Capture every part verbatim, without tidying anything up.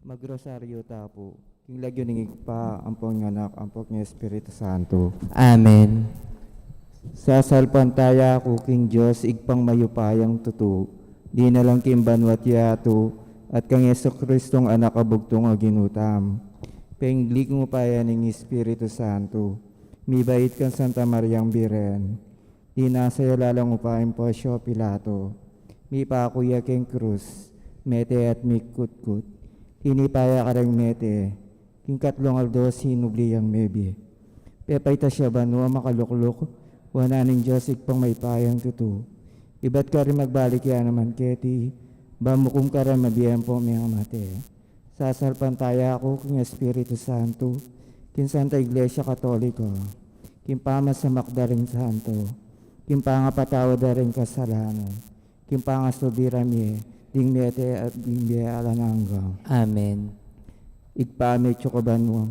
Magrosaryo ta pu. King lagyu ning Ibpa, ampon ning Anak, ampon ning Espiritu Santo. Amen. Sasalpantaya ku king Dios, Ibpang mayupayang tutu, linalang king banua't yatu, at kang Jesucristong Anak a bugtung a Ginu tamu. Pengligmu pa ya ning Espiritu Santo, mibait kang Santa Mariang Birhen, inasa ya lalang upaya ning Poncio Pilato, mipaku ya king krus, mete at mikutkut. Tinipa ya kareng mete, king katlung aldo sinubli yang mebie. Pepaitas ya banua makalukluk wanan ning Dios Ibpang mayupayang tutu. Ibat karin magbalik ya naman keti, ban mukum kareng mabie ampon mengamate. Sasalpantaya ku king Espiritu Santo, king Santa Iglesia Katolika, king pamasamak da ring santo, king pangapatawad da ring kasalanan, king pangasubli ra mie ding mete at ding bie alang angga. Amen. Ibpa mi, atsu ka banua,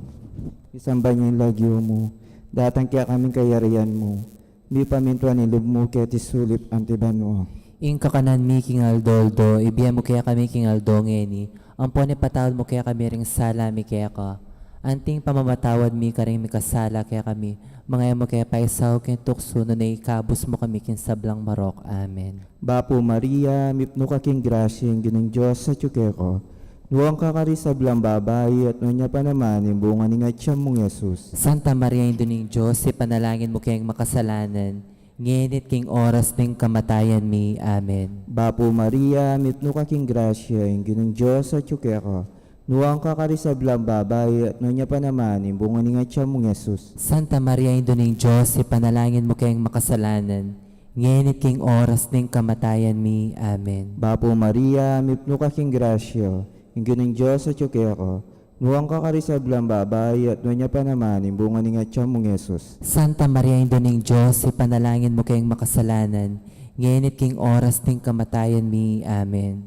misamban ya ing lagyu mu, datang kekami ing kayarian mu, mipamintuan ing lub mu keti sulip anti banua. Ing kakanan mi king aldo-aldo, ibie mu kekami king aldo ngeni, ampon ipatawad mu kekami ring sala mi keka, anti ing pamamatawad mi karing mikasala kekami, manga e mu ke paisaul king tuksu, nune ikabus mu kami king sablang marok. Amen. Bapu Maria, mipnu ka king grasya, ing Ginung Dios atyu keka. Nuan ka karing sablang babai, at nuan ya pa naman ing bunga ning atyan mung Jesus. Santa Maria, Indu ning Dios, ipanalangin mu keng makasalanan, ngeni at king oras ning kamatayan mi. Amen. Bapu Maria, mipnu ka king grasya, ing Ginung Dios atyu keka. Nuan ka karing sablang babai, at nuan ya pa naman ing bunga ning atyan mung Jesus. Santa Maria, Indu ning Dios, ipanalangin mu keng makasalanan, ngeni at king oras ning kamatayan mi. Amen. Bapu Maria, mipnu ka king grasya, ing Ginung Dios atyu keka. Nuan ka karing sablang babai, at nuan ya pa naman ing bunga ning atyan mung Jesus. Santa Maria, Indu ning Dios, ipanalangin mu keng makasalanan, ngeni at king oras ning kamatayan mi. Amen.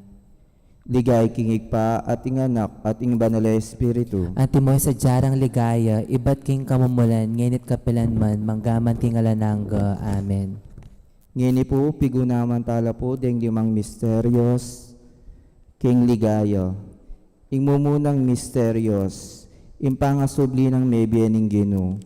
Ligaya king Ibpa, at ing Anak, at ing Banal a Espiritu. Antimo ing sadya rang ligaya, ibat king kamumulan, ngeni at kapilan man, manggaman king alang angga. Amen. Ngeni pu, pigunaman tala pu deng limang misterios king ligaya. Ing mumunang misterios, ing pangasubli nang mebie ning Ginu.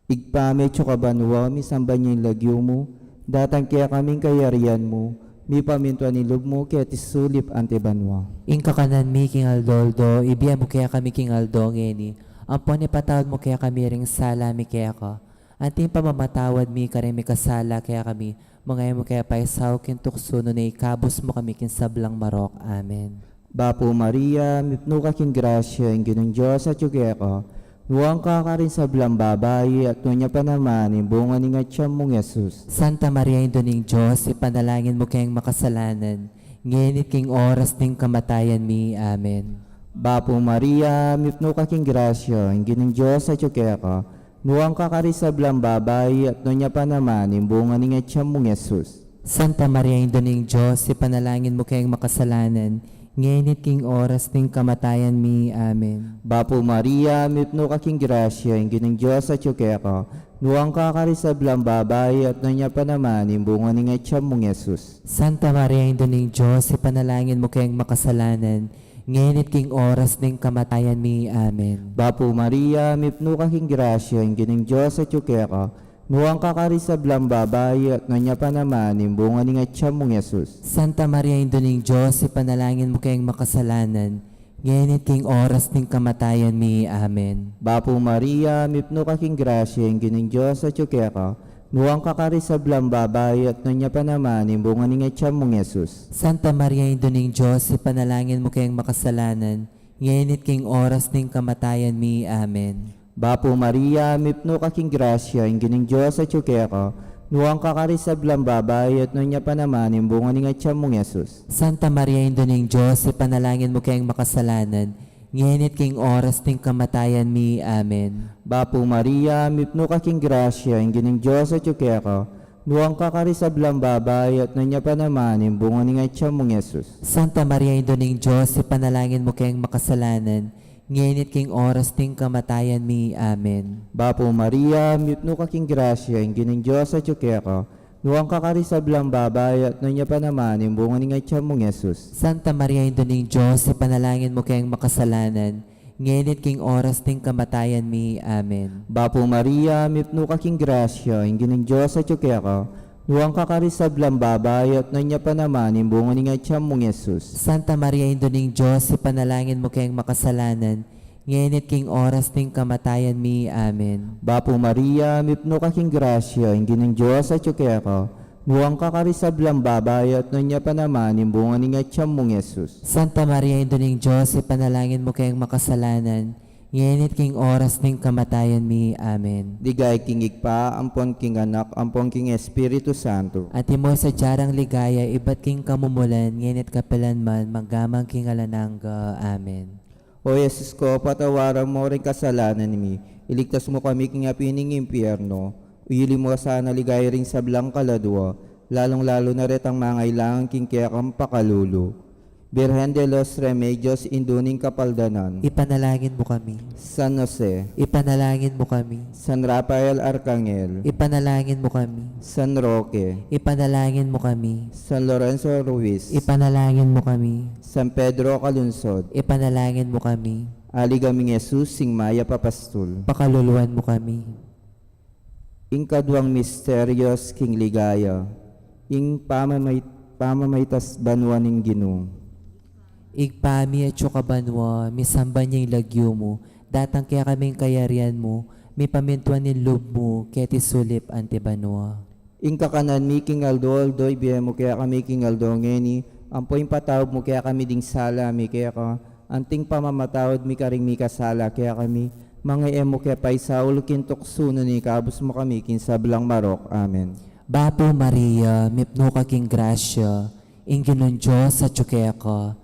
Ibpa mi atsu ka banua, misamban ya ing lagyu mu, datang kekami ing kayarian mu, mipamintuan ing lub mu keti sulip anti banua. Ing kakanan mi king aldo-aldo, ibie mu kekami king aldo ngeni, ampon ipatawad mu kekami ring sala mi keka, anti ing pamamatawad mi karing mikasala kekami, manga e mu ke paisaul king tuksu, nune ikabus mu kami king sablang marok. Amen. Bapu Maria, mipnu ka king grasya, ing Ginung Dios atyu keka. Nuan ka karing sablang babai, at nuan ya pa naman ing bunga ning atyan mung Jesus. Santa Maria, Indu ning Dios, ipanalangin mu keng makasalanan, ngeni at king oras ning kamatayan mi. Amen. Bapu Maria, mipnu ka king grasya, ing Ginung Dios atyu keka. Nuan ka karing sablang babai, at nuan ya pa naman ing bunga ning atyan mung Jesus. Santa Maria, Indu ning Dios, ipanalangin mu keng makasalanan, ngeni at king oras ning kamatayan mi. Amen. Bapu Maria, mipnu ka king grasya, ing Ginung Dios atyu keka. Nuan ka karing sablang babai, at nuan ya pa naman ing bunga ning atyan mung Jesus. Santa Maria, Indu ning Dios, ipanalangin mu keng makasalanan, ngeni at king oras ning kamatayan mi. Amen. Bapu Maria, mipnu ka king grasya, ing Ginung Dios atyu keka. Nuan ka karing sablang babai, at nuan ya pa naman ing bunga ning atyan mung Jesus. Santa Maria, Indu ning Dios, ipanalangin mu keng makasalanan, ngeni at king oras ning kamatayan mi. Amen. Bapu Maria, mipnu ka king grasya, ing Ginung Dios atyu keka. Nuan ka karing sablang babai, at nuan ya pa naman ing bunga ning atyan mung Jesus. Santa Maria, Indu ning Dios, ipanalangin mu keng makasalanan, ngeni at king oras ning kamatayan mi. Amen. Bapu Maria, mipnu ka king grasya, ing Ginung Dios atyu keka. Nuan ka karing sablang babai, at nuan ya pa naman ing bunga ning atyan mung Jesus. Santa Maria, Indu ning Dios, ipanalangin mu keng makasalanan, ngeni at king oras ning kamatayan mi. Amen. Bapu Maria, mipnu ka king grasya, ing Ginung Dios atyu keka. Nuan ka karing sablang babai, at nuan ya pa naman ing bunga ning atyan mung Jesus. Santa Maria, Indu ning Dios, ipanalangin mu keng makasalanan, ngeni at king oras ning kamatayan mi. Amen. Bapu Maria, mipnu ka king grasya, ing Ginung Dios atyu keka. Nuan ka karing sablang babai, at nuan ya pa naman ing bunga ning atyan mung Jesus. Santa Maria, Indu ning Dios, ipanalangin mu keng makasalanan, ngeni at king oras ning kamatayan mi. Amen. Bapu Maria, mipnu ka king grasya, ing Ginung Dios atyu keka, nuan ka karing sablang babai, at nuan ya pa naman ing bunga ning atyan mung Jesus. Santa Maria, Indu ning Dios, ipanalangin mu keng makasalanan, ngeni at king oras ning kamatayan mi. Amen. Bapu Maria, mipnu ka king grasya, ing Ginung Dios atyu keka, nuan ka karing sablang babai, at nuan ya pa naman ing bunga ning atyan mung Jesus. Santa Maria, Indu ning Dios, ipanalangin mu keng makasalanan, ngeni at king oras ning kamatayan mi. Amen. Ligaya king Ibpa, ampon king Anak, ampon king Espiritu Santo. Antimo ing sadya rang ligaya, ibat king kamumulan, ngeni at kapilan man, mangga man king alang angga. Amen. O Jesus ko, patawaran mu ring kasalanan mi, iligtas mu kami king api ning impyerno, uyuli mu sana ligaya ring sablang kaladua, lalung-lalu na retang mangailangan king kekang pakalulu. Birhen de los Remedios, Indu ning Kapaldanan. Ipanalangin mu kami. San Jose. Ipanalangin mu kami. San Rafael Arcangel. Ipanalangin mu kami. San Roque. Ipanalangin mu kami. San Lorenzo Ruiz. Ipanalangin mu kami. San Pedro Calungsod. Ipanalangin mu kami. Ali kaming Jesus, ing mayap a pastul. Pakaluluan mu kami. Ing kaduang misterios king ligaya, ing pamamay-, pamamaitas banua ning Ginu. Ibpa mi, atsu ka banua, misamban ya ing lagyu mu, datang kekami ing kayarian mu, mipamintuan ing lub mu, keti sulip anti banua. Ing kakanan mi king aldo-aldo, ibie mu kekami king aldo ngeni, ampo ipatawad mu kekami ding sala mi keka, anti ing pamamatawad mi karing mikasala kekami, manga e mu ke paisaul king tuksu, nune ikabus mu kami king sablang marok. Amen. Bapu Maria, mipnu ka king grasya, ing Ginung Dios atyu keka,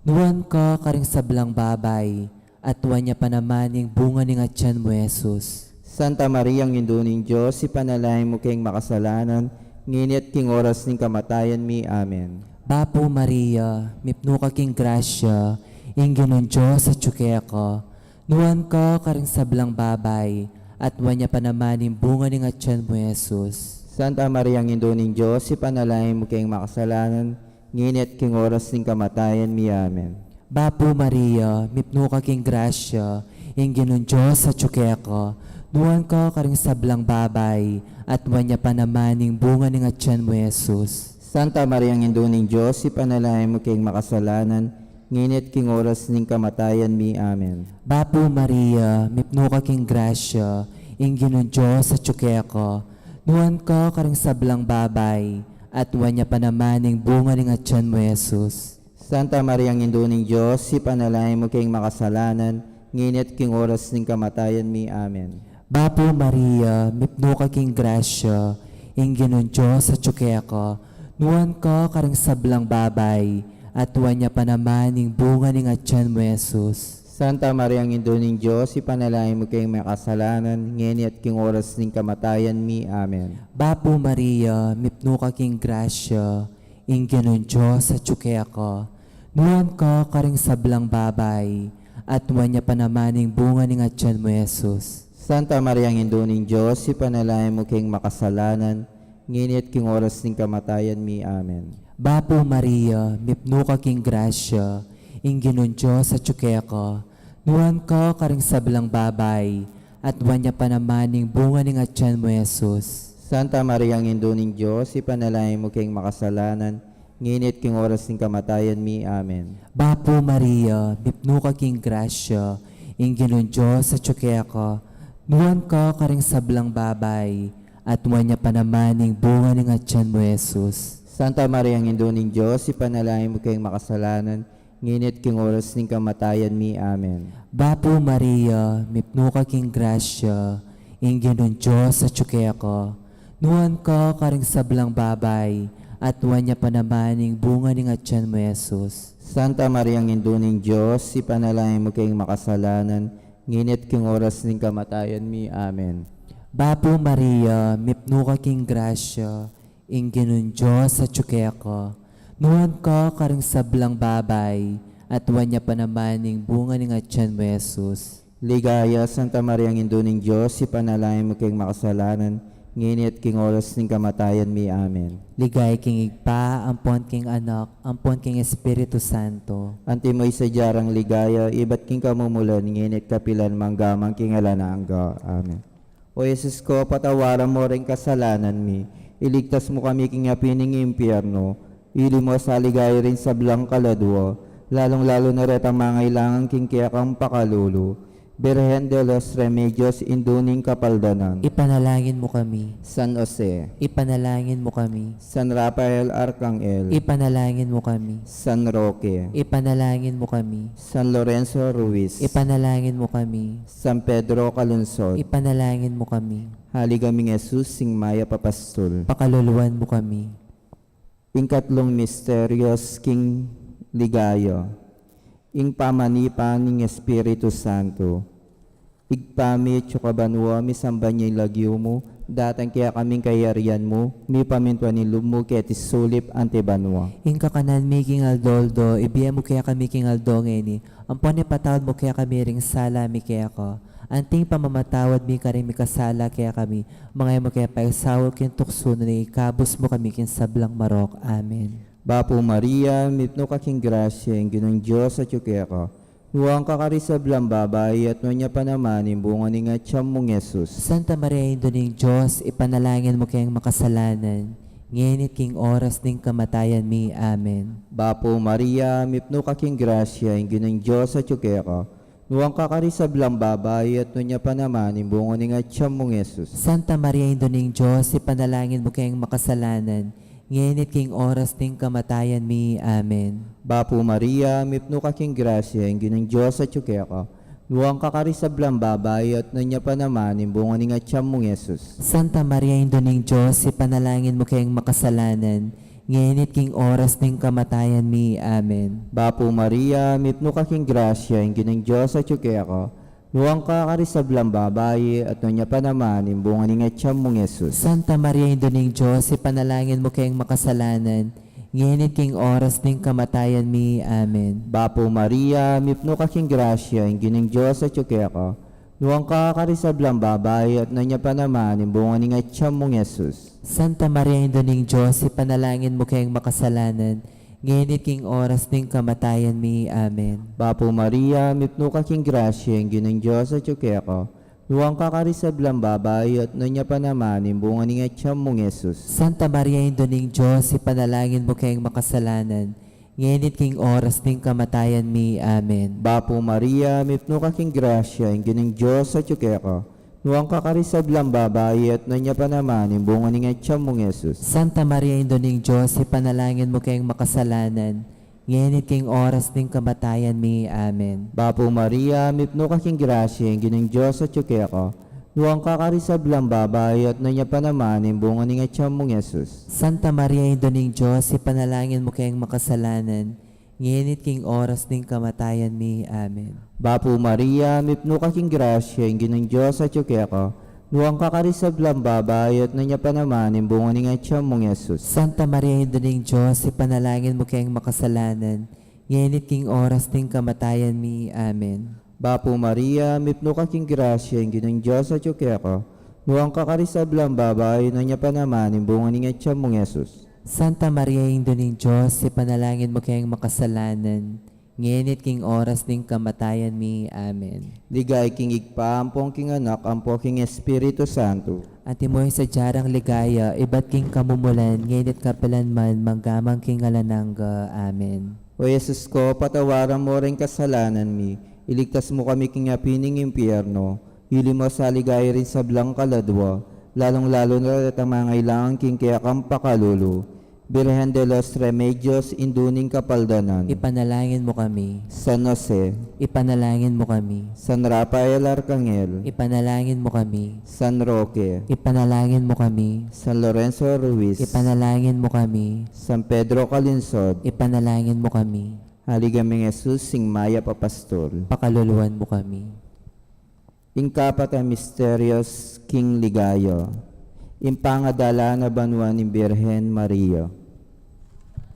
nuan ka karing sablang babai, at nuan ya pa naman ing bunga ning atyan mu, Jesus. Santa Maria, Indu ning Dios, ipanalangin mu keng makasalanan, ngeni at king oras ning kamatayan mi. Amen. Bapu Maria, mipnu ka king grasya, ing Ginung Dios atyu keka, nuan ka karing sablang babai, at nuan ya pa naman ing bunga ning atyan mu, Jesus. Santa Maria, Indu ning Dios, ipanalangin mu keng makasalanan, ngeni at king oras ning kamatayan mi. Amen. Bapu Maria, mipnu ka king grasya, ing Ginung Dios atyu keka, nuan ka karing sablang babai, at nuan ya pa naman ing bunga ning atyan mu, Jesus. Santa Maria, Indu ning Dios, ipanalangin mu keng makasalanan, ngeni at king oras ning kamatayan mi. Amen. Bapu Maria, mipnu ka king grasya, ing Ginung Dios atyu keka, nuan ka karing sablang babai, at nuan ya pa naman ing bunga ning atyan mu, Jesus. Santa Maria, Indu ning Dios, ipanalangin mu keng makasalanan, ngeni at king oras ning kamatayan mi. Amen. Bapu Maria, mipnu ka king grasya, ing Ginung Dios atyu keka, nuan ka karing sablang babai, at nuan ya pa naman ing bunga ning atyan mu, Jesus. Santa Maria, Indu ning Dios, ipanalangin mu keng makasalanan, ngeni at king oras ning kamatayan mi. Amen. Bapu Maria, mipnu ka king grasya, ing Ginung Dios atyu keka, nuan ka karing sablang babai, at nuan ya pa naman ing bunga ning atyan mu, Jesus. Santa Maria, Indu ning Dios, ipanalangin mu keng makasalanan, ngeni at king oras ning kamatayan mi. Amen. Bapu Maria, mipnu ka king grasya, ing Ginung Dios atyu keka, nuan ka karing sablang babai, at nuan ya pa naman ing bunga ning atyan mu, Jesus. Santa Maria, Indu ning Dios, ipanalangin mu keng makasalanan, ngeni at king oras ning kamatayan mi. Amen. Bapu Maria, mipnu ka king grasya, ing Ginung Dios atyu keka, nuan ka karing sablang babai, at nuan ya pa naman ing bunga ning atyan mu, Jesus. Santa Maria, Indu ning Dios, ipanalangin mu keng makasalanan, ngeni at king oras ning kamatayan mi. Amen. Bapu Maria, mipnu ka king grasya, ing Ginung Dios atyu keka, nuan ka karing sablang babai, at nuan ya pa naman ing bunga ning atyan mu, Jesus. Santa Maria, Indu ning Dios, ipanalangin mu keng makasalanan, ngeni at king oras ning kamatayan mi. Amen. Bapu Maria, mipnu ka king grasya, ing Ginung Dios atyu keka, nuan ka karing sablang babai, at nuan ya pa naman ing bunga ning atyan mu, Jesus. Ligaya, Santa Maria, Indu ning Dios, ipanalangin mu keng makasalanan, ngeni at king oras ning kamatayan mi. Amen. Ligaya king Ibpa, ampon king Anak, ampon king Espiritu Santo. Antimo ing sadya rang ligaya, ibat king kamumulan, ngeni at kapilan, mangga man king alang angga. Amen. O Jesus ko, patawaran mu ring kasalanan mi, iligtas mu kami king api ning impyerno, ilimos sa ligaya ring sablang kaladua, lalung-lalu na retang mangailangan king kekang pakalulu. Birhen de los Remedios, Indu ning Kapaldanan. Ipanalangin mu kami. San Jose. Ipanalangin mu kami. San Rafael Arcangel. Ipanalangin mu kami. San Roque. Ipanalangin mu kami. San Lorenzo Ruiz. Ipanalangin mu kami. San Pedro Calungsod. Ipanalangin mu kami. Haliga ming Jesus, sing mayap a pastul. Pakaluluan mu kami. Ing katlung misteryos king ligaya, ing pamanipa ning Espiritu Santo. Ibpa mi, atsu ka banua, misamban ya ing lagyu mu, datang kekami ing kayarian mu, mipamintuan ing lub mu keti sulip anti banua. Ing kakanan mi king aldo-aldo, ibie mu kekami king aldo ngeni, ampon ipatawad mu kekami ring sala mi keka, anti ing pamamatawad mi karing mikasala kekami, manga e mu ke paisaul king tuksu, nune ikabus mu kami king sablang marok. Amen. Bapu Maria, mipnu ka king grasya, ing Ginung Dios atyu keka. Nuan ka karing sablang babai, at nuan ya pa naman ing bunga ning atian mung Jesus. Santa Maria, Indu ning Dios, ipanalangin mu keng makasalanan, ngeni at king oras ning kamatayan mi. Amen. Bapu Maria, mipnu ka king grasya, ing Ginung Dios atyu keka. Nuan ka karing sablang babai, at nuan ya pa naman ing bunga ning atian mung Jesus. Santa Maria, Indu ning Dios, ipanalangin mu keng makasalanan, ngeni at king oras ning kamatayan mi. Amen. Bapu Maria, mipnu ka king grasya, ing Ginung Dios atyu keka. Nuan ka karing sablang babai, at nuan ya pa naman ing bunga ning atian mung Jesus. Santa Maria, Indu ning Dios, ipanalangin mu keng makasalanan, ngeni at king oras ning kamatayan mi. Amen. Bapu Maria, mipnu ka king grasya, ing Ginung Dios atyu keka. Nuan ka karing sablang babai, at nuan ya pa naman ing bunga ning atian mung Jesus. Santa Maria, Indu ning Dios, ipanalangin mu keng makasalanan, ngeni at king oras ning kamatayan mi. Amen. Bapu Maria, mipnu ka king grasya, ing Ginung Dios atyu keka. Nuan ka karing sablang babai, at nuan ya pa naman ing bunga ning atian mung Jesus. Santa Maria, Indu ning Dios, ipanalangin mu keng makasalanan, ngeni at king oras ning kamatayan mi. Amen. Bapu Maria, mipnu ka king grasya, ing Ginung Dios atyu keka. Nuan ka karing sablang babai, at nuan ya pa naman ing bunga ning atian mung Jesus. Santa Maria, Indu ning Dios, ipanalangin mu keng makasalanan, ngeni at king oras ning kamatayan mi. Amen. Bapu Maria, mipnu ka king grasya, ing Ginung Dios atyu keka. Nuan ka karing sablang babai, at nuan ya pa naman ing bunga ning atian mung Jesus. Santa Maria, Indu ning Dios, ipanalangin mu keng makasalanan, ngeni at king oras ning kamatayan mi. Amen. Bapu Maria, mipnu ka king grasya, ing Ginung Dios atyu keka. Nuan ka karing sablang babai, at nuan ya pa naman ing bunga ning atian mung Jesus. Santa Maria, Indu ning Dios, ipanalangin mu keng makasalanan, ngeni at king oras ning kamatayan mi. Amen. Bapu Maria, mipnu ka king grasya, ing Ginung Dios atyu keka. Nuan ka karing sablang babai, at nuan ya pa naman ing bunga ning atian mung Jesus. Santa Maria, Indu ning Dios, ipanalangin mu keng makasalanan, ngeni at king oras ning kamatayan mi. Amen. Bapu Maria, mipnu ka king grasya, ing Ginung Dios atyu keka. Nuan ka karing sablang babai, nuan ya pa naman ing bunga ning atian mung Jesus. Santa Maria, Indu ning Dios, ipanalangin mu keng makasalanan, ngeni at king oras ning kamatayan mi. Amen. Ligaya king Ibpa, ampo king Anak, ampo king Espiritu Santo. Antimo ing sadya rang ligaya, ibat king kamumulan, ngeni at kapilan man, mangga man king alang angga. Amen. O Jesus ko, patawaran mu ring kasalanan mi, iligtas mu kami king api ning impyerno, ilimos sa ligaya ring sablang kaladua, lalung-lalu na retang mangailangan king kekang pakalulu. Birhen de los Remedios, Indu ning Kapaldanan. Ipanalangin mu kami. San Jose. Ipanalangin mu kami. San Rafael Arcangel. Ipanalangin mu kami. San Roque. Ipanalangin mu kami. San Lorenzo Ruiz. Ipanalangin mu kami. San Pedro Calungsod. Ipanalangin mu kami. Haliga ming Jesus, sing mayap a pastul. Pakaluluan mu kami. Ing kapat a misteryos king ligaya, ing pangadala na banua ning Birhen Maria.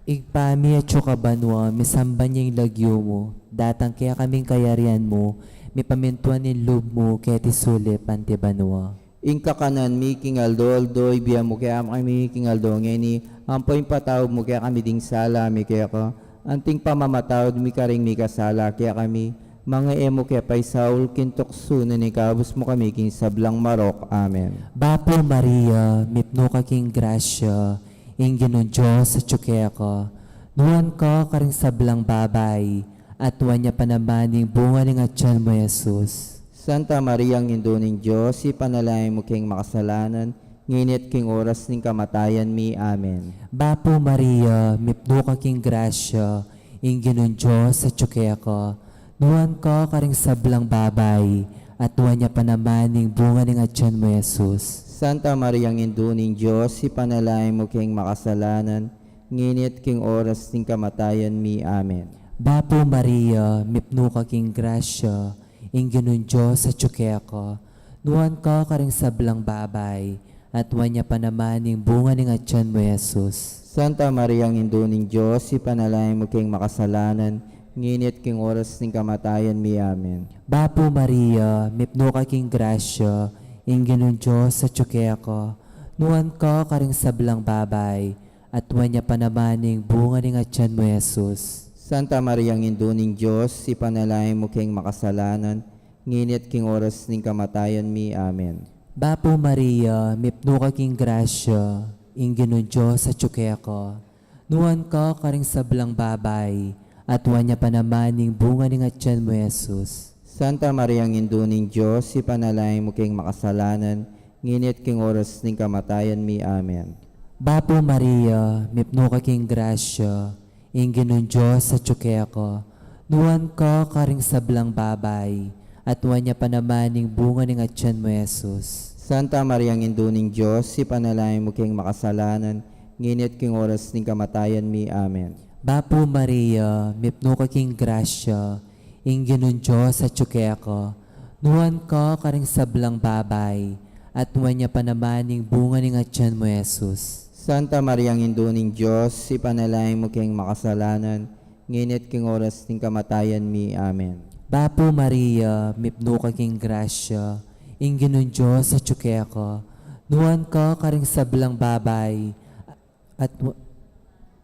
Ibpa mi, atsu ka banua, misamban ya ing lagyu mu, datang kekami ing kayarian mu, mipamintuan ing lub mu keti sulip anti banua. Ing kakanan mi king aldo-aldo, ibie mu kekami king aldo ngeni, ampo ipatawad mu kekami ding sala mi keka, anti ing pamamatawad mi karing mikasala kekami, manga e mu ke paisaul king tuksu, nune ikabus mu kami king sablang marok. Amen. Bapu Maria, mipnu ka king grasya, ing Ginung Dios atyu keka, nuan ka karing sablang babai, at nuan ya pa naman ing bunga ning atyan mu, Jesus. Santa Maria, Indu ning Dios, ipanalangin mu keng makasalanan, ngeni at king oras ning kamatayan mi. Amen. Bapu Maria, mipnu ka king grasya, ing Ginung Dios atyu keka, nuan ka karing sablang babai, at nuan ya pa naman ing bunga ning atyan mu, Jesus. Santa Maria, Indu ning Dios, ipanalangin mu keng makasalanan, ngeni at king oras ning kamatayan mi. Amen. Bapu Maria, mipnu ka king grasya, ing Ginung Dios atyu keka, nuan ka karing sablang babai, at nuan ya pa naman ing bunga ning atyan mu, Jesus. Santa Maria, Indu ning Dios, ipanalangin mu keng makasalanan, ngeni at king oras ning kamatayan mi. Amen. Bapu Maria, mipnu ka king grasya, ing Ginung Dios atyu keka, nuan ka karing sablang babai, at nuan ya pa naman ing bunga ning atyan mu, Jesus. Santa Maria, Indu ning Dios, ipanalangin mu keng makasalanan, ngeni at king oras ning kamatayan mi. Amen. Bapu Maria, mipnu ka king grasya, ing Ginung Dios atyu keka, nuan ka karing sablang babai, at nuan ya pa naman ing bunga ning atyan mu, Jesus. Santa Maria, Indu ning Dios, ipanalangin mu keng makasalanan, ngeni at king oras ning kamatayan mi. Amen. Bapu Maria, mipnu ka king grasya, ing Ginung Dios atyu keka, nuan ka karing sablang babai, at nuan ya pa naman ing bunga ning atyan mu, Jesus. Santa Maria, Indu ning Dios, ipanalangin mu keng makasalanan, ngeni at king oras ning kamatayan mi. Amen. Bapu Maria, mipnu ka king grasya, ing Ginung Dios atyu keka, nuan ka karing sablang babai, at nuan ya pa naman ing bunga ning atyan mu, Jesus. Santa Maria, Indu ning Dios, ipanalangin mu keng makasalanan, ngeni at king oras ning kamatayan mi. Amen. Bapu Maria, mipnu ka king grasya, ing Ginung Dios atyu keka, nuan ka karing sablang babai, at nu-,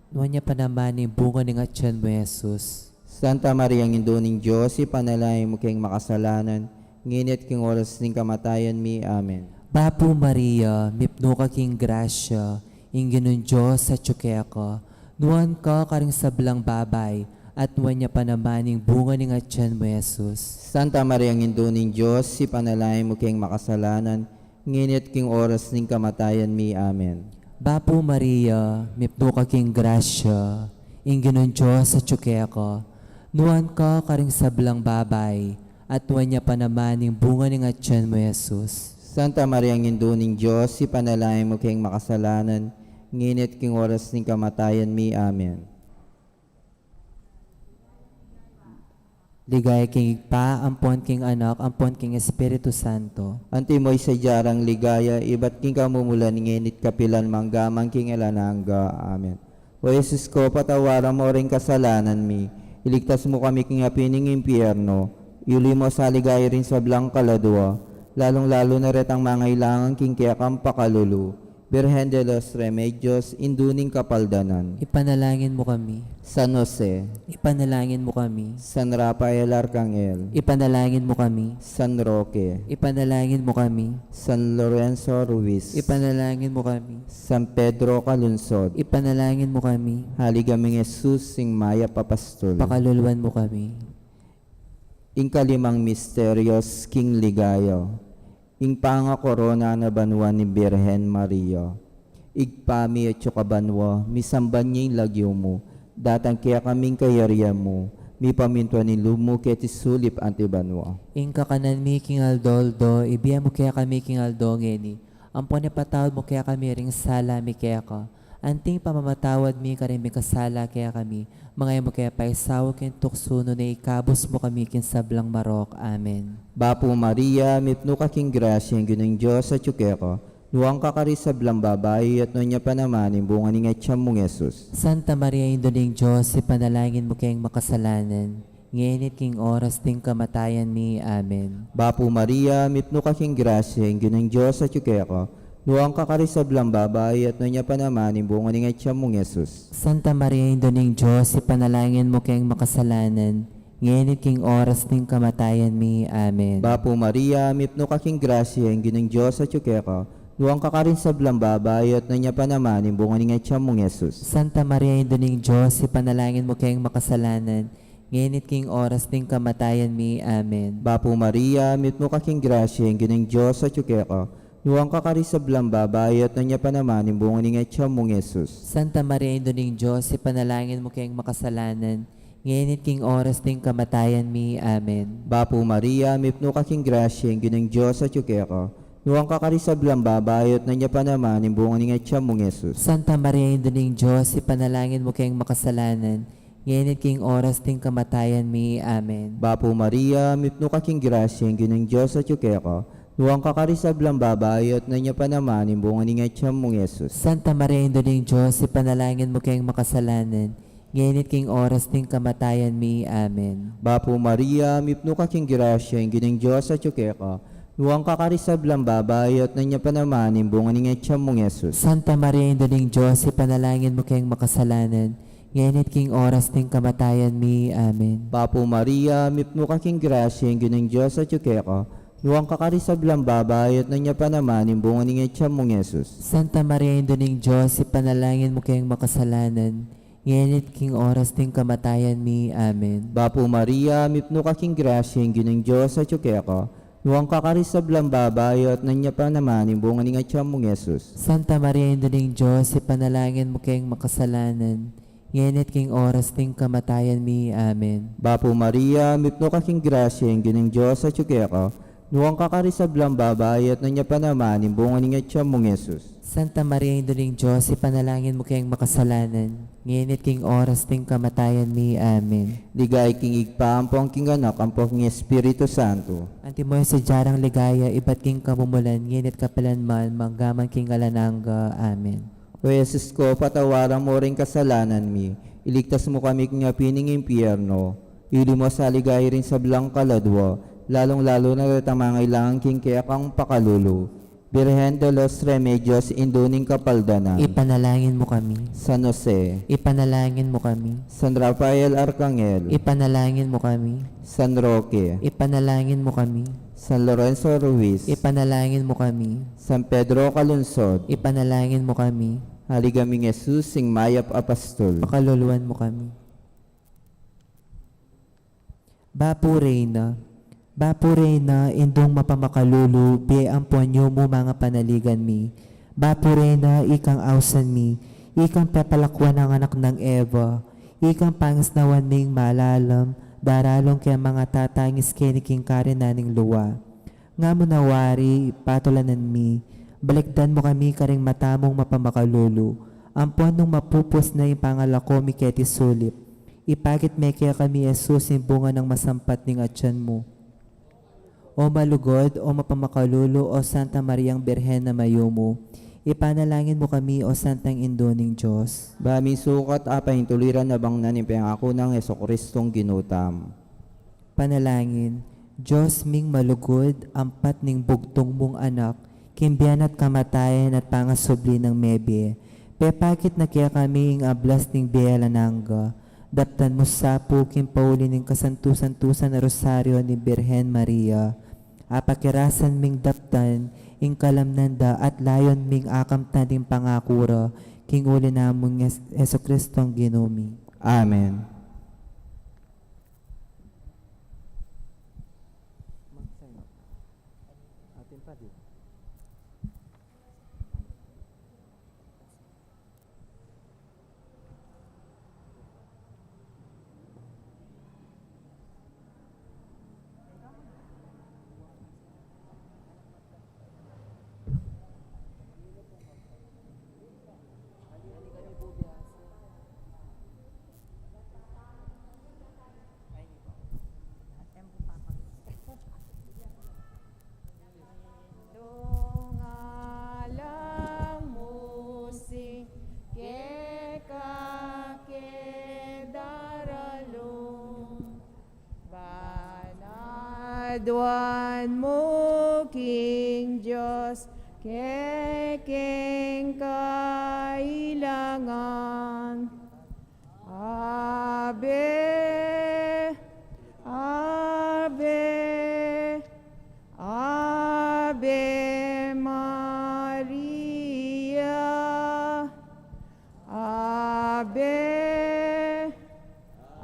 nuan ya pa naman ing bunga ning atyan mu, Jesus. Santa Maria, Indu ning Dios, ipanalangin mu keng makasalanan, ngeni at king oras ning kamatayan mi. Amen. Bapu Maria, mipnu ka king grasya, ing Ginung Dios atyu keka, nuan ka karing sablang babai, at nuan ya pa naman ing bunga ning atyan mu, Jesus. Santa Maria, Indu ning Dios, ipanalangin mu keng makasalanan, ngeni at king oras ning kamatayan mi. Amen. Bapu Maria, mipnu ka king grasya, ing Ginung Dios atyu keka, nuan ka karing sablang babai, at nuan ya pa naman ing bunga ning atyan mu, Jesus. Santa Maria, Indu ning Dios, ipanalangin mu keng makasalanan, ngeni at king oras ning kamatayan mi. Amen. Ligaya king Ibpa, ampon king Anak, ampon king Espiritu Santo. Antimo ing sadya rang ligaya, ibat king kamumulan, ngeni at kapilan man, angga man king alang angga. Amen. O Jesus ko, patawaran mu ring kasalanan mi, iligtas mu kami king api ning impyerno, ilui mu sa ligaya ring sablang kaladua, lalung-lalu na retang mangailangan king kekang pakalulu. Birhen de los Remedios, Indu ning Kapaldanan. Ipanalangin mu kami. San Jose. Ipanalangin mu kami. San Rafael Arcangel. Ipanalangin mu kami. San Roque. Ipanalangin mu kami. San Lorenzo Ruiz. Ipanalangin mu kami. San Pedro Calungsod. Ipanalangin mu kami. Haligan ming Jesus, ing mayap a pastul. Pakaluluan mu kami. Ing kalimang misterios king ligaya, ing pangakorona na banua ning Birhen Maria. Ibpa mi, atsu ka banua, misamban ya ing lagyu mu, datang kekami ing kayarian mu, mipamintuan ing lub mu keti sulip anti banua. Ing kakanan mi king aldo-aldo, ibie mu kekami king aldo ngeni, ampon ipatawad mu kekami ring sala mi keka, anti ing pamamatawad mi karing mikasala kekami, manga e mu ke paisaul king tuksu, nune ikabus mu kami king sablang marok. Amen. Bapu Maria, mipnu ka king grasya, ing Ginung Dios atyu keka, nuan ka karing sablang babai, at nuan ya pa naman ing bunga ning atyan mung Jesus. Santa Maria, Indu ning Dios, ipanalangin mu keng makasalanan, Ngeni at king oras ding kamatayan mi. Amen. Bapu Maria, mipnu ka king grasya, ing Ginung Dios atyu keka. Nuan ka karing sablang babai, at nuan ya pa naman ing bunga ning atyan mung Jesus. Santa Maria, Indu ning Dios, ipanalangin mu keng makasalanan, ngeni at king oras ning kamatayan mi. Amen. Bapu Maria, mipnu ka king grasya, ing Ginung Dios atyu keka. Nuan ka karing sablang babai, at nuan ya pa naman ing bunga ning atyan mung Jesus. Santa Maria, Indu ning Dios, ipanalangin mu keng makasalanan, ngeni at king oras ning kamatayan mi. Amen. Bapu Maria, mipnu ka king grasya, ing Ginung Dios atyu keka. Nuan ka karing sablang babai, at nuan ya pa naman ing bunga ning atyan mung Jesus. Santa Maria, Indu ning Dios, ipanalangin mu keng makasalanan, ngeni at king oras ning kamatayan mi. Amen. Bapu Maria, mipnu ka king grasya, ing Ginung Dios atyu keka. Nuan ka karing sablang babai, at nuan ya pa naman ing bunga ning atyan mung Jesus. Santa Maria, Indu ning Dios, ipanalangin mu keng makasalanan, ngeni at king oras ning kamatayan mi. Amen. Bapu Maria, mipnu ka king grasya, ing Ginung Dios atyu keka. Nuan ka karing sablang babai, at nuan ya pa naman ing bunga ning atyan mung Jesus. Santa Maria, Indu ning Dios, ipanalangin mu keng makasalanan, ngeni at king oras ning kamatayan mi. Amen. Bapu Maria, mipnu ka king grasya, ing Ginung Dios atyu keka. Nuan ka karing sablang babai, at nuan ya pa naman ing bunga ning atyan mung Jesus. Santa Maria, Indu ning Dios, ipanalangin mu keng makasalanan, ngeni at king oras ning kamatayan mi. Amen. Bapu Maria, mipnu ka king grasya, ing Ginung Dios atyu keka. Nuan ka karing sablang babai, at nuan ya pa naman ing bunga ning atyan mung Jesus. Santa Maria, Indu ning Dios, ipanalangin mu keng makasalanan, ngeni at king oras ning kamatayan mi. Amen. Bapu Maria, mipnu ka king grasya, ing Ginung Dios atyu keka. Nuan ka karing sablang babai, at nuan ya pa naman ing bunga ning atyan mung Jesus. Santa Maria, Indu ning Dios, ipanalangin mu keng makasalanan, ngeni at king oras ning kamatayan mi. Amen. Bapu Maria, mipnu ka king grasya, ing Ginung Dios atyu keka. Nuan ka karing sablang babai, at nuan ya pa naman ing bunga ning atyan mung Jesus. Santa Maria, Indu ning Dios, ipanalangin mu keng makasalanan, ngeni at king oras ning kamatayan mi. Amen. Ligaya king Ibpa, ampo king Anak, ampo king Espiritu Santo. Antimo ing sadya rang ligaya ibat king kamumulan, ngeni at kapilan man, mangga man king alang angga. Amen. O Jesus ko, patawaran mu ring kasalanan mi, iligtas mu kami king api ning impyerno, ilimos sa ligaya ring sablang kaladwa, lalung-lalu na retang mangailangan king kekang pakalulu. Birhen de los Remedios, Indu ning Kapaldanan. Ipanalangin mu kami. San Jose. Ipanalangin mu kami. San Rafael Arcangel. Ipanalangin mu kami. San Roque. Ipanalangin mu kami. San Lorenzo Ruiz. Ipanalangin mu kami. San Pedro Calungsod. Ipanalangin mu kami. Haligan ming Jesus, ing mayap a pastul. Pakaluluan mu kami. Bapu Reyna, Bapu Reyna, Indung mapamakalulu, bie ampon yumu mangapanaligan mi. Bapu Reyna, ikang ausan mi, ikang pepalakuan nang anak nang Eva, ikang pangisnawan ming malalam, daralung keng mangatatangis keni king karinan ning lua. Nga mu na wari, patulanan mi, balikdan mu kami karing mata mung mapamakalulu, ampon nung mapupus na ing pangalako mi keti sulip, ipakit me kekami i Jesus, ing bunga nang masampat ning atian mu. O malugud, o mapamakalulu, o Santa Mariang Birhen a mayumu, ipanalangin mu kami, o Santang Indu ning Dios. Ba ming sukat apahintuliran abang na ning pengaku nang Jesucristong Ginu tamu. Panalangin. Dios ming malugud, ampat ning bugtung mung Anak, king bie na at kamatayan at pangasubli nang mebie, pepakit na kekami ing ablas ning bie alang angga. Daptan mu sa pu king pauli ning kasantu-santusan a Rosario ning Birhen Maria. Apakirasan ming daptan ing kalamnan da at layun ming akamtan ding pangaku ra king uli namung Jes-, Jesucristong Ginu mi. Amen. Aduan mu king Dios, kekeng kailangan. Ave, Ave, Ave Maria. Ave,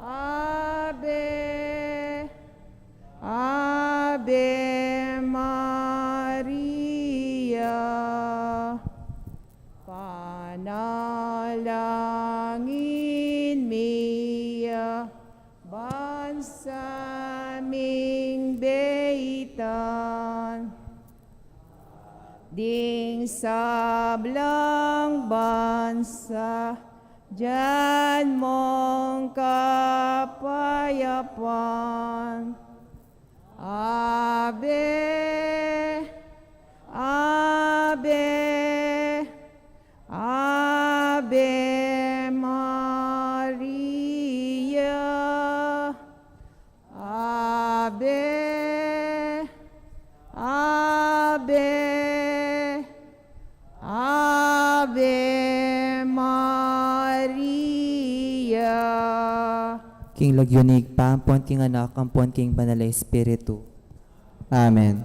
Ave, Ave Maria. Panalangin mi ya, bansa ming beitan. Ding sablang bansa, dian mong kapayapan. Ave, Ave, Ave Maria. Ave, Ave, Ave Maria. King lagyu ning Ibpa, ampon king Anak, ampon king Banal a Espiritu. Amen.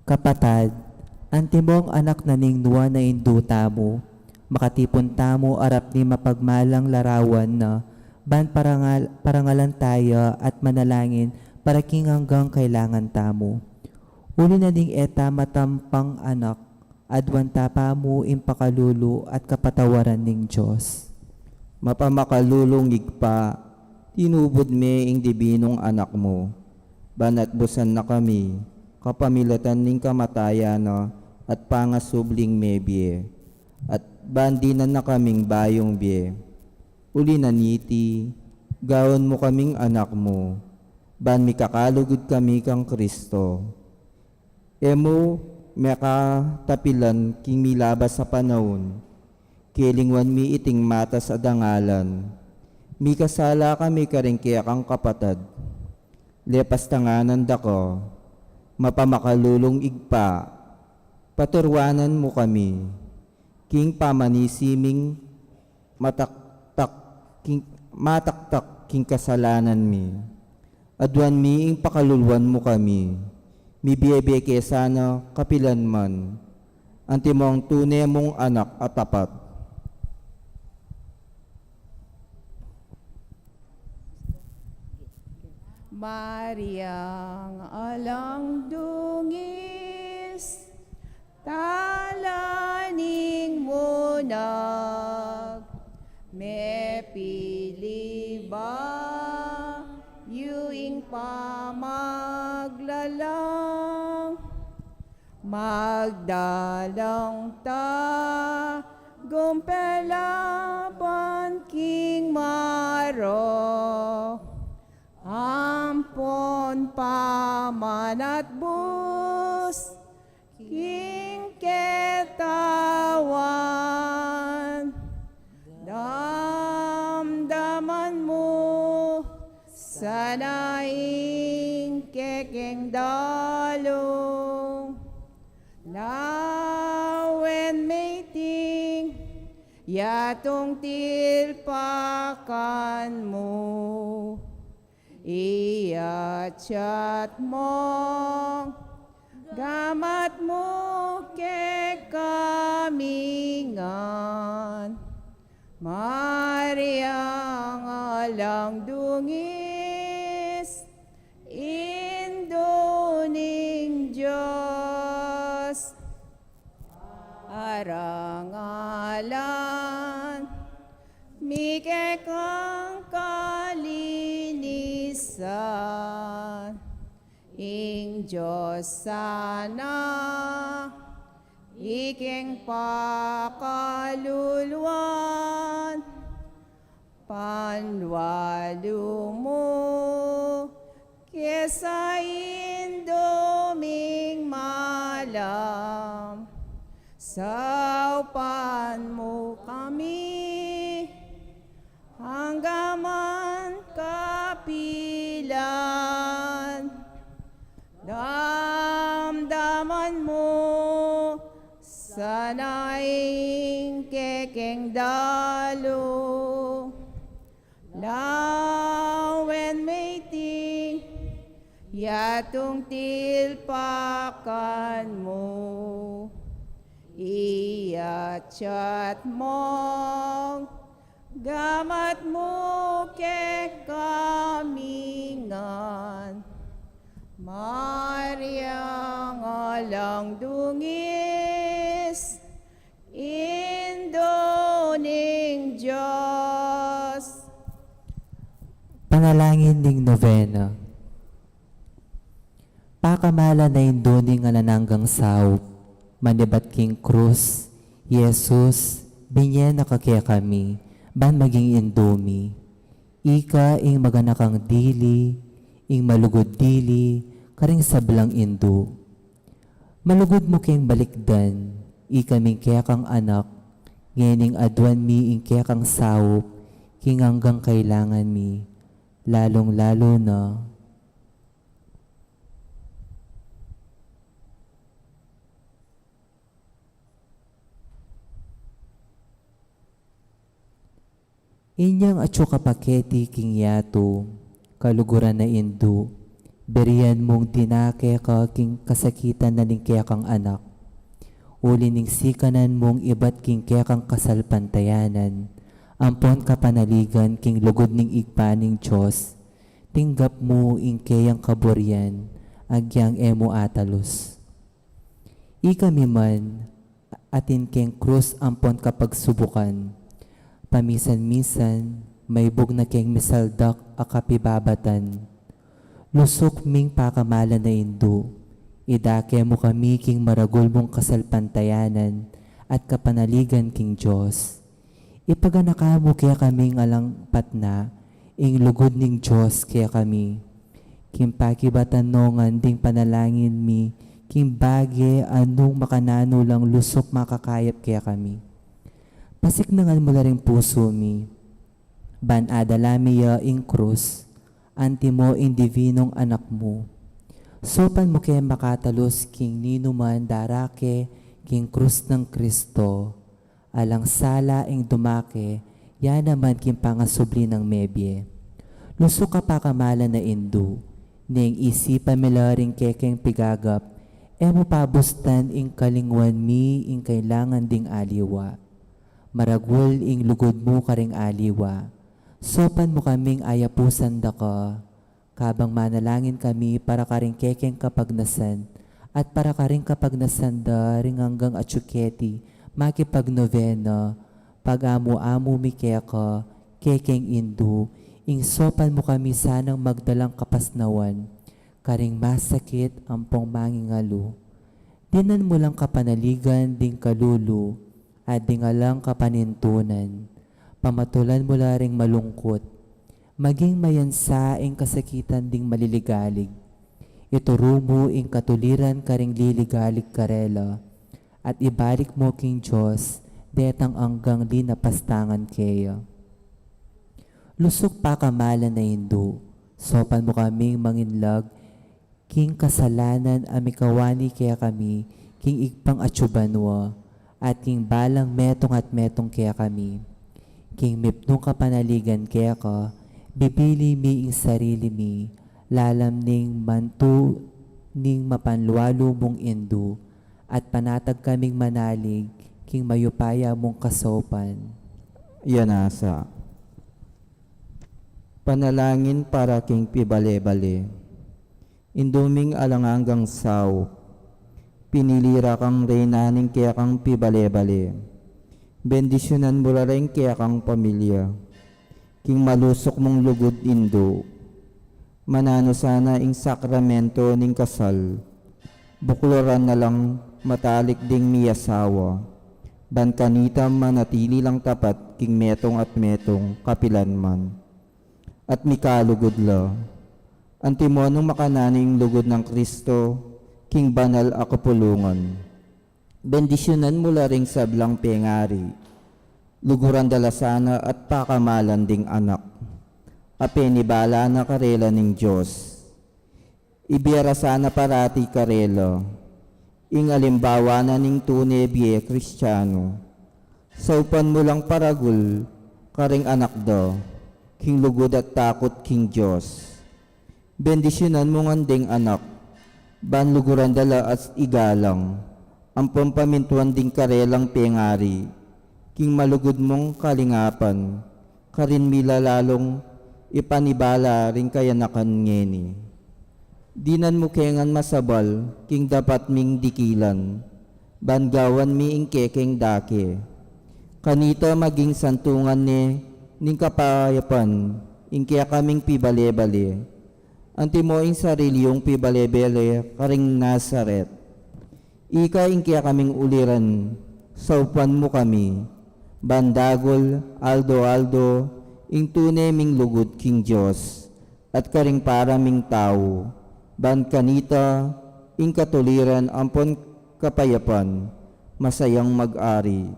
Kapatad, antimong anak na ning nuan a indu tamu, makatipun tamu arap ning mapagmalang larawan na, ban parangal-, parangalan taya at manalangin para king anggang kailangan tamu. Uli na ning e ta matampang anak, aduan ta pa mu ing pakalulu at kapatawaran ning Dios. Mapamakalulung Ibpa, tinubud me ing dibinung Anak mu, ban atbusan na kami, kapamilatan ning kamatayan na at pangasubling mebie, at ban dinan na kaming bayung bie. Uli na niti, gawan mu kaming anak mu, ban mikakalugud kami kang Kristo. E mu mekatapilan king milabas a panaun, kelingwan mi iting matas a dangalan. Mikasala kami karing kekang kapatad. Lepas tanganan da ka, mapamakalulung Ibpa, paturuanan mu kami, king pamanisi ming mataktak king, mataktak king kasalanan mi. Aduan mi ing pakaluluan mu kami. Mibie-bie ke sana kapilan man. Antimong tune mung anak a tapat. Mariang alang dungis, tala ning munag, mepili bayu ing pamaglalang. Magdalang tagumpay laban king marok, ampon pamanatbus king ketawan. Damdaman mu sana ing kekeng dalung, lawen me iting yatung tilpakan mu. Iyatyat mung gamat mu kekami ngan, Mariang alang dungis, Indu ning Dios. Arangalan mi kekang kalinisan, ing Dios sana ikeng pakaluluan. Panwalu mu ke sa Indu ming malam, saupan mu kami anggaman kapilan. dalu, lawen mi iti yatung tilpakan mu, iyatyat mung gamat mu kekami ngan. Maria, alang dungis, Indu ning Dios. Panalangin ning Novena. Pakamalan a Indu ning alang anggang saup, manibat king krus, Jesus, binye na ka kekami, ban maging Indu mi. Ika ing maganakang dili, ing malugud dili, karing sablang indu. Malugud mu keng balikdan, ikaming kekang anak, ngening aduan mi ing kekang saup, king anggang kailangan mi, lalung-lalu na inyang atyu ka pa keti king yatu, kaluguran a Indu, burian mung dinake ka king kasakitan na ning kekang anak. Uli ning sikanan mung ibat king kekang kasalpantayanan, ampon kapanaligan king lugud ning Ibpa ning Dios, tinggap mu ing keyang kaburian, agyang e mu atalus. Ikami man, atin keng krus ampon kapagsubukan, pamisan-misan, maibug na keng misaldak a kapibabatan. Lusuk ming pakamalan a Indu, idake mu kami king maragul mung kasalpantayanan at kapanaligan king Dios. Ipaganaka mu kekami alang patna ing lugud ning Dios kekami. King pakibatan no ngan ding panalangin mi, king bage a nung makananu lang lusuk makakayap kekami. Pasiknangan mu la ring pusu mi, ban adala mi ya ing krus, antimo ing divinung anak mu. Saupan mu ke makatalus king ninuman darake king krus nang Kristo. Alang sala ing dumake, ya naman king pangasubli nang mebie. Lusuk ka pakamalan a Indu, neng isipan mi la ring kekeng pigagap, e mu pabustan ing kalingwan mi ing kailangan ding aliwa. Maragul ing lugud mu karing aliwa. Saupan mu kaming ayapusan da ka, kabang manalangin kami para karing kekeng kapagnasan, at para karing kapagnasan da ring anggang atyu keti makipagnovena, pagamu-amu mi keka, kekeng Indu, ing saupan mu kami sanang magdalang kapasnawan karing masakit ampong mangingalu. Dinan mu lang kapanaligan ding kalulu, at ding alang kapanintunan. Pamatulan mu la ring malungkut. Maging mayansa ing kasakitan ding maliligalig. Ituru mu ing katuliran karing liligalig karela, at ibalik mu king Dios detang anggang linapastangan keya. Lusuk pakamalan a Indu, saupan mu kaming manginlag king kasalanan a mikawani kekami king Ibpang atyu banua, at king balang metung at metung kekami. King mipnung kapanaligan keka, bibili mi ing sarili mi, lalam ning mantu ning mapanlualu mung Indu, at panatag kaming manalig king mayupaya mung kasaupan. Yanasa. Panalangin para king pibale-bale. Indu ming alang anggang saup, pinili ra kang reyna ning kekang pibale-bale. Bendisyunan mu la ring kekang pamilya. King malusuk mung lugud, Indu, mananu sana ing sakramento ning kasal. Bukluran na lang matalik ding miyasawa, ban kanita manatili lang tapat king metung at metung kapilan man. At mikalugud la. Antimo nung makananu ing lugud nang Kristo king banal a kapulungan. Bendisyunan mu la ring sablang pengari. Luguran da la sana at pakamalan ding anak a penibala na karela ning Dios. Ibie ra sana parati karela ing alimbawa na ning tune bie Kristiano. Saupan mu lang paragul karing anak da, king lugud at takut king Dios. Bendisyunan mu ngan ding anak, ban luguran da la at igalang, ampon pamintuan ding karelang pengari, king malugud mung kalingapan, karin mi la lalung ipanibala ring kayanakan ngeni. Dinan mu ke ngan masabal, king dapat ming dikilan, ban gawan mi ing kekeng dake. Kanita maging santungan ne ning kapayapan, ing kekaming pibale-bale. Antimo ing sarili yung pibale-bale karing Nazaret. Ika ing kekaming uliran, saupan mu kami. Ban dagul, aldo-aldo, ing tune ming lugud king Dios, at karing para ming tau, ban kanita, ing katuliran ampon kapayapan, masayang mag-ari.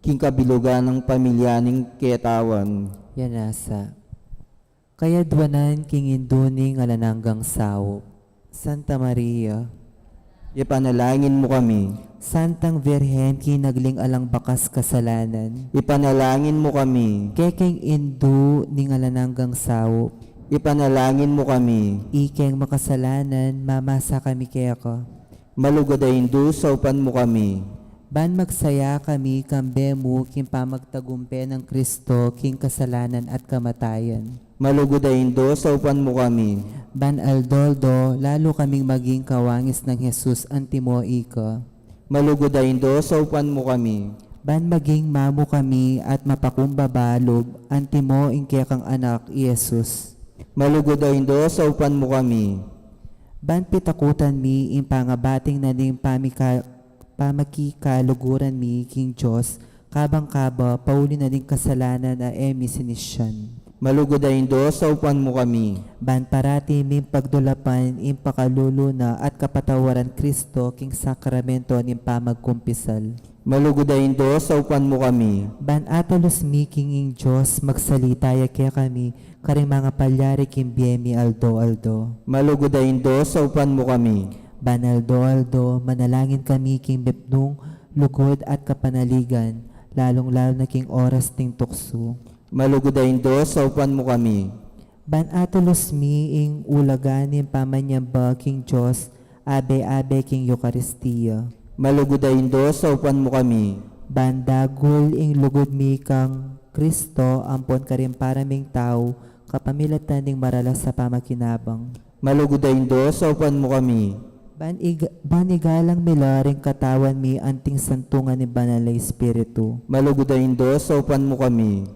King kabilugan ning pamilya ning ketawan. Yan nasa. Kayadwanan king Indu ning alang anggang saup. Santa Maria. Ipanalangin mu kami. Santang Virgen, kinagling alang bakas kasalanan. Ipanalangin mu kami. Kekeng Indu ning alang anggang saup. Ipanalangin mu kami. Ikeng makasalanan, mamasa kami keka. Malugud a Indu, saupan mu kami. Ban magsaya kami kambe mu king pamagtagumpe nang Kristo king kasalanan at kamatayan. Malugud a Indu, saupan mu kami. Ban aldo-aldo, lalu kaming maging kawangis nang Jesus antimo ika. Malugud a Indu, saupan mu kami. Ban maging mamu kami at mapakumbaba lub antimo ing kekang anak i Jesus. Malugud a Indu, saupan mu kami. Ban pitakutan mi ing pangabating na ning pamika-, pamakikaluguran mi king Dios, kabang kaba, pauli na ning kasalanan a e mi sinisyan. Malugud a Indu, saupan mu kami. Ban parati ming pagdulapan ing pakalulu na at kapatawaran Kristo king sakramento ning pamagkumpisal. Malugud a Indu, saupan mu kami. Ban atalus mi king ing Dios, magsalita ya kekami, karing mangapalyari king bie mi aldo-aldo. Malugud a Indu, saupan mu kami. Ban aldo-aldo, manalangin kami king mipnung lugud at kapanaligan, lalung-lalu na king oras ning tuksu. Malugud a Indu, saupan mu kami. Ban atalus mi ing ulaga ning pamanyamba king Dios, abe-abe king Eukaristia. Malugud a Indu, saupan mu kami. Ban dagul ing lugud mi kang Kristo, ampon karing para ming tau, kapamilatan ning maralas a pamakinabang. Malugud a Indu, saupan mu kami. Ban ig-, ban igalang mi la ring katawan mi anting santungan ning Banal a Espiritu. Malugud a Indu, saupan mu kami.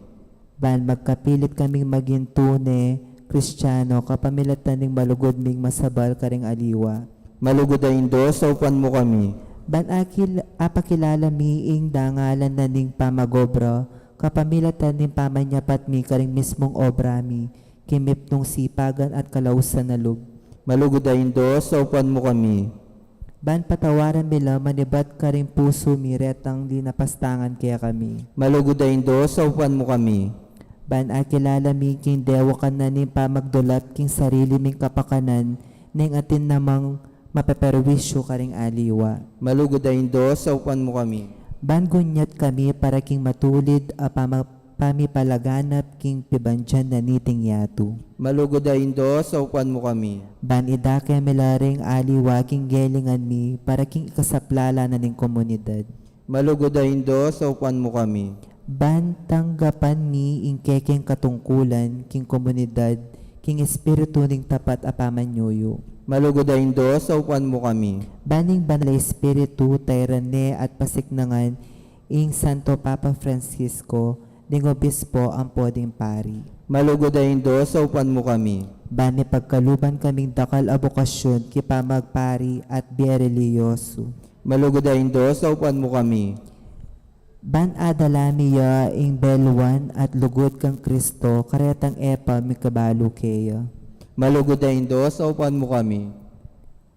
Ban magkapilit kaming maging tune Kristiano, kapamilatan ning malugud ming masabal karing aliwa. Malugud a Indu, saupan mu kami. Ban akil-, apakilala mi ing dangalan na ning pamag-obra, kapamilatan ning pamanyapat mi karing mismung obra mi, king mipnung sipagan at kalausan na lub. Malugud a Indu, saupan mu kami. Ban patawaran mi la manibat karing pusu mi retang linapastangan kekami. Malugud a Indu, saupan mu kami. Ban akilala mi king dewakan na ning pamagdulap king sarili ming kapakanan, neng atin namang mapeperwisyu karing aliwa. Malugud a Indu, saupan mu kami. Ban gunyat kami para king matulid a pama-, pamipalaganap king pibandian na niting yatu. Malugud a Indu, saupan mu kami. Ban idake mi la ring aliwa king gelingan mi para king ikasaplala na ning komunidad. Malugud a Indu, saupan mu kami. Ban tanggapan mi ing kekeng katungkulan king komunidad, king espiritu ning tapat a pamanyuyu. Malugud a Indu, saupan mu kami. Ban ing Banal a Espiritu tairan ne at pasiknangan ing Santo Papa Francisco, ding obispo ampo ding pari. Malugud a Indu, saupan mu kami. Ban mipagkaluban kaming dakal a bokasyun kipamagpari at bie relihiyosu. Malugud a Indu, saupan mu kami. Ban adala mi ya ing belwan at lugud kang Kristo, karetang e pa mikibalu keya. Malugud a Indu, saupan mu kami.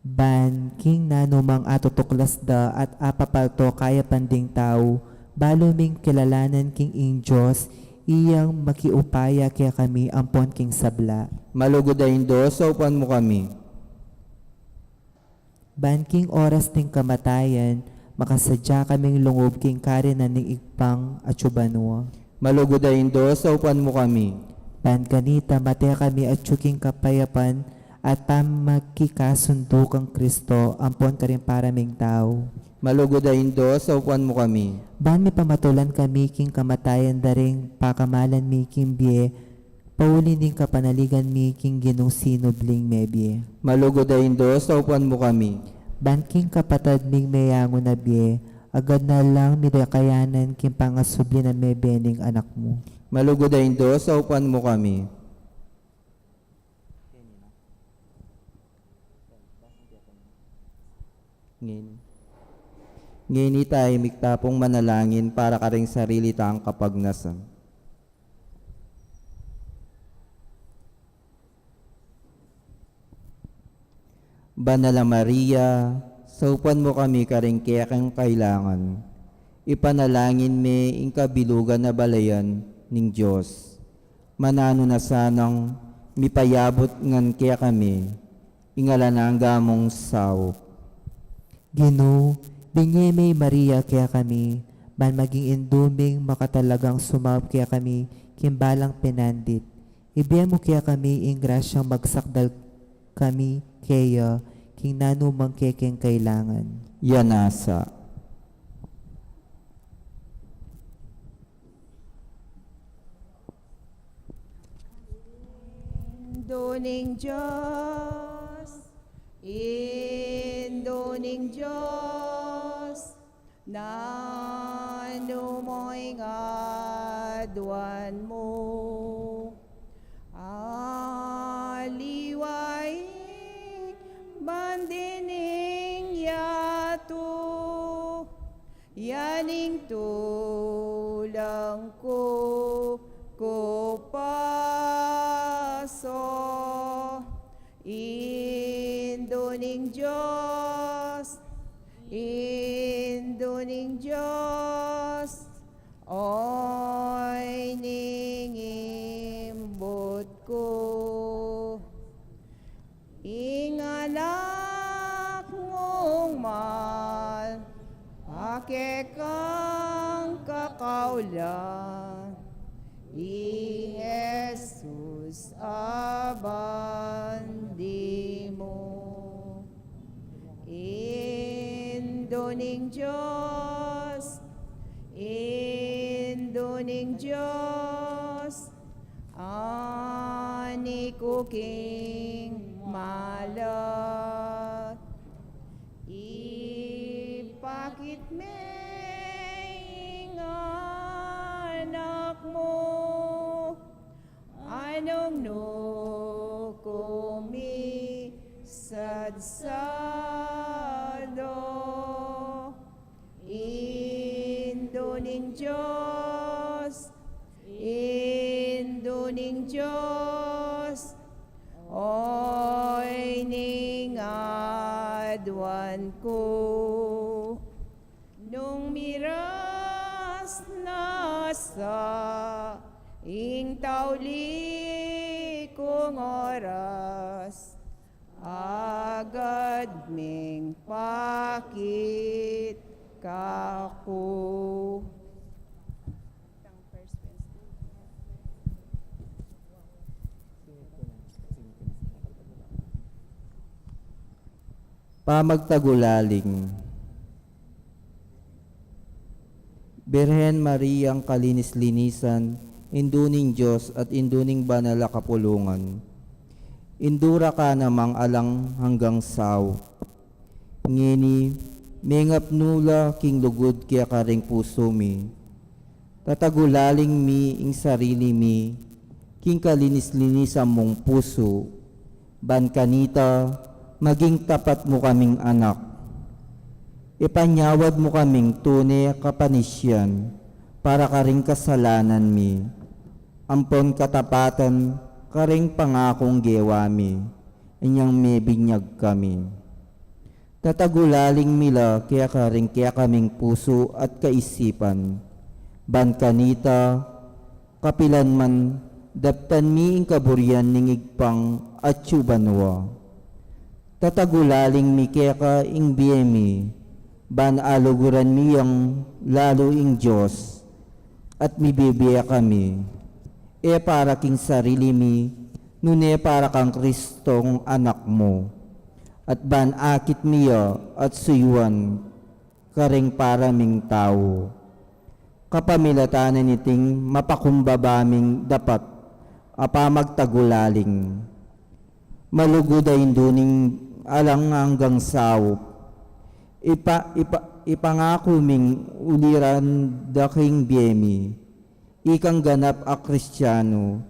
Ban king nanumang atutuklas da at apapalto kayapan ding tau, balu ming kilalanan king ing Dios, iyang makiupaya kekami ampon king sabla. Malugud a Indu, saupan mu kami. Ban king oras ning kamatayan, Makasadya kaming lungub king karinan ning Ibpang atsu banua. Malugud a Indu, saupan mu kami. Ban kanita, mate kami atsu king kapayapan at pamagkikasundu kang Kristo ampon karing para ming tau. Malugud a Indu, saupan mu kami. Ban mipamatulan kami king kamatayan da ring pakamalan mi king bie, pauli ning kapanaligan mi king Ginung sinubling mebie. Malugud a Indu, saupan mu kami. Ban king kapatad ming meyangu na bie, agad na lang midakayanan king pangasubli na mebie ning Anak mu. Malugud a Indu, saupan mu kami. Ngeni, ngeni tamu mikit pung manalangin para karing sarili tang kapagnasan. Banal a Maria, saupan mu kami karing kekang kailangan. Ipanalangin me ing kabilugan a balayan ning Dios. Mananu na sanang mipayabut ngan kekami ing alang angga mung saup. Ginu, binye me i Maria kekami, ban maging indu ming makatalagang sumaup kekami king balang penandit. Ibie mu kekami ing grasyang magsakdal kami keya king nanu mang kekeng kailangan. Yan nasa. Indu ning Dios, Indu ning Dios, nanu mo ing aduan mu? Aliwa ing bandi ning yatu, ya ing tulang ku kupasu. Indu ning Dios, Indu ning Dios, oyni ing imbut ku. Ing anak mung mal, a kekang kakaulan, i Jesus a bandi mu. Indu ning Dios, Indu ning Dios, ani ku king malat. Ipakit me ing anak mu, a nung nu ku misadsadu. Indu ning Dios, Indu ning Dios, oyni ing aduan ku. Nung miras na sa ing tauli kung oras, agad meng pakit kaku. Pamagtagulaling. Birhen Mariang kalinis-linisan, Indu ning Dios at Indu ning banal a kapulungan. Indu ra ka namang alang anggang saup. Ngeni, mengapnu la king lugud kekaring pusu mi. Tatagulaling mi ing sarili mi king kalinis-linisan mung pusu, ban kanita maging tapat mu kaming anak. Ipanyawad mu kaming tune kapanisian para karing kasalanan mi, ampon katapatan karing pangakung gewa mi, inyang mebinyag kami. Tatagulaling mi la kekaring kekaming pusu at kaisipan, ban kanita kapilan man daptan mi ing kaburian ning Ibpang atsu banua. Tatagulaling mi keka ing bie mi, Ban aluguran mi yang lalu ing Dios, at mibibie kami, e para king sarili mi, nune para kang Kristong Anak mu, at ban akit mi ya at suyuan karing para ming tau. Kapamilatan na niting mapakumbaba ming dapat a pamagtagulaling. Malugud a Indu ning alang anggang saup. Ipa, ipa, ipangaku ming uliran da king bie mi. Ikang ganap a Kristiano,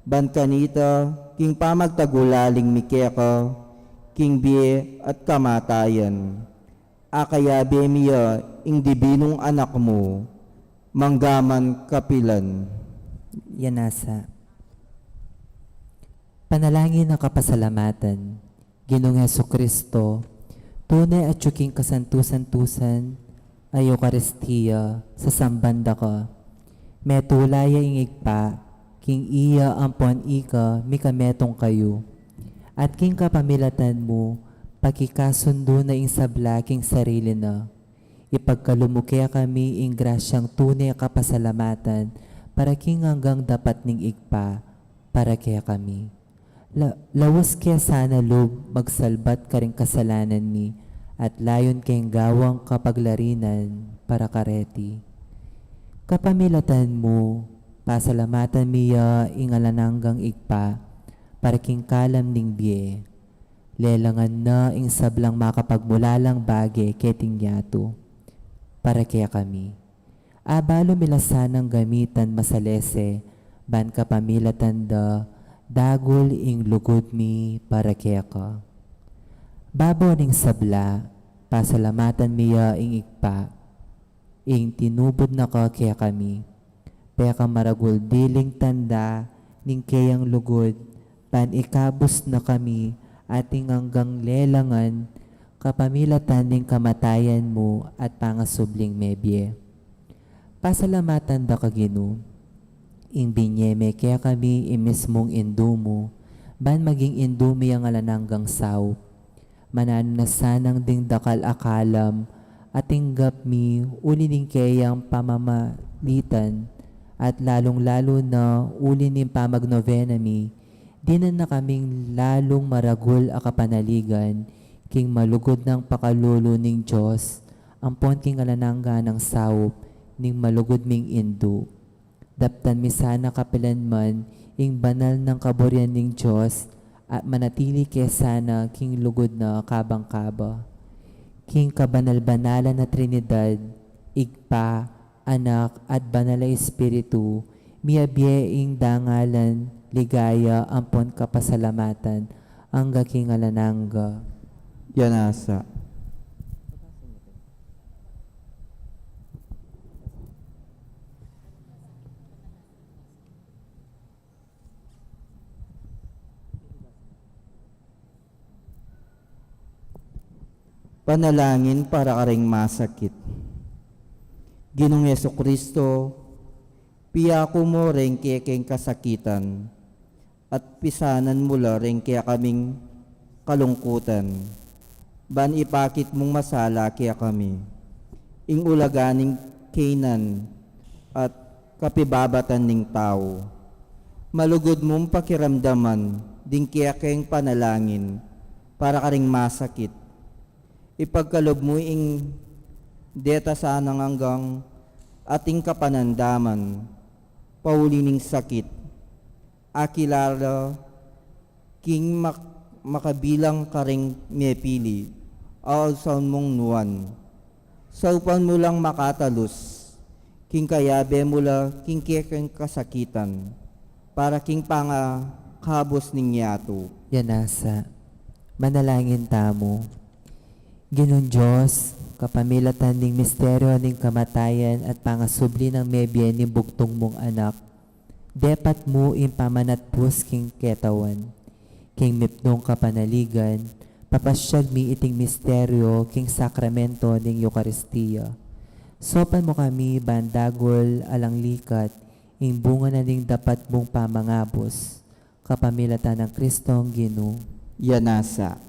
ban kanita king pamagtagulaling mi keka, king bie at kamatayan. Akayabe mi ya ing dibinung Anak mu, manggaman kapilan. Yan nasa. Panalangin a kapasalamatan. Ginung Jesucristo, tune atyu king kasantu-santusan a Eukaristia, sasamban da ka. Metula ya ing Ibpa, king iya ampon ika mikametung kayu. At king kapamilatan mu, pakikasundu na ing sabla king sarili na. Ipagkalub mu kekami ing grasyang tune kapasalamatan para king anggang dapat ning Ibpa para kekami. La, laus ke sana lub magsalbat karing kasalanan mi at layun keng gawang kapaglarinan para kareti. Kapamilatan mu, pasalamatan mi ya ing alang anggang Ibpa para king kalam ning bie. Lelangan na ing sablang makapagmulalang bage keting yatu para kekami. Abalu mi la sanang gamitan masalese, ban kapamilatan da dagul ing lugud mi para keka. Babo ning sabla, pasalamatan mi ya ing Ibpa, ing tinubud na ka kekami. Pekamaragul diling tanda ning keyang lugud, ban ikabus na kami ating anggang lelangan kapamilatan ning kamatayan mu at pangasubling mebie. Pasalamatan da ka, Ginu, ing binie me kekami ing mismung Indu mu, ban maging Indu mi yang alang anggang saup. Mananu na sanang ding dakal a kalam a tinggap mi uli ning keyang pamamalitan, at lalung-lalu na uli ning pamagnovena mi, dinan na kaming lalung maragul a kapanaligan king malugud nang pakalulu ning Dios, ampon king alang angga nang saup ning malugud ming Indu. Daptan mi sana kapilanman ing banal nang kaburian ning Dios, at manatili ke sana king lugud na kabang kaba. King kabanal-banalan a Trinidad, Ibpa, Anak, at Banal a Espiritu, miyabie ing dangalan, ligaya, ampon kapasalamatan, angga king alang angga. Yan asa. Panalangin para karing masakit. Ginung Jesucristo, piyaku mu ring kekeng kasakitan, at pisanan mu la ring kekaming kalungkutan, ban ipakit mung masala kekami ing ulaga ning kaynan at kapibabatan ning tau. Malugud mung pakiramdaman ding kekeng panalangin para karing masakit. Ipagkalub mu ing deta sanang anggang ating kapanandaman pauli ning sakit. Akilala king mak-, makabilang karing mepili, ausaun mung nuan. Saupan mu lang makatalus, king kayabe mu la king kekeng kasakitan, para king pangakabus ning yatu. Yan asa. Manalangin tamu. Ginung Dios, kapamilatan ning misteryo ning kamatayan at pangasubli nang mebie ning bugtung mung Anak, depat mu ing pamanatpus king ketawan. King mipnung kapanaligan, papasyag mi iting misteryo king sakramento ning Eukaristia. Saupan mu kami ban dagul alang likat ing bunga na ning dapat mung pamangabus. Kapamilatan nang Kristong Ginu. Yan asa.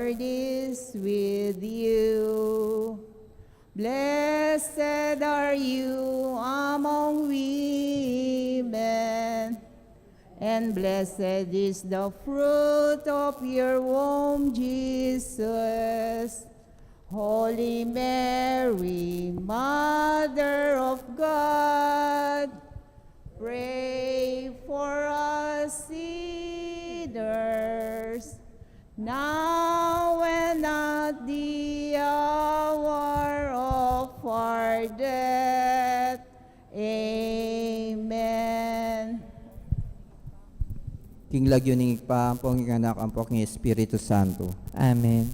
Lord is with you. Blessed are you among women, and blessed is the fruit of your womb, Jesus. Holy Mary, Mother of God, pray for us sinners, now and at the hour of our death. Amen. King lagyu ning Ibpa, ampong ning Anak, ampong ning Espiritu Santo. Amen.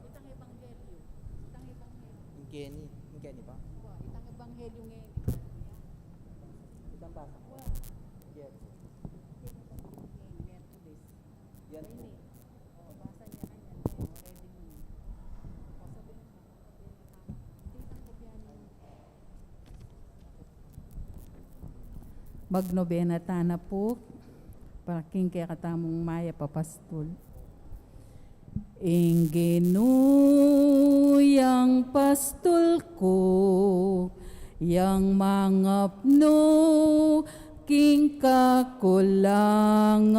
Itang ebanghelyo. Itang ebanghelyo. Ing keni, ing keni pa? Wa, itang ebanghelyo ngeni. Itang basa ko. Wa. Yes. Itang ebanghelyo ngeni, Miyerkules. Yan po. Ini. O, basa niya na yan. Ready mo na. O, sabihin mo. Magnobena tana pu, para king kekatamung mayap a pastul. Ing Ginu yang pastul ku, yang mangapnu king kakulangan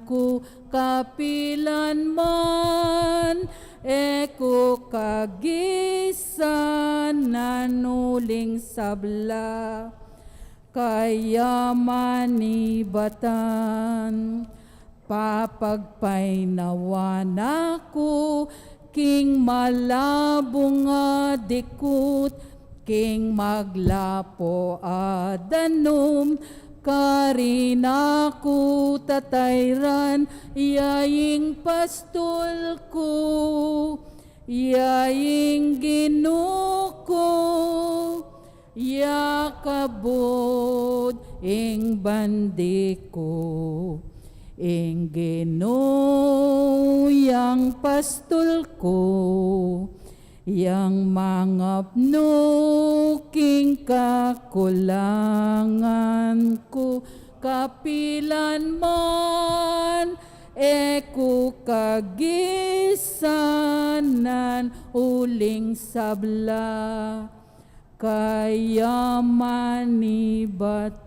ku, kapilan man e ku kagisanan uling sabla, kaya manibatan. Papagpainawan aku king malabung a dikut, king maglapo a danum, karin aku tatayran, ya ing pastul ku, ya ing Ginu ku, ya kabud ing bandi ku. Ing Ginu yang pastul ku, yang mangapnu king kakulangan ku, kapilan man e ku kagisanan uling sabla, kaya manibatan.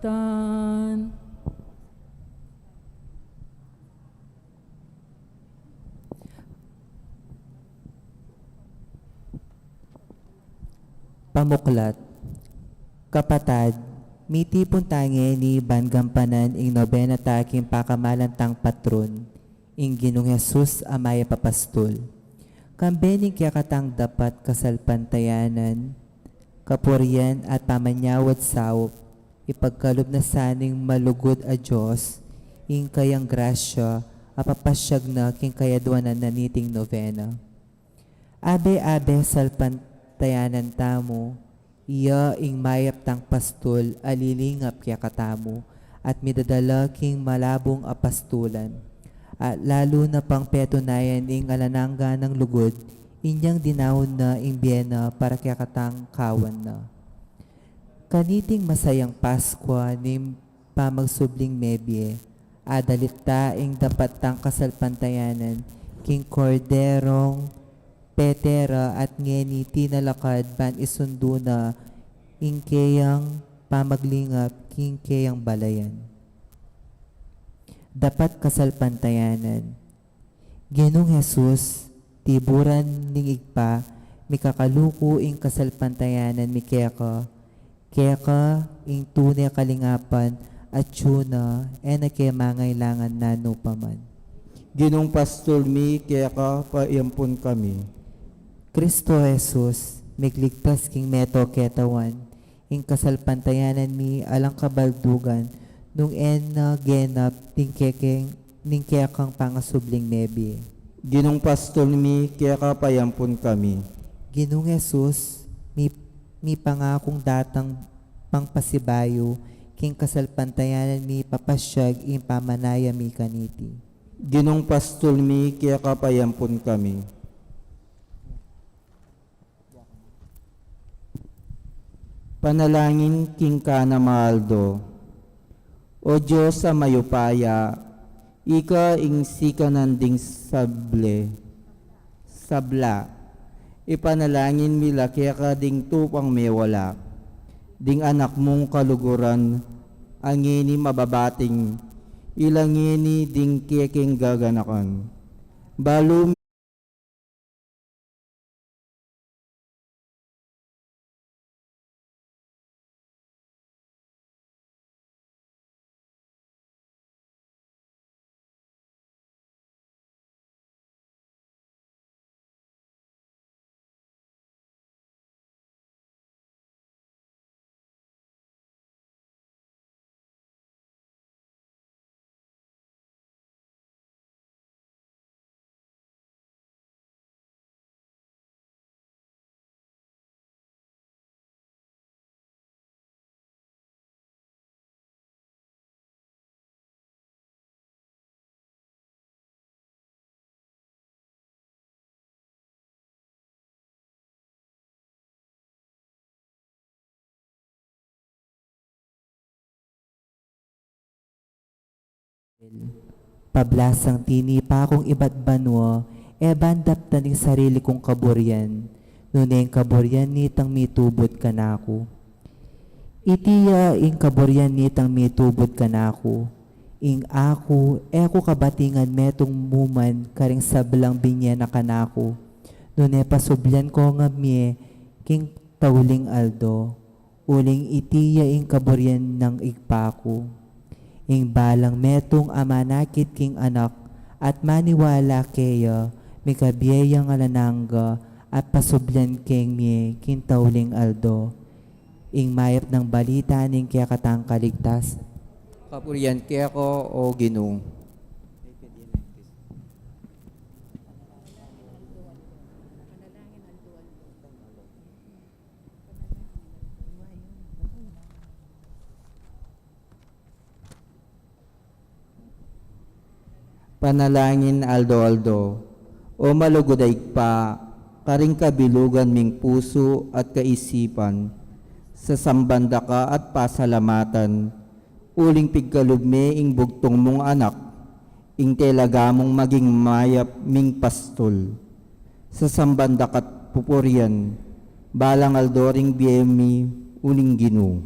Pamuklat. Kapatad, mitipun ta ngeni ban gampanan ing nobena ta king pakamalan tang patron, ing Ginung Jesus a mayap a pastul. Kambe ning kekatang dapat kasalpantayanan, kapurian at pamanyawad saup, ipagkalub na sa ning malugud a Dios ing kayang grasya a papasyag na king kayadwanan na niting nobena. Abe-abe salpantayanan tamu, iya ing mayap tang pastul a lilingap kekatamu at midadala king malabung a pastulan, at lalu na pang petunayan ing alang angga nang lugud inyang dinaun na ing bie na para kekatang kawan na. Kaniting masayang Paskwa ning pamagsubling mebie, Adalit ta ing dapat tang kasalpantayanan king Korderong petera at ngeni tinalakad ban isundu na ing keyang pamaglingap king keyang balayan. Dapat kasalpantayanan. Ginung Jesus, tiburan ning Ibpa, mikakaluku ing kasalpantayanan mi keka, keka ing tune kalingapan, at tune, e na ke mangailangan nanu pa man. Ginung pastul mi, keka payampun kami. Kristo Jesus, migligtas king meto ketawan, ing kasalpantayanan mi alang kabaldugan, nung e na genap ding kekeng, ning kekang pangasubling mebie. Ginung pastul mi, keka payampun kami. Ginung Jesus, mi, mipangakung datang pang pasibayu, king kasalpantayanan mi papasyag ing pamanaya mi kaniti. Ginung pastul mi, keka payampun kami. Panalangin king kanam a aldo. O Dios a mayupaya, ika ing sikanan ding sable, sabla. Ipanalangin mi la keka ding tupang mewala, ding anak mung kaluguran, a ngeni mababating, ila ngeni ding kekeng gaganakan. Balu Pablasang tinipa kung ibat banua, e ban daptan ing sarili kung kaburian, nune ing kaburian nitang mitubud kanaku. Iti ya ing kaburian nitang mitubud kanaku, ing aku, e ku kabatingan metung mu man karing sablang binye na kanaku, nune pasublian ko ngan mie king tauling aldo. Uling iti ya ing kaburian nang Ibpa ku, ing balang metung a manakit king Anak at maniwala keya, mikabie yang alang angga at pasublian keng mie king tauling aldo. Ing mayap nang balita ning kekatang kaligtas. Kapurian keka, O Ginu. Panalangin aldo-aldo. O malugud a Ibpa, karing kabilugan ming pusu at kaisipan, sasamban da ka at pasalamatan, uling pigkalub me ing bugtung mung Anak, ing talaga mung maging mayap ming pastul. Sasamban da ka't pupurian, balang aldo ring bie mi uling Ginu.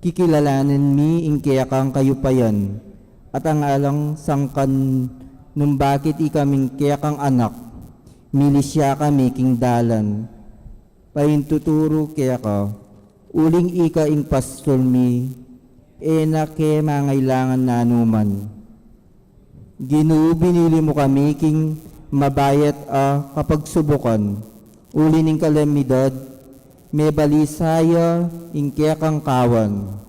Kikilalanan mi ing kekang kayupayan, at ang alang sangkan nung bakit ika ming kekang Anak, milisya kami king dalan, paintuturu keka, uling ika ing pastul mi, e na ke mangailangan nanu man. Ginu, binili mu kami king mabayat a kapagsubukan, uli ning kalamidad, mebalisa ya ing kekang kawan.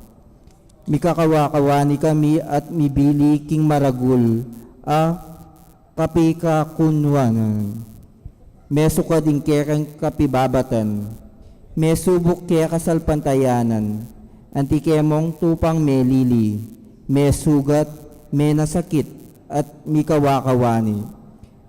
Mikakawa-kawani kami at mibili king maragul a kapikakunwanan. Mesukad ing kekang kapibabatan. Mesubuk keka salpantayanan. Anti ke mung tupang melili. Mesugat, menasakit, at mikawa-kawani.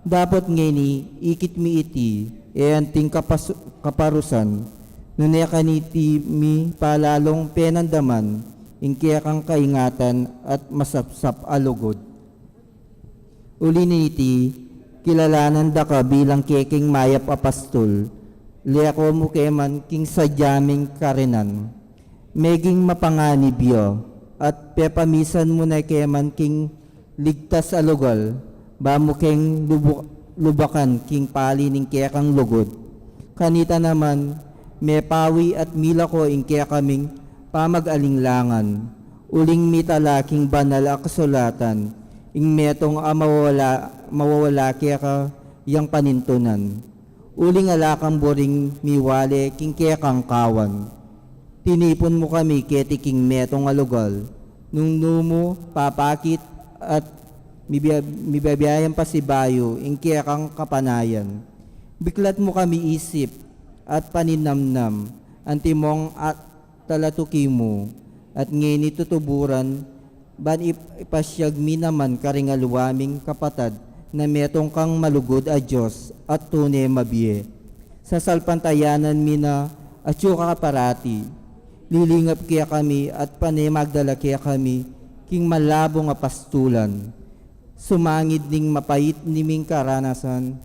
Dapot ngeni, ikit mi iti, e anting kapas-, kaparusan, nune kaniti mi palalung penandaman, ing kekang kaingatan at masapsap a lugud. Uli niti, kilalanan da ka bilang keking mayap a pastul, leko mu ke man king sadya ming karinan. Meging mapanganib ya, at pepamisan mu na ke man king ligtas a lugal, ba mu keng lubu-, lubakan king pali ning kekang lugud. Kanita naman, mepawi at milako ing kekaming pamag-alinglangan, uling mitala king banal a kasulatan, ing metung a mawawala, mawawala keka yang panintunan. Uling ala kang buring miwale king kekang kawan. Tinipun mu kami keti king metung a lugal, nung nu mu papakit at mibia-, mibiabiayang pasibayu ing kekang kapanayan. Biklat mu kami isip at paninamnam, antimong at talatuki mu, at ngeni tutuburan, ban ip-, ipasyag mi naman karing aliwa ming kapatad na metung kang malugud a Dios at tune mabie. Sasalpantayanan mi na atyu ka parati, lilingap kekami at pane magdala kekami king malabung a pastulan. Sumangid ning mapait niming karanasan,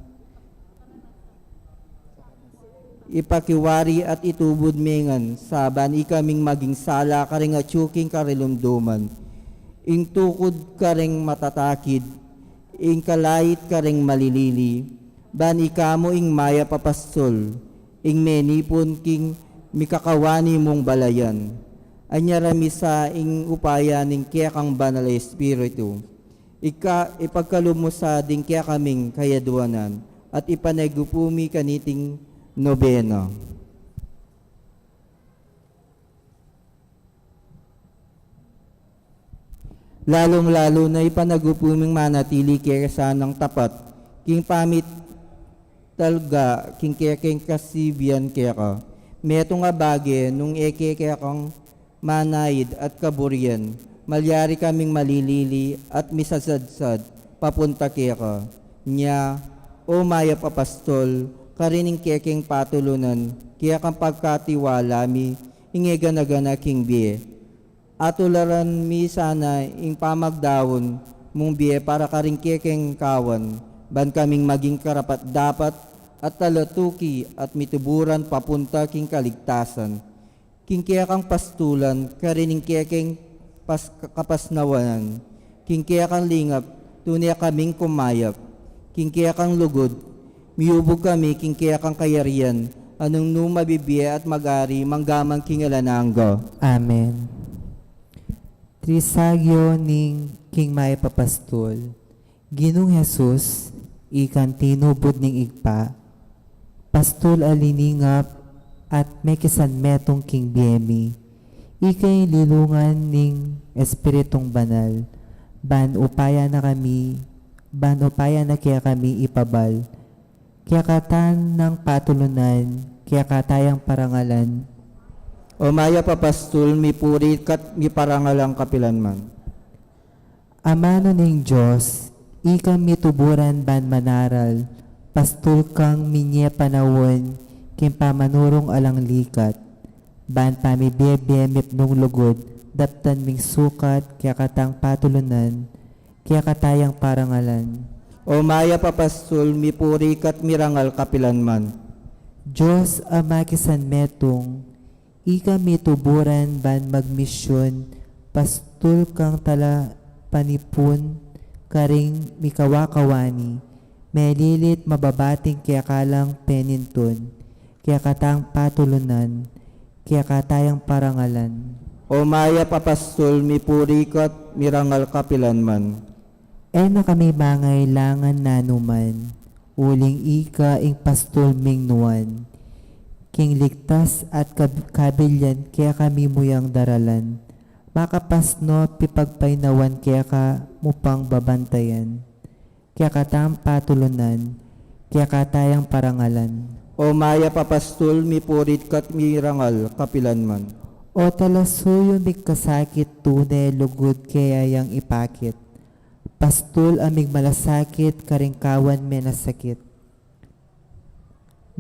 ipakiwari at itubud me ngan sa ban ikaming maging sala karing atyu king karilumduman, ing tukud karing matatakid, ing kalait karing malilili, ban ika mu ing mayap a pastul, ing menipun king mikakawani mung balayan. Anyara mi sa ing upaya ning kekang Banal a Espiritu. Ika, ipagkalub mu sa ding kekaming kayaduanan, at ipanagupu mi kaniting nobena. Lalung-lalu na ipanagupu ming manatili keka sanang tapat, king pamit talga, king kekeng kasibian keka. Metung a bage, nung e ke kekang manaid at kaburian, malyari kaming malilili at misasadsad papunta keka. Nya, O mayap a pastul, karin ing kekeng patulunan, kekang pagkatiwala mi, ing e gana-gana king bie. Atularan mi sana ing pamagdaun mung bie para karing kekeng kawan, ban kaming maging karapat-dapat at talatuki at mituburan papunta king kaligtasan. King kekang pastulan, karin ing kekeng pas-, kapasnawanan. King kekang lingap, tune kaming kumayap. King kekang lugud, miubug kami king kekang kayarian, a nung nu mabibie at mag-ari, mangga man king alang angga. Amen. Trisagyo ning king mayap a pastul. Ginung Jesus, ikang tinubud ning Ibpa, pastul a liningap at mekisanmetung king bie mi. Ika ing lilungan ning Espiritung Banal, ban upaya na kami, ban upaya na kekami ipabal. Keka tang patulunan, keka tayang parangalan. O mayap a pastul, mipuri ka't miparangalan kapilanman. Amanu ning Dios, ikang mituburan ban manaral, pastul kang minye panaun, king pamanurung alang likat, ban pamibie-bie mipnung lugud, daptan ming sukat, keka tang patulunan, keka tayang parangalan. O mayap a pastul, mipuri ka't mirangal kapilanman. Dios a makisanmetung, ika mituburan ban magmisyun, pastul kang talapanipun, karing mikawakawani, melilit mababating keka lang penintun, keka tang patulunan, keka tayang parangalan. O mayap a pastul, mipuri ka't mirangal kapilanman. E na kami mangailangan nanuman, uling ika ing pastul ming nuan. King ligtas at kab-, kabilian kekami mu yang daralan, makapasno pipagpainawan keka mu pang babantayan. Keka tang patulunan, keka tayang parangalan. O mayap a pastul, mipuri ka't mirangal kapilanman. O talasuyu migkasakit, tune lugud keya yang ipakit. Pastul a migmalasakit karing kawan menasakit.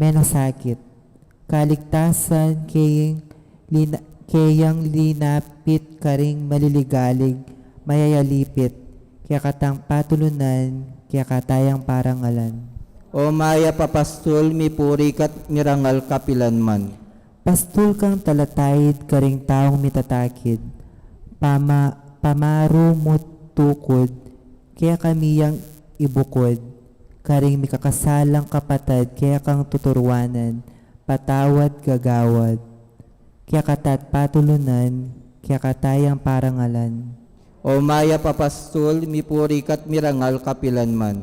Menasakit. Kaligtasan keng lina-, keyang linapit karing maliligalig, mayayalipit, kekatang patulunan, kekatayang parangalan. O mayap a pastul, mipuri ka't mirangal kapilan man. Pastul kang talataid karing taung mitatakid, pama-, pamaru mu't tukud, kekami yang ibukud, karing mikakasalang kapatad kekang tuturuanan, patawad gagawad, kekatat patulunan, kekatayang parangalan. O mayap a pastul, mipuri ka't mirangal kapilan man.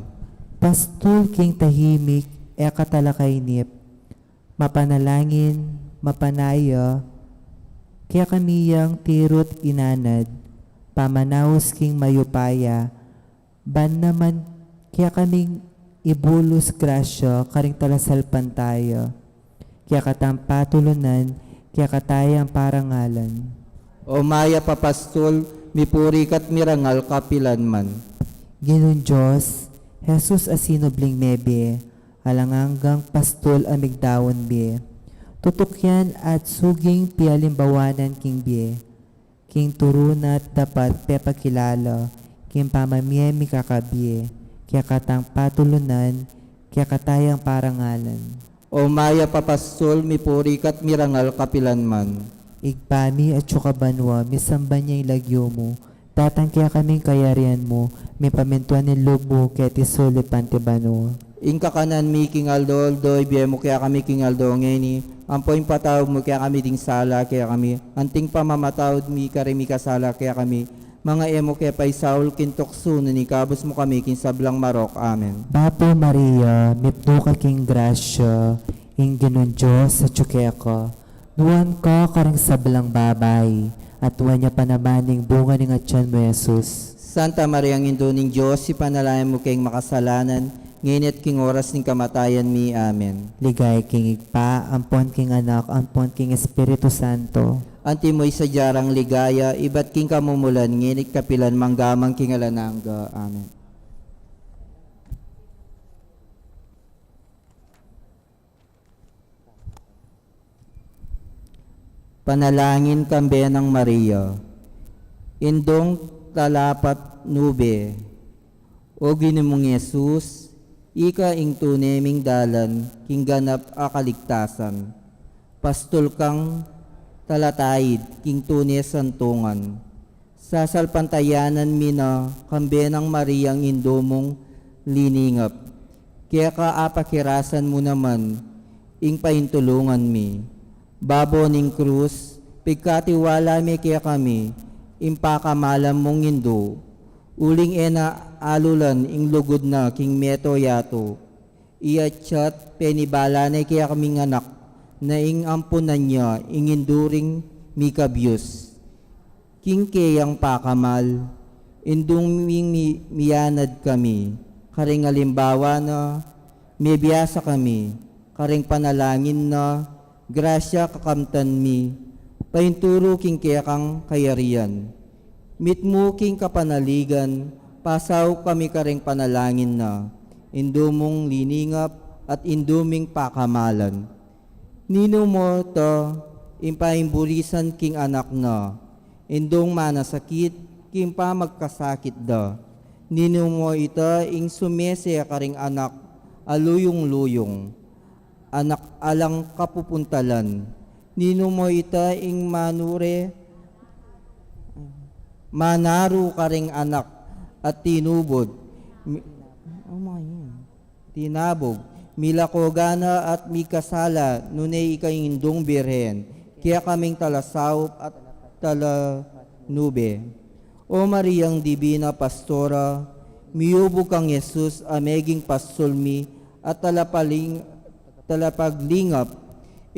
Pastul king tahimik, e ka talakainip, mapanalangin, mapanaya, kekami yang tiru't inanad, pamanaus king mayupaya, ban naman kekaming ibulus grasya karing talasalpantaya, kekatang patulunan, kekatayang parangalan. O mayap a pastul, mipuri ka't mirangal kapilan man. Ginung Dios, Jesus a sinubling mebie, alang anggang pastul a migdaun bie. Tutukyan at suging pialimbawanan king bie, king turu na't dapat pepakilala, king pamamie mikakabie, kekatang patulunan, kekatayang parangalan. O mayap a pastul, mipuri ka't mirangal kapilan man. Ibpa mi, atsu ka banua, misamban ya ing lagyu mu, datang kekami ing kayarian mu, mipamintuan ing lub mu keti sulip anti banua. Ing kakanan mi king aldo-aldo, ibie mu kekami king aldo ngeni, ampo ipatawad mu kekami ding sala kekami, anti ing pamamatawad mi karing mikasala kekami, manga e mu ke paisaul king tuksu, nune ikabus mu kami king sablang marok. Amen. Bapu Maria, mipnu ka king grasya, ing Ginung Dios atsu keka, nuan ka karing sablang babai, at nuan ya pa naman ing bunga ning atian mu, Jesus. Santa Maria, Indu ning Dios, ipanalangin mu keng makasalanan, ngeni at king oras ning kamatayan mi. Amen. Ligaya king Ibpa, ampon king Anak, ampon king Espiritu Santo. Antimo ing sadya rang ligaya, ibat king kamumulan, ngeni at kapilan man, angga man king alang angga. Amen. Panalangin kang Benang Maria. Indung talapat nube, O Ginu mung Jesus, ika ing tune ming dalan king ganap a kaligtasan. Pastul kang talataid king tune santungan. Sasalpantayanan mi na kang Benang Mariang Indu mung liningap. Keka apakirasan mu naman ing paintulungan mi. Babo ning krus, pigkatiwala mi kekami ing pakamalan mung Indu, uling e na alulan ing lugud na king meto yatu. Iyatsa't penibala ne kekaming anak na ing ampunan ya ing Indu ring mikabius. King keyang pakamal, Indung ming mi-, miyanad kami, karing alimbawa na, mebiasa kami, karing panalangin na, grasya kakamtan mi, painturu king kekang kayarian. Mitmu king kapanaligan, pasaup kami karing panalangin na, Indu mung liningap at Indu ming pakamalan. Ninu mo ita ing paimburisan king anak na, Indung manasakit king pamagkasakit da. Ninu mo ita ing sumese karing anak a luyung-luyung, anak alang kapupuntalan. Ninu mo ita ing manure, manaru karing anak a tinubud. Mi-, oh my God. Tinabug, milako gana at mikasala, nune ika ing Indung Birhen, kekaming talasaup at talanube. O Mariang Dibina Pastora, miyubug kang Jesus a meging pastul mi at talapaling-, talapaglingap,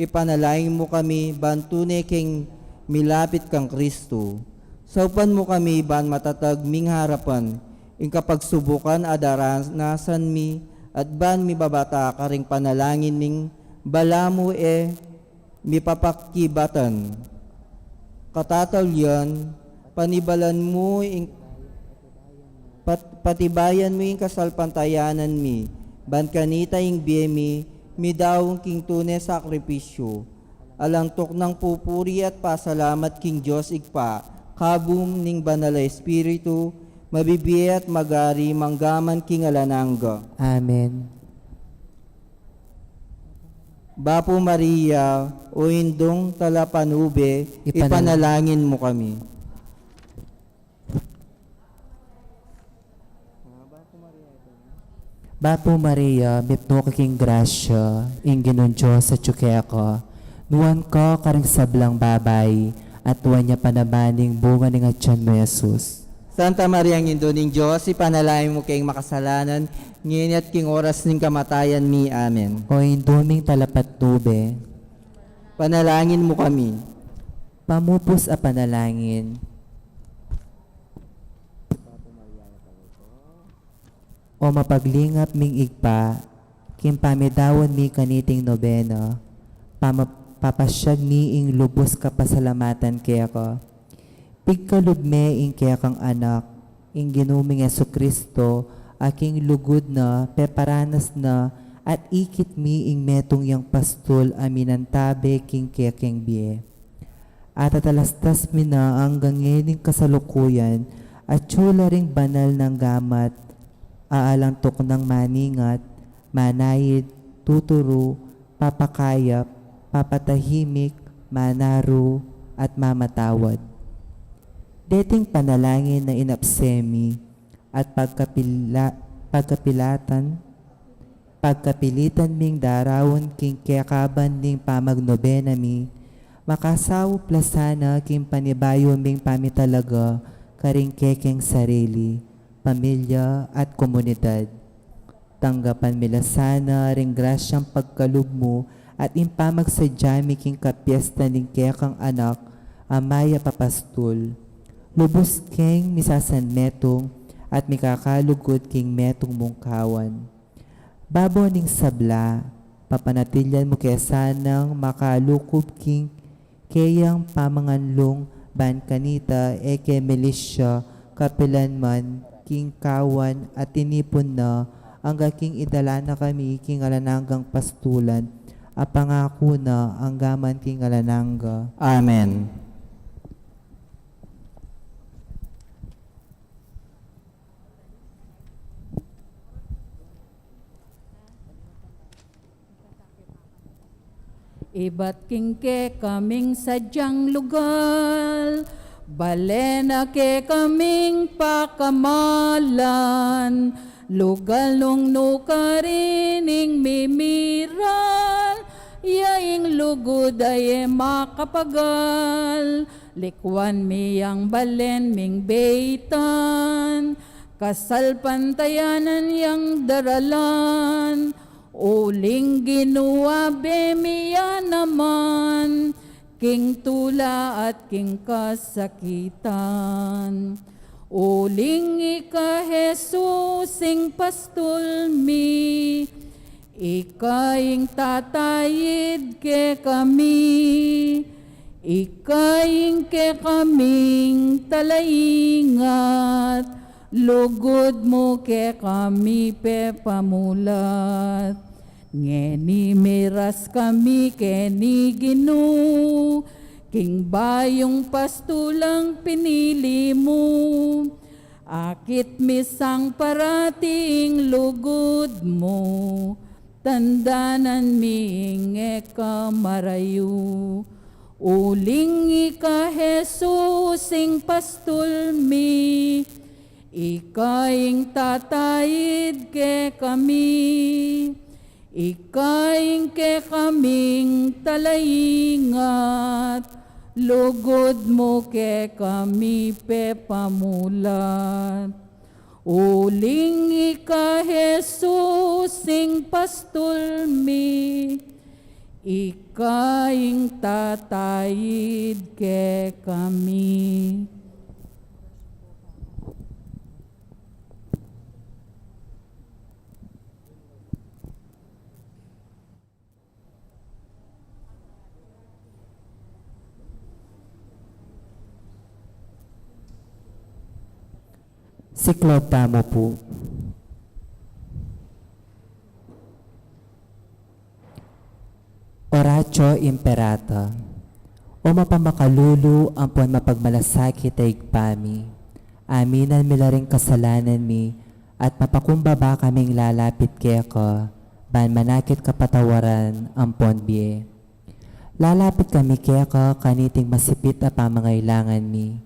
ipanalangin mu kami ban tune keng milapit kang Kristu. Saupan mu kami ban matatag ming harapan ing kapagsubukan a daranasan mi, at ban mibabata karing panalangin ning balamu e mipapakibatan. Katataulian, panibalan mu ing Pat-, patibayan mu ing kasalpantayanan mi, ban kanita ing bie mi, midaun king tune sakripisyu, Alang tuknang pupuri at pasalamat king Dios Ibpa, kabud ning Banal a Espiritu, mabibie at magari manggaman king alang angga. Amen. Bapu Maria, o Indung Talapanube, ipanal- ipanalangin mu kami. Bapu Maria, mipnu ka king grasya, ing Ginung Dios atyu keka, nuan ka karing sablang babai, at nuan ya pa naman ing bunga ning atyan mu, Jesus. Santa Maria, Indu ning Dios, ipanalangin mu keng makasalanan, ngeni at king oras ning kamatayan mi. Amen. O Indu ming Talapatnube, ipanalangin mu kami. Pamupus a panalangin. O mapaglingap ming Ibpa, king pamidaun mi kaniting nobena, pama-, papasyag mi ing lubus kapasalamatan keka. Pigkalub me ing kekang Anak, ing Ginu ming Jesucristo, a king lugud na, peparanas na, at ikit mi ing metung yang pastul a minantabe king kekeng bie. At atalastas mi na anggang ngening kasalukuyan, atyu la ring banal nang gamat, a alang tuknang maningat, manaid, tuturu, papakayap, papatahimik, manaru, at mamatawad. Deting panalangin na inapse mi, at pagkapila-, pagkapilatan, pagkapilitan ming daraun king kekaban ning pamagnobena mi, makasaup la sana king panibayu ming pamitalaga karing kekeng sarili, pamilya, at komunidad. Tanggapan mi la sana ring grasyang pagkalub mu at ing pamagsadya mi king kapiesta ning kekang Anak a mayap a pastul. Lubus keng misasanmetung at mikakalugud king metung mung kawan. Babo ning sabla, papanatilian mu ke sanang makalukub king keyang pamanganlung ban kanita e ke milisya kapilan man king kawan a tinipun na angga king idala na kami king alang anggang pastulan a pangaku na angga man king alang angga. Amen. Ibat king kekaming sadyang lugal, bale na kekaming pakamalan, lugal nung nukarin ing mimiral, ya ing lugud a e makapagal, likuan mi yang balen ming beitan, kasalpantayanan yang daralan, uling Ginu abe mi ya naman, king tula at king kasakitan. Uling ika, Jesus, ing pastul mi, ika ing tatayid kekami, ika ing kekaming talaingat, lugud mu kekami pepamulat. Ngeni miras kami keni Ginu, king bayung pastulang pinili mu. Akit mi sang parati ing lugud mu, tandanan mi ing e ka marayu. Uling ika, Jesus, ing pastul mi, ika ing tatayid kekami, ika ing kekaming talaingat, lugud mu kekami pepamulat. Uling ika, Jesus, ing pastul mi, ika ing tatayid kekami. Siklaud tamu pu. Oratio Imperata. O mapamakalulu ampon mapagmalasakit a Ibpa mi, aminan mi la ring kasalanan mi, at mapakumbaba kaming lalapit keka, ban manakit kapatawaran ampon bie. Lalapit kami keka kaniting masipit a pamangailangan mi.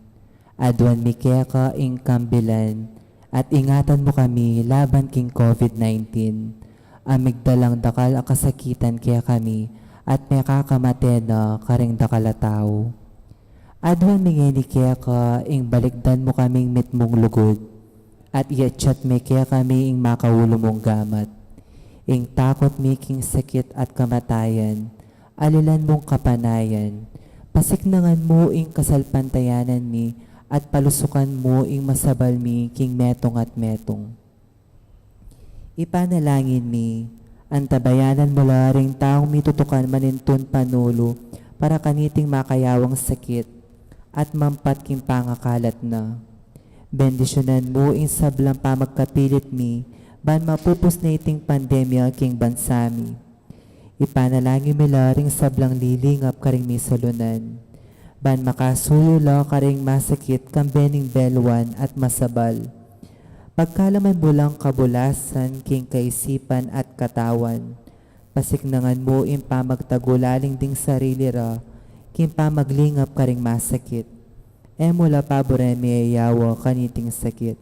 Aduan mi keka ing kambilan, at ingatan mu kami laban king COVID nineteen, a migdalang dakal a kasakitan kekami, at mekakamate na karing dakal a tau. Aduan mi ngeni keka ing balikdan mu kaming mitmung lugud, at iatsat me kekami ing makaulu mung gamat, ing takut mi king sakit at kamatayan, alilan mung kapanayan, pasiknangan mu ing kasalpantayanan mi, at palusukan mu ing masabal mi king metung at metung. Ipanalangin mi, antabayanan mu la ring taung mitutukan manintun panulu para kaniting makayawang sakit at mampat king pangakalat na. Bendisyunan mu ing sablang pamagkapilit mi, ban mapupus na iting pandemya king bansa mi. Ipanalangin mi la ring sablang lilingap karing misalunan, ban makasuyu la karing masakit kambe ning belwan at masabal. Pagkalaman mu lang kabulasan king kaisipan at katawan, pasiknangan mu ing pamagtagulaling ding sarili ra king pamaglingap karing masakit. E mu la paburen miyayawa kaniting sakit.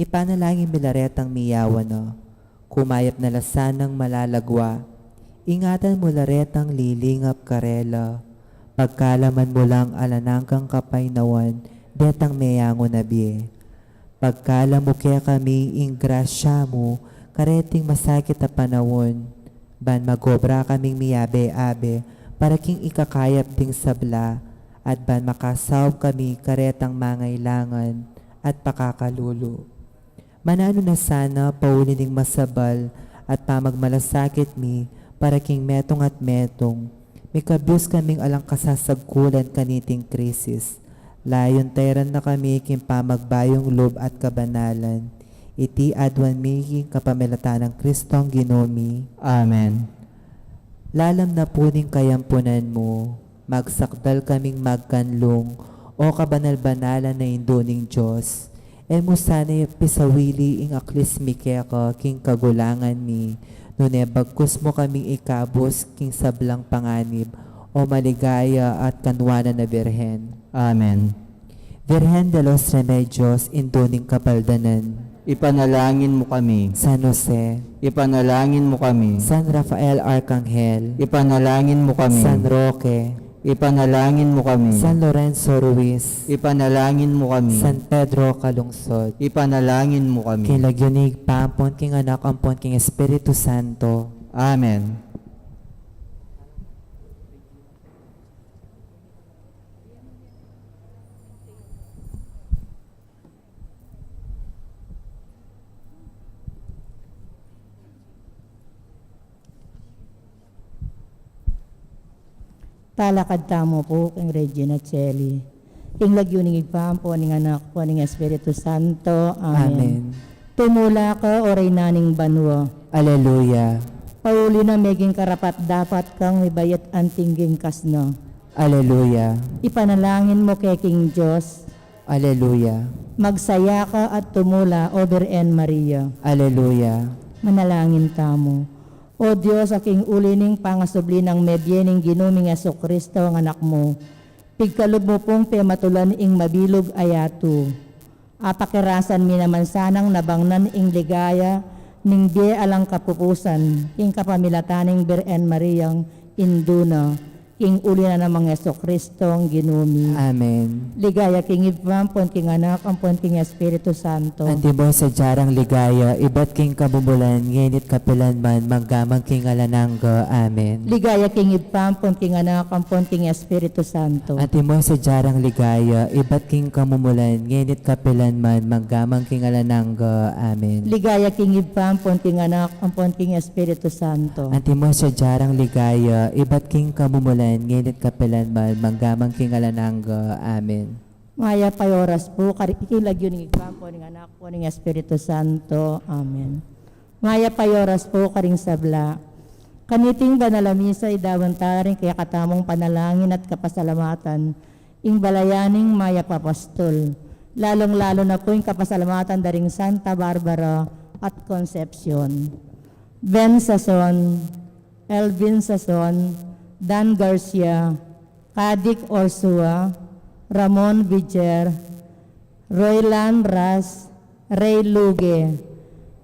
Ipanalangin mi la retang miyawa na, kumayap na la sanang malalagwa. Ingatan mu la retang lilingap karela, pagkalaman mu lang alang anggang kapaynawan detang meyangu na bie. Pagkalam mu kekami ing grasya mu kareting masakit a panaun, ban magobra kaming miyabe-abe para king ikakayap ding sabla, at ban makasaup kami karetang mangailangan at pakakalulu. Mananu na sana pauli ning masabal at pamagmalasakit mi para king metung at metung, mikabyus kaming alang kasasagkulan kaniting krisis. Layun tairan na kami king pamagbayung lub at kabanalan. Iti aduan mi king kapamilatan nang Kristong Ginu mi. Amen. Lalam na pu ning kayampunan mu, magsakdal kaming magkanlung, o kabanal-banalan a Indu ning Dios. E mu sana pisawili ing aklis mi keka king kagulangan mi, nune bagkus mu kaming ikabus king sablang panganib, o maligaya at kanwanan a Birhen. Amen. Virgen de los Remedios, Indu ning Kapaldanan. Ipanalangin mu kami. San Jose. Ipanalangin mu kami. San Rafael Arkanghel. Ipanalangin mu kami. San Roque. Ipanalangin mu kami. San Lorenzo Ruiz. Ipanalangin mu kami. San Pedro Calungsod. Ipanalangin mu kami. King lagyu ning Ibpa, ampon king Anak, ampon king Espiritu Santo. Amen. Talakad tamu pu king Regina Caeli. King lagyu ning Ibpa, ampon ning Anak, ampon ning Espiritu Santo. Amen. Amen. Tumula ka, o Reyna ning banua. Aleluya. Pauli na meging karapat-dapat kang mibait anting king kasna. Aleluya. Ipanalangin mu ke king Dios. Aleluya. Magsaya ka at tumula, o Birhen Maria. Aleluya. Manalangin tamu. O Dios, a king uli ning pangasubli nang mebie ning Ginu ming Jesucristo a Anak mu, pigkalub mu pung pematulan ing mabilug a yatu. Apakirasan mi naman sanang nabangnan ing ligaya ning bie alang kapupusan, king kapamilatan ning Birhen Mariang Indu na, king uli na nang Jesucristong Ginu mi. Amen. Ligaya king Ibpa, ampon king Anak, ampon king Espiritu Santo. Antimo ing sadya rang ligaya, ibat king kamumulan, ngeni at kapilan man, mangga man king alang angga. Amen. Ligaya king Ibpa, ampon king Anak, ampon king Espiritu Santo. Antimo ing sadya rang ligaya, ibat king kamumulan, ngeni at kapilan man, mangga man king alang angga. Amen. Ligaya king Ibpa, ampon king Anak, ampon king Espiritu Santo. Antimo ing sadya rang ligaya, ibat king kamumulan, ngeni at kapilan man, mangga man king alang angga. Amen. Mayap a oras pu, kari-, king lagyu ning Ibpa, ampon ning Anak, ampon ning Espiritu Santo. Amen. Mayap a oras pu karing sabla. Kaniting banal a misa, idawan ta ring kekatamung panalangin at kapasalamatan ing balayan ning mayap a apostol, lalung-lalu na pu ing kapasalamatan da ring Santa Barbara at Concepcion. Ben Sason, Elvin Sason, Dan Garcia, Kadik Orsua, Ramon Viger, Roylan Ras, Ray Luge,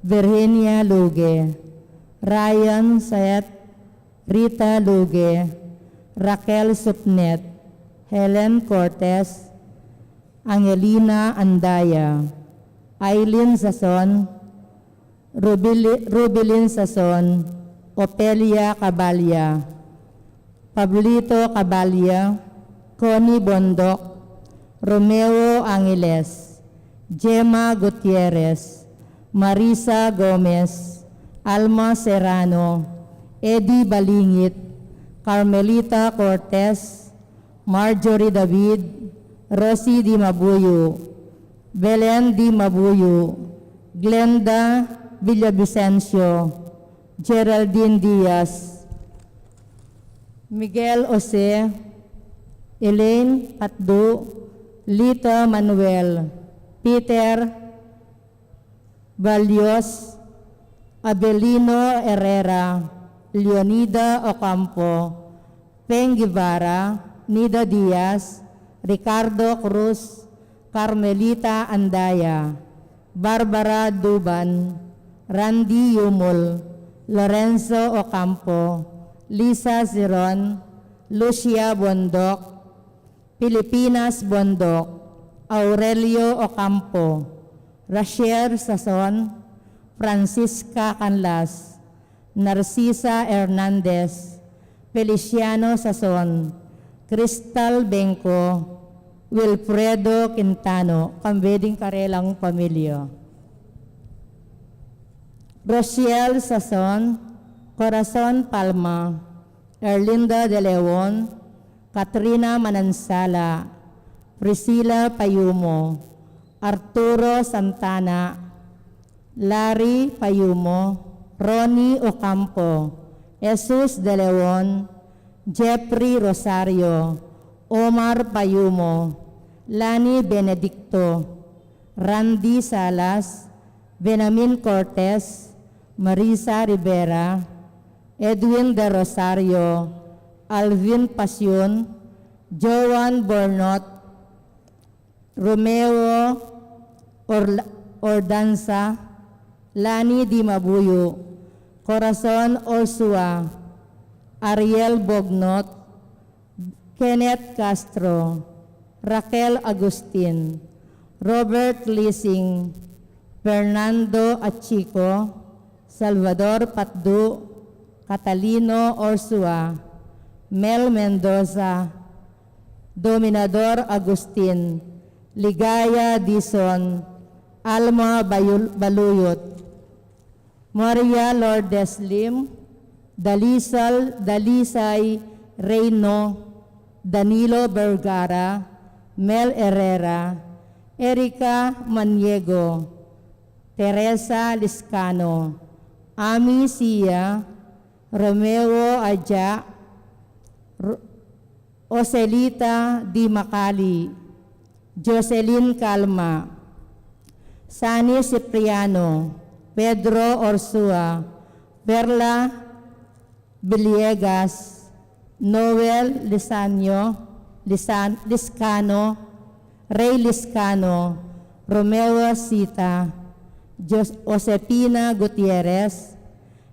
Virginia Luge, Ryan Saet, Rita Luge, Raquel Supnet, Helen Cortez, Angelina Andaya, Aileen Sason, Rubili-, Rubilin Sason, Opelia Cabalia, Pablito Cabalia, Connie Bondoc, Romeo Angeles, Gemma Gutierrez, Marisa Gomez, Alma Serrano, Eddie Balingit, Carmelita Cortez, Marjorie David, Rosie Di Mabuyu, Belen Di Mabuyu, Glenda Villavicencio, Geraldine Diaz, Miguel Jose, Elaine Patdu, Lita Manuel, Peter Balios, Abelino Herrera, Leonida Ocampo, Peng Guevara, Nida Diaz, Ricardo Cruz, Carmelita Andaya, Barbara Duban, Randy Yumul, Lorenzo Ocampo, Lisa Ziron, Lucia Bondoc, Pilipinas Bondoc, Aurelio Ocampo, Rachel Sason, Francisca Canlas, Narcisa Hernandez, Feliciano Sason, Crystal Bengco, Wilfredo Quintano, kambe ding karelang pamilya. Rosiel Sason, Corazon Palma, Erlinda de Leon, Katrina Manansala, Priscilla Payumo, Arturo Santana, Larry Payumo, Ronnie Ocampo, Jesus de Leon, Jeffrey Rosario, Omar Payumo, Lani Benedicto, Randy Salas, Benamin Cortez, Marisa Rivera, Edwin de Rosario, Alvin Pasion, Joan Bornot, Romeo Orla-, Ordanza, Lani Di Mabuyu, Corazon Orsua, Ariel Bognot, Kenneth Castro, Raquel Agustin, Robert Lising, Fernando Achico, Salvador Patdu, Catalino Orsua, Mel Mendoza, Dominador Agustin, Ligaya Dizon, Alma Bayul-, Baluyot, Maria Lourdes Lim, Dalisal, Dalisay Reino, Danilo Vergara, Mel Herrera, Erica Maniego, Teresa Liscano, Ami Sia, Romeo Aja, Ro-, Oselita Di Macali, Jocelyn Calma, Sani Cipriano, Pedro Orsua, Perla Villegas, Noel Lisanio, Lisan-, Liscano, Ray Liscano, Romeo Sita, Jos-, Josefina Gutierrez,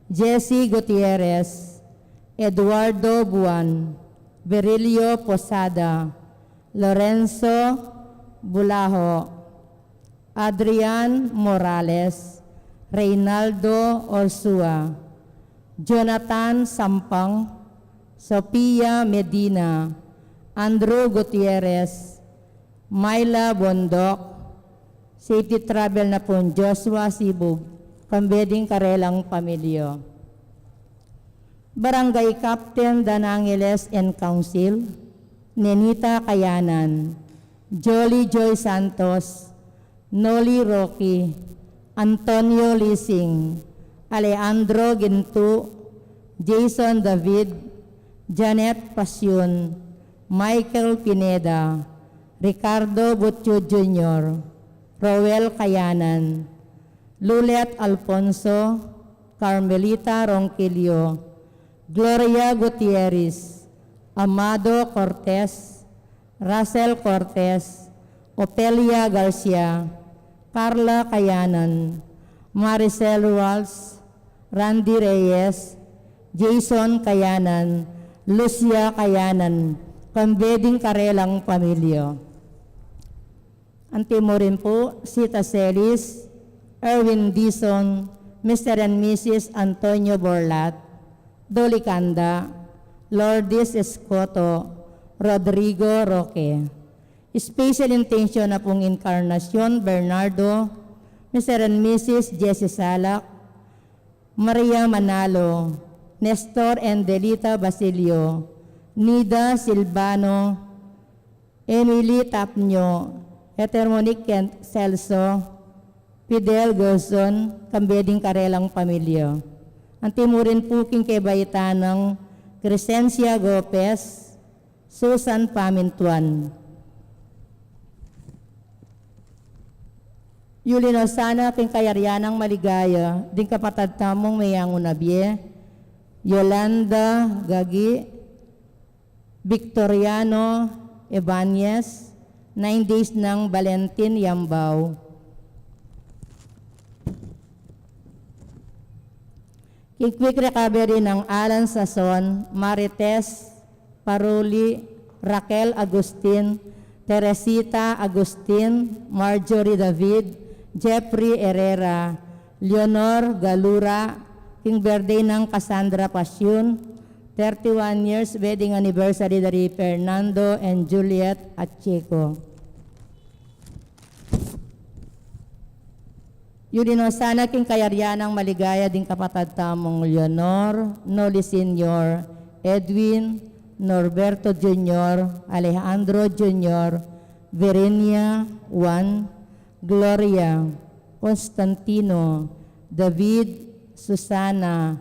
Jesse Gutierrez, Eduardo Buan, Virilio Posada, Lorenzo Bulaho, Adrian Morales, Reynaldo Orsua, Jonathan Sampang, Sofia Medina, Andrew Gutierrez, Myla Bondoc, safety travel na pung Joshua Sibug, kambe ding karelang pamilya. Barangay Captain Dan Angeles and Council, Nenita Kayanan, Jolly Joy Santos, Noli Rocky, Antonio Lising, Alejandro Gintu, Jason David, Janet Pasiun, Michael Pineda, Ricardo Butchud Junior, Roel Kayanan, Lulet Alfonso, Carmelita Ronquillo, Gloria Gutierrez, Amado Cortez, Russell Cortez, Opelia Garcia, Carla Kayanan, Maricel Walsh, Randy Reyes, Jason Kayanan, Lucia Kayanan, kambe ding karelang pamilya. Anti mu rin pu, Sita Celis, Erwin Dizon, Mister and Missus Antonio Borlat, Dolicanda, Lourdes Escoto, Rodrigo Roque. Special intention na pung Encarnacion Bernardo, Mister and Missus Jessie Salak, Maria Manalo, Nestor and Delita Basilio, Nida Silvano, Emily Tapnio, Ether Monique Kent Celso, Fidel Gerson, kambe ding karelang pamilya. Anti mu rin pu king kebaitan nang Crescencia Gopez, Susan Pamintuan. Yuli no sana king kayarian nang maligaya ding kapatad tamung meyangu na bie, Yolanda Gagi, Victoriano Ebañez, nine days nang Valentin Yambao. King quick recovery nang Alan Sason, Marites Paruli, Raquel Agustin, Teresita Agustin, Marjorie David, Jeffrey Herrera, Leonor Galura, king birthday nang Cassandra Pasiun, thirty-one years wedding anniversary dari Fernando and Juliet Pacheco. Yuli no sana king kayarian nang maligaya ding kapatad tamung Leonor, Noli Senior, Edwin, Norberto Junior, Alejandro Junior, Virenia, Juan, Gloria, Constantino, David, Susana,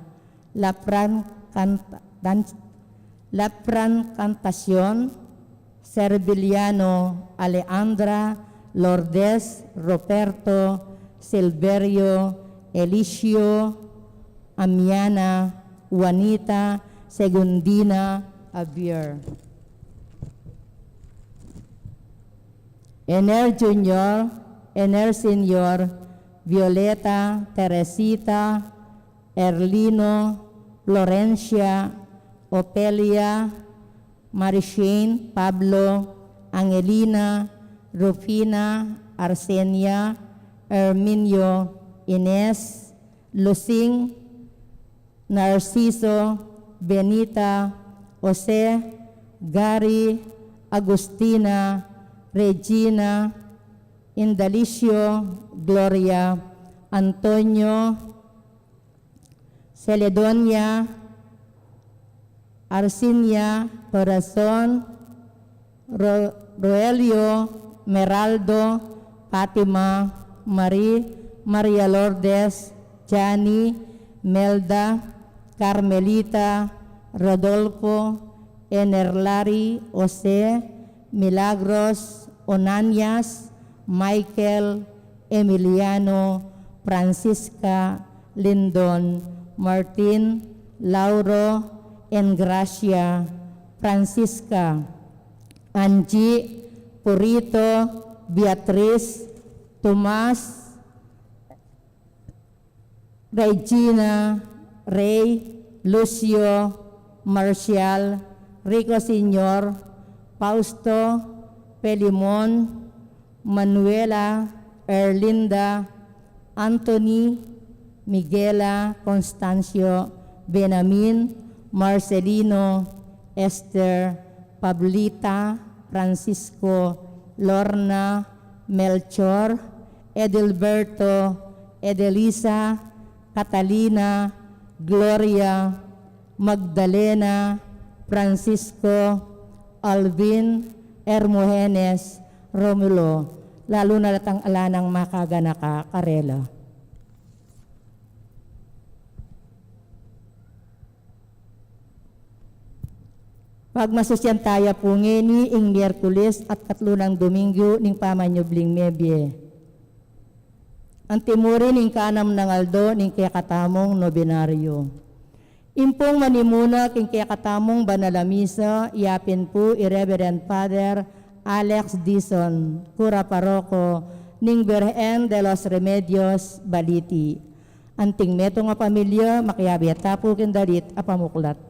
Lapran Canta-, Dan-, Lapran Cantacion, Serviliano, Alejandra, Lourdes, Roberto, Silverio, Elicio, Amiana, Juanita, Segundina, Javier. Ener Junior, Ener Senior, Violeta, Teresita, Erlino, Florencia, Opelia, Marishane, Pablo, Angelina, Rufina, Arsenia, Herminio, Ines, Lusing, Narciso, Benita, Jose, Gary, Agustina, Regina, Indalicio, Gloria, Antonio, Celedonia, Arsinia, Corazon, Ro-, Roelio, Meraldo, Fatima, Marie, Maria Lourdes, Jani, Melda, Carmelita, Rodolfo, Enerlari, Jose, Milagros, Onanias, Michael, Emiliano, Francisca, Lindon, Martin, Lauro, Engracia, Francisca, Angie, Purito, Beatriz, Tomas, Regina, Rey, Lucio, Marcial, Rico Senior, Fausto, Pelimon, Manuela, Erlinda, Anthony, Miguela, Constancio, Benamin, Marcelino, Esther, Pablita, Francisco, Lorna, Melchor, Edilberto, Edelisa, Catalina, Gloria, Magdalena, Francisco, Alvin, Hermogenes, Romulo, lalu na latang ala nang makaganaka karela. Pagmasusyan taya pu ngeni ing Miyerkules at katlu nang Dominggu ning pamanyubling mebie. Antimurin ing kanam nang aldo ning kekatamung nobenaryo. Ing pung manimuna king kekatamung banal a misa, iya pin pu i Reverend Father Alex Dizon, Kura Paroko ning Birhen de los Remedios, Baliti. Anting metung a pamilya, makiabe ta pu king dalit a pamuklat.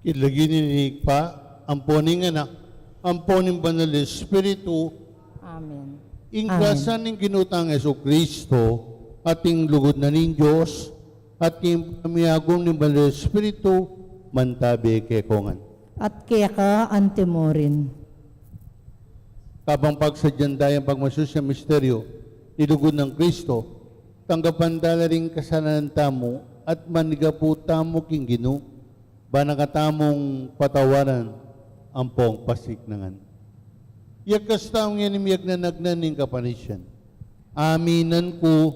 King lagyu ning Ibpa, ampo ning Anak, ampo ning Banal Espiritu. Amen. Ing grasya ning Ginu tang Jesucristo, at ing lugud na ning Dios, at ing pamiagum ning Banal Espiritu, mantabi kekong ngan. At keka antimurin. Kabang pagsadyan taya ing pagmasusyan misteryu ning lugud nang Kristo, tanggapan tala ring kasalanan tamu at manigapu tamu king Ginu, bana katamung patawaran ampong pasiknangan. Iyakas tamu ngeni ing miyagnanagnan ning kapanisyan. Aminan ku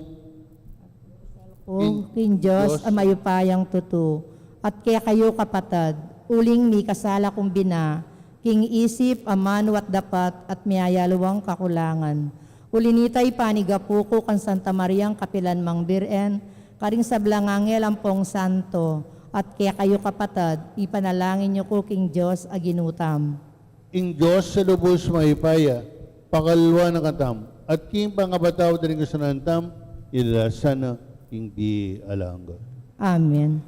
ku king Dios a mayupayang tutu, at kekayu kapatad, uling mikasala kung bina, king isip, amanu at dapat, at miyayaliwang kakulangan. Uli nita, ipanigapu ku kang Santa Mariang kapilan mang Birhen, karing sablang anghel ampong santo, at kekayu kapatad, ipanalangin yu ku king Dios a Ginu tamu. Ing Dios a lubos mayupaya, pakaluluan na katamu, at king pangapatawad da ring kasalanan tamu, ilasa na king bie alang angga. Amen.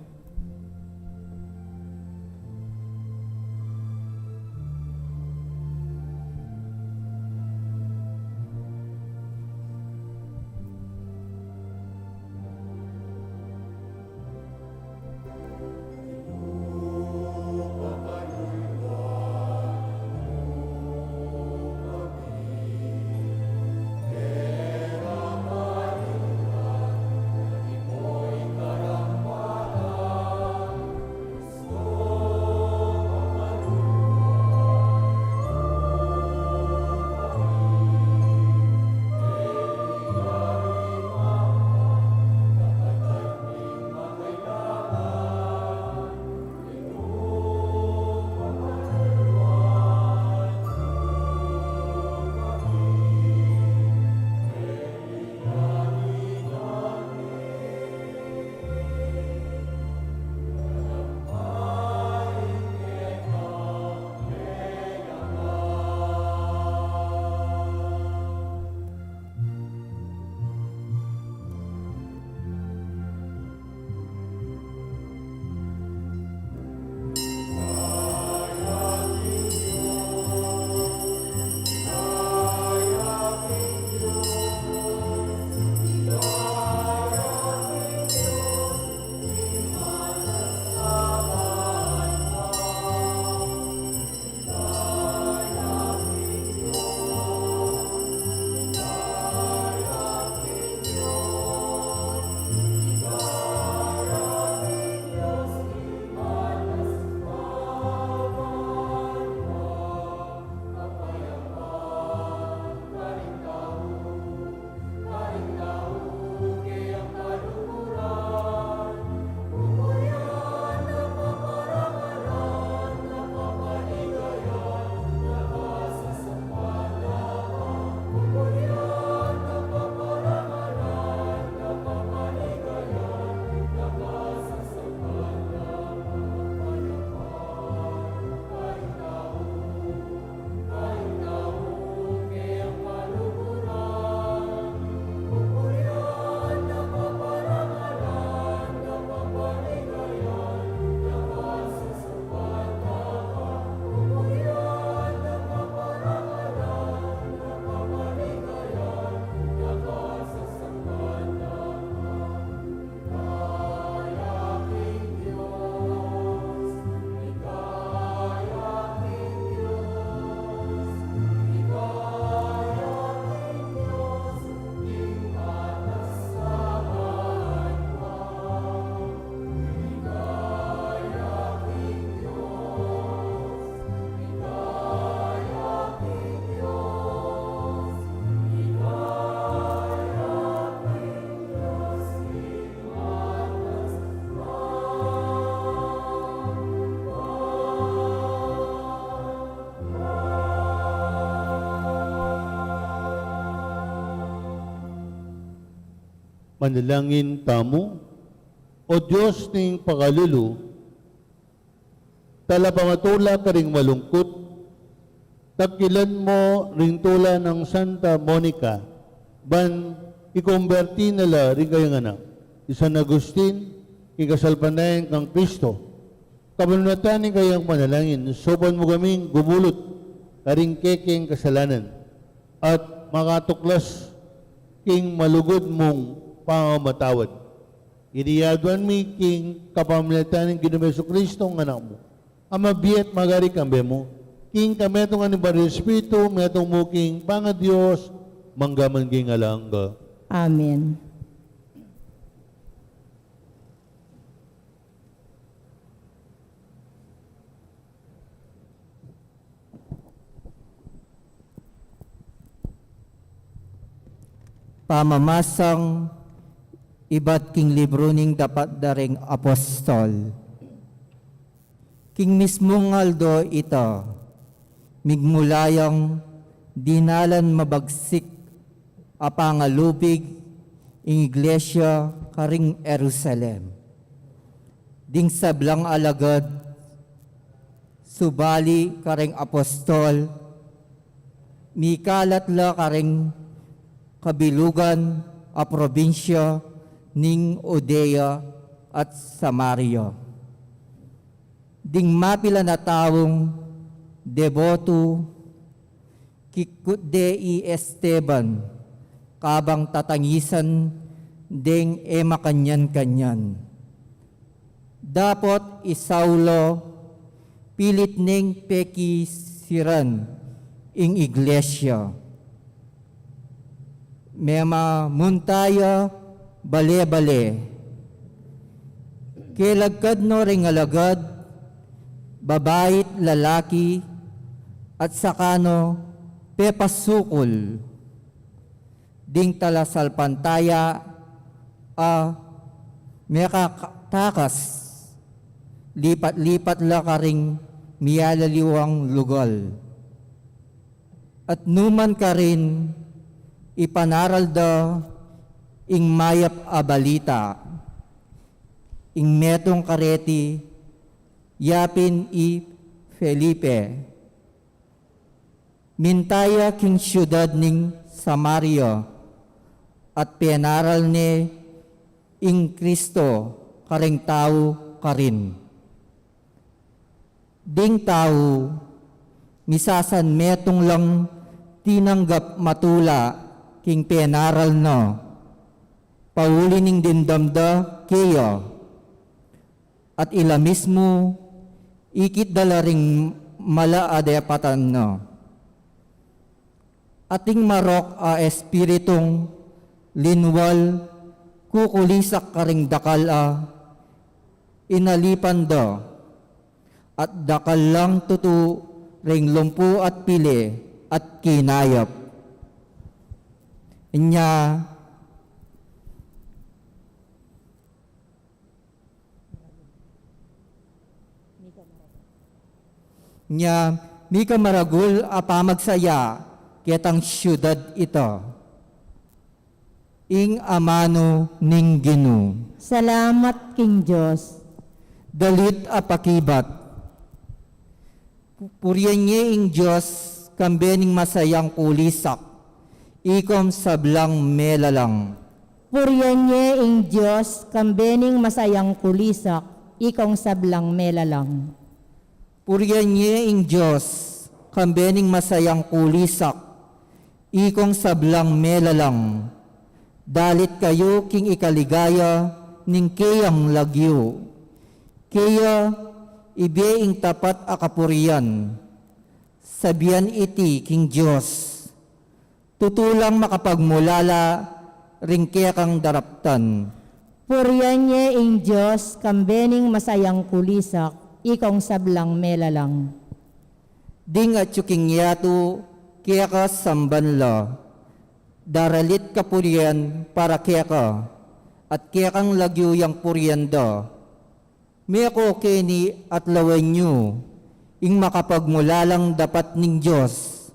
Manalangin tamu. O Dios ning pakalulu, talapamatula karing malungkut, tangkilan mu ring tula nang Santa Monica, ban ikumberti na la ring kayang anak, i San Agustin, king kasalpantayan kang Kristo. Kapamilatan ning kayang panalangin, saupan mu kaming gumulut karing kekeng kasalanan at makatuklas king malugud mung pamamatawad. Iti aduan mi king kapamilatan ning Ginu ming Jesucristo, ing Anak mu, a mabie at magari kambe mu, Ing kametung ni Banal Espiritu, metung mu king pangaDios, mangga man king alang angga. Amen. Pamamasang ibat king libru ning dapat da ring apostol. King mismung aldo ita, migmula yang dinalan mabagsik a pangalupig ing iglesia karing Jerusalem. Ding sablang alagad, subali karing apostol, mikalat la karing kabilugan a probinsya ning Judea at Samaria. Ding mapilan a taung deboto, kikutde i Esteban, kabang tatangisan deng e makanyan-kanyan. Dapot i Saulo, pilit neng pekisiran ing iglesia. Memamunta ya bale-bale. Kelagkad no ring alagad, babai't lalaki, at saka no pepasukul. Ding talasalpantaya a mekatakas, lipat-lipat la karing miyalaliwang lugal. At numan karin, ipanaral da ing mayap a balita. Ing metung kareti, yapin i Felipe. Minta ya king siudad ning Samaria, at penaral ne ing Kristo karing tau karin. Ding tau, misasanmetung lang tinanggap matula king penaral na, pauli ning dimdam da keya, at ila mismu ikit da la ring mala a depatan na. Ating marok a espiritung linwal kukulisak karing dakal a inalipan da, at dakal lang tutu ring lumpu at pili at kinayap. Inya, Nya, mika maragul a pamagsaya ketang siudad ita. Ing amanu ning Ginu. Salamat king Dios. Dalit a pakibat. Pu-, purian ye ing Dios, kambe ning masayang kulisak, ikong sablang melalang. Purian ye ing Dios, kambe ning masayang kulisak, ikong sablang melalang. Purian ye ing Dios, kambe ning masayang kulisak, ikong sablang melalang. Dalit kayu king ikaligaya ning keyang lagyu. Keya ibie ing tapat a kapurian. Sabian iti king Dios. Tutu lang makapagmulala ring kekang daraptan. Purian ye ing Dios, kambe ning masayang kulisak, ikong sablang melalang. Ding atyu king yatu keka samban la, daralit kapurian para keka, at kekang lagyu yang purian da. Meko keni at lawen yu ing makapagmulalang dapat ning Dios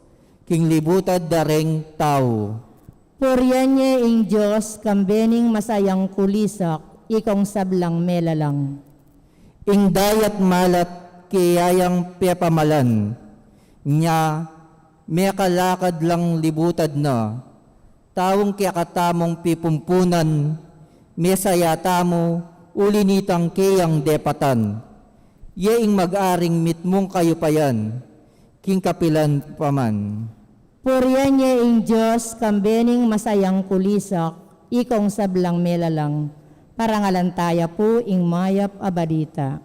king libutad da reng tau. Purian ye ing Dios, kambe ning masayang kulisak, ikong sablang melalang. Ing dayat malat keya yang pepamalan, nya mekalakad lang libutad na, taung kekatamung pipumpunan, mesaya tamu uli nitang keyang depatan. Ye ing mag-aring mitmung kayupayan king kapilan pa man. Purian ye ing Dios, kambe ning masayang kulisak, ikong sablang melalang. Parangalan taya pu ing mayap a balita.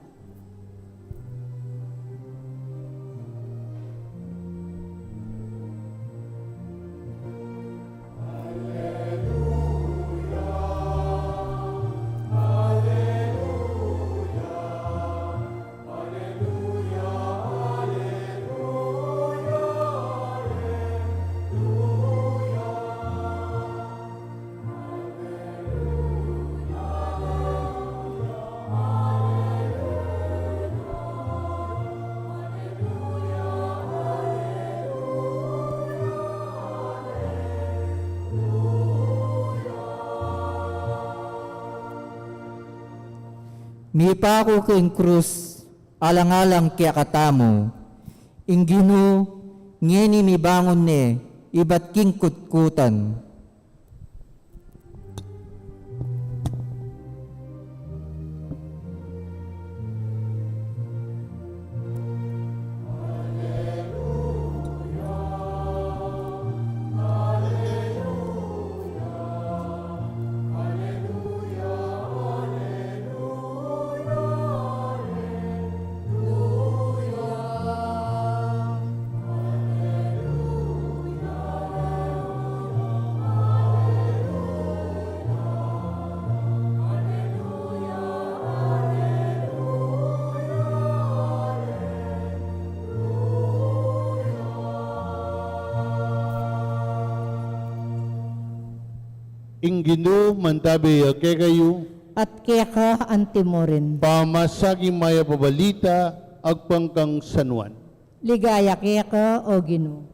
Mipaku king krus, alang-alang kekatamu. Ing Ginu, ngeni mibangun ne, ibat king kutkutan. Ing Ginu mantabi ya kekayu. At keka antimurin. Pamasa king mayap a balita agpang kang San Juan. Ligaya keka, O Ginu.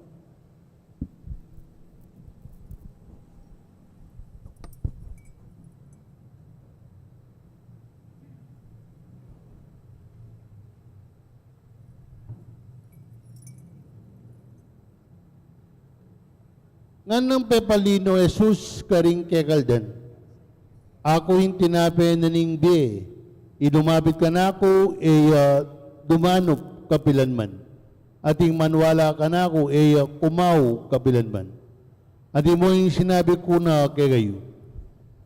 Nganang pepalino Jesus karing kekaldan, "Aku ing tinape na ning bie, i lumapit kanaku e ya dumanup kapilanman, at ing maniwala kanaku e ya kumau kapilanman." Antimo ing sinabi ku na kekayu,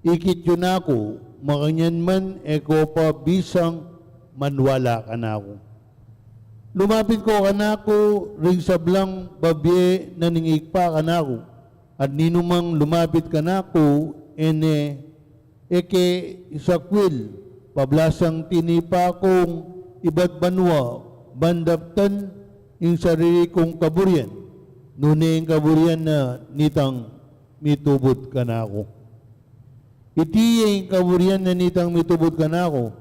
ikit yu naku, makanyan man e ko pa bisang maniwala kanaku. Lumapit ko kanaku ring sablang babie na ning Ibpa kanaku, at ninumang lumapit kanaku e ne e ke isakwil, pablasang tinipa kung ibat banua, ban daptan ing sarili kung kaburian, nune ing kaburian na nitang mitubud kanaku. Iti ya ing kaburian na nitang mitubud kanaku,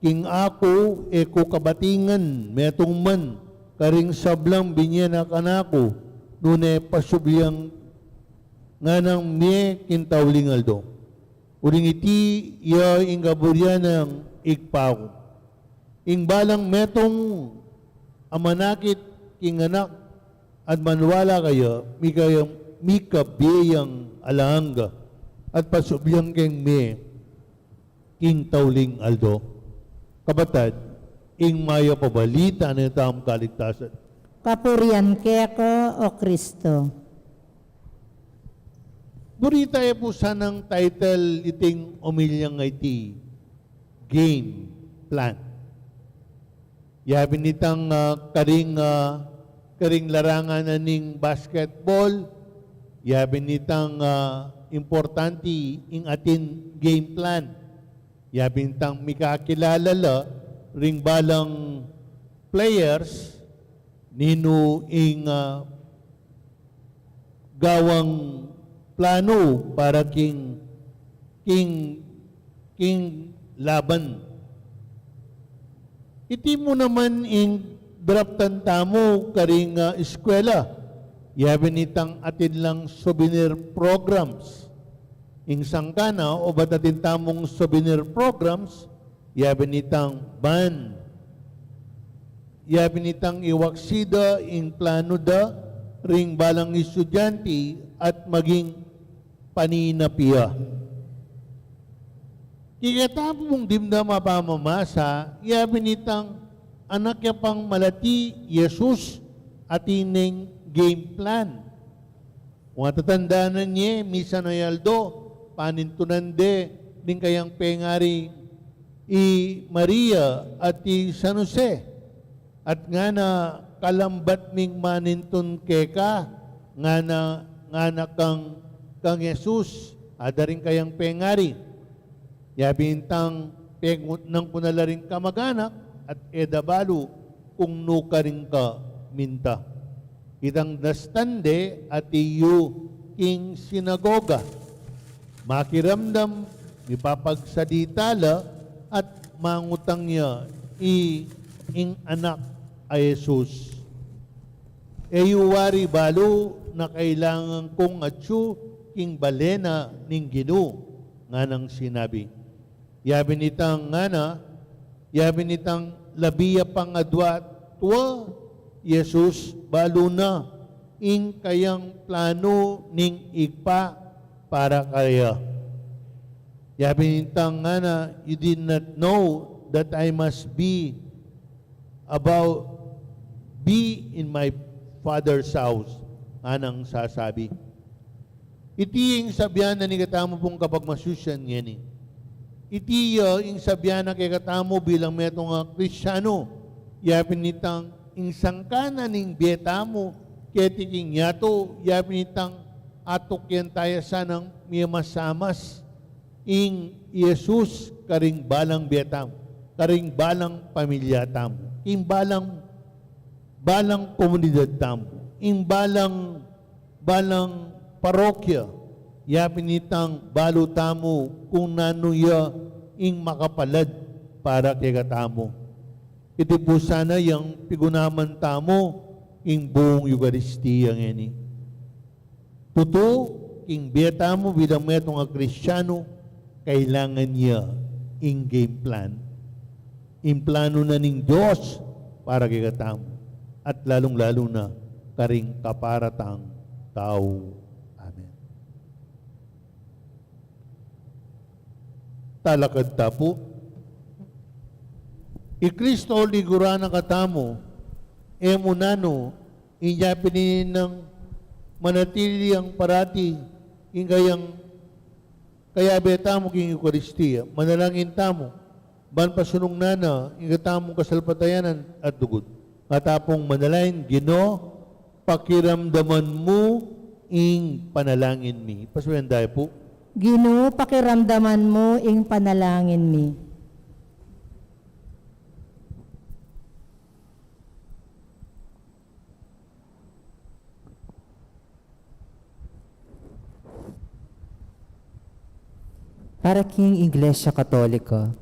king aku e ku kabatingan metung man karing sablang binie na kanaku, nune pasubli yang nganang mie king tauling aldo. Uling iti ya ing kaburian nang Ibpa ku, ing balang metung a manakit king Anak at maniwala kaya, mika-, mikabie yang alang angga at pasubli yang keng mie king tauling aldo. Kapatad, ing mayap a balita ning tamung kaligtasan. Kapurian keka, O Kristo. Buri taya pu sanang title iting omilyang iti, Game Plan. Yabe nitang, ah, karing, ah, karing larangan na ning basketball, yabe nitang, ah, importante ing atin game plan. Yabe nitang mikakilala la ring balang players, ninu ing, ah, gawang planu para king, king, king laban. Iti mu naman ing draftan tamu karing, ah, eskwela. Yabe nitang atin lang souvenir programs. Ing sangkan na, obat atin tamung souvenir programs, yabe nitang band. Yabe nitang iwaksi da ing planu da ring balang estudyante at maging paninapi ya. Kekatamu mung dimdam a pamamasa, yabe nitang anak ya pang malati Jesus, atin neng game plan. Kung atatandanan ye, misan a aldo, panintunan de ning kayang pengari i Maria at i San Jose. At ngana, "Kalambat ming manintun keka," ngana, ngana kang, kang Jesus, ada ring kayang pengari. Yabe nitang pengutnan ku na la ring kamaganak at e da balu kung nukarin ka minta. Itang dastan de atiu king sinagoga. Makiramdam, mipapagsalita la, at mangutang ya i ing anak a Jesus. E yu wari balu na kailangan kung atyu king bale na ning Ginu, nganang sinabi. Yabe nitang ngana, Ya binitang labi ya pang adwa tua i Jesus, balu na ing kayang planu ning Ibpa para kaya. Ya binitang ngana, "You did not know that I must be about, be in my Father's house," nganang sasabi. Iti ing sabian na ning kekatamu pung kapagmasusyan ngeni. Iti ya ing sabian na kekatamu bilang metung a Kristianu, ya pin itang ing sangkan na ning bie tamu keti king yatu, ya pin itang atuk yan taya sanang mimasamas ing Jesus karing balang bie tamu, karing balang pamilya tamu, king balang, balang komunidad tamu, ing balang, balang parokya, ya pin itang balu tamu kung nanu ya ing makapalad para kekatamu. Iti pu sana yang pigunaman tamu king buung Eukaristia ngeni. Tutu, king bie tamu bilang metung a Kristianu, kailangan ya ing game plan. Ing planu na ning Dios para kekatamu, at lalung-lalu na karing kapara tang tau. Amen. Talakad ta pu. I Kristo liguran na katamu, e mu nanu, inya pin ini nang manatili yang parati king kayang, kayabe tamu king Eukaristia. Manalangin tamu, ban pasunung na na ing katamung kasalpantayanan at lugud. Kata pung manalangin, Ginu, pakiramdaman mu ing panalangin mi. Pasuyan da pu. Ginu, pakiramdaman mu ing panalangin mi. Para king Iglesia Katolika,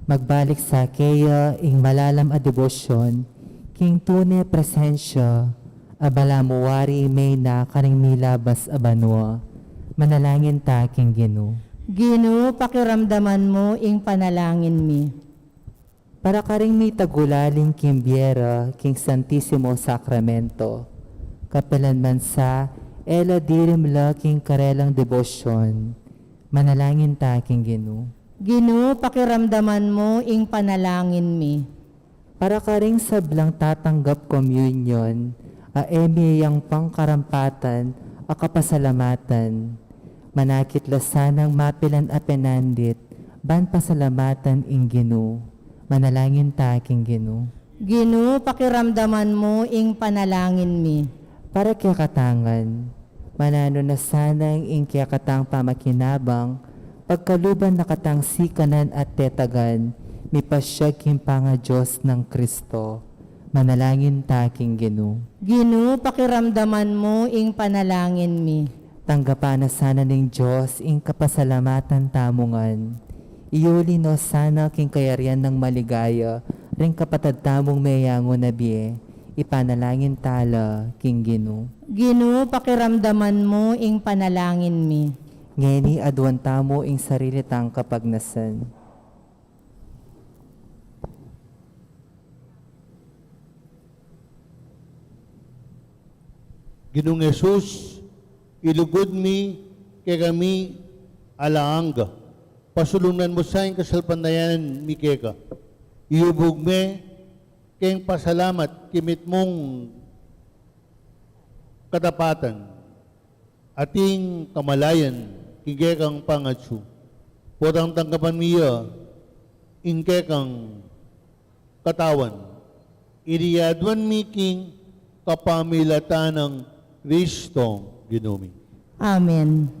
magbalik sa keya ing malalam a debosyon king tune presensya a balamu wari meyna karing milabas a banua. Manalangin ta king Ginu. Ginu, pakiramdaman mu ing panalangin mi. Para karing mitagulaling king bie ra king Santisimo Sakramento, kapilan man sa e la dirimla king karelang debosyon, manalangin ta king Ginu. Ginu, pakiramdaman mu ing panalangin mi. Para karing sablang tatanggap komunyon a e mie yang pangkarampatan a kapasalamatan, manakit la sanang mapilan a penandit ban pasalamatan ing Ginu. Manalangin ta king Ginu. Ginu, pakiramdaman mu ing panalangin mi. Para kekatang ngan, mananu na sanang ing kekatang pamakinabang, pagkaluban na katang sikanan at tetagan, mipasiag king pangaDios nang Kristo. Manalangin ta king Ginu. Ginu, pakiramdaman mu ing panalangin mi. Tanggapan na sana ning Dios ing kapasalamatan tamu ngan. Iyuli no sana king kayarian nang maligaya ring kapatad tamung meyangu na bie. Ipanalangin ta la king Ginu. Ginu, pakiramdaman mu ing panalangin mi. Ngeni aduan tamu ing sarili tang kapagnasan. Ginung Jesus, ilugud mi kekami alang angga. Pasulungan mu sa ing kasalpantayanan mi keka. Iyubug me keng pasalamat king mitmung katapatan at ing kamalayan king kekang pangatsu. Potang tanggapan mi ya ing kekang katawan. Iti aduan mi king kapamilatan nang Kristong Ginu mi. Amen.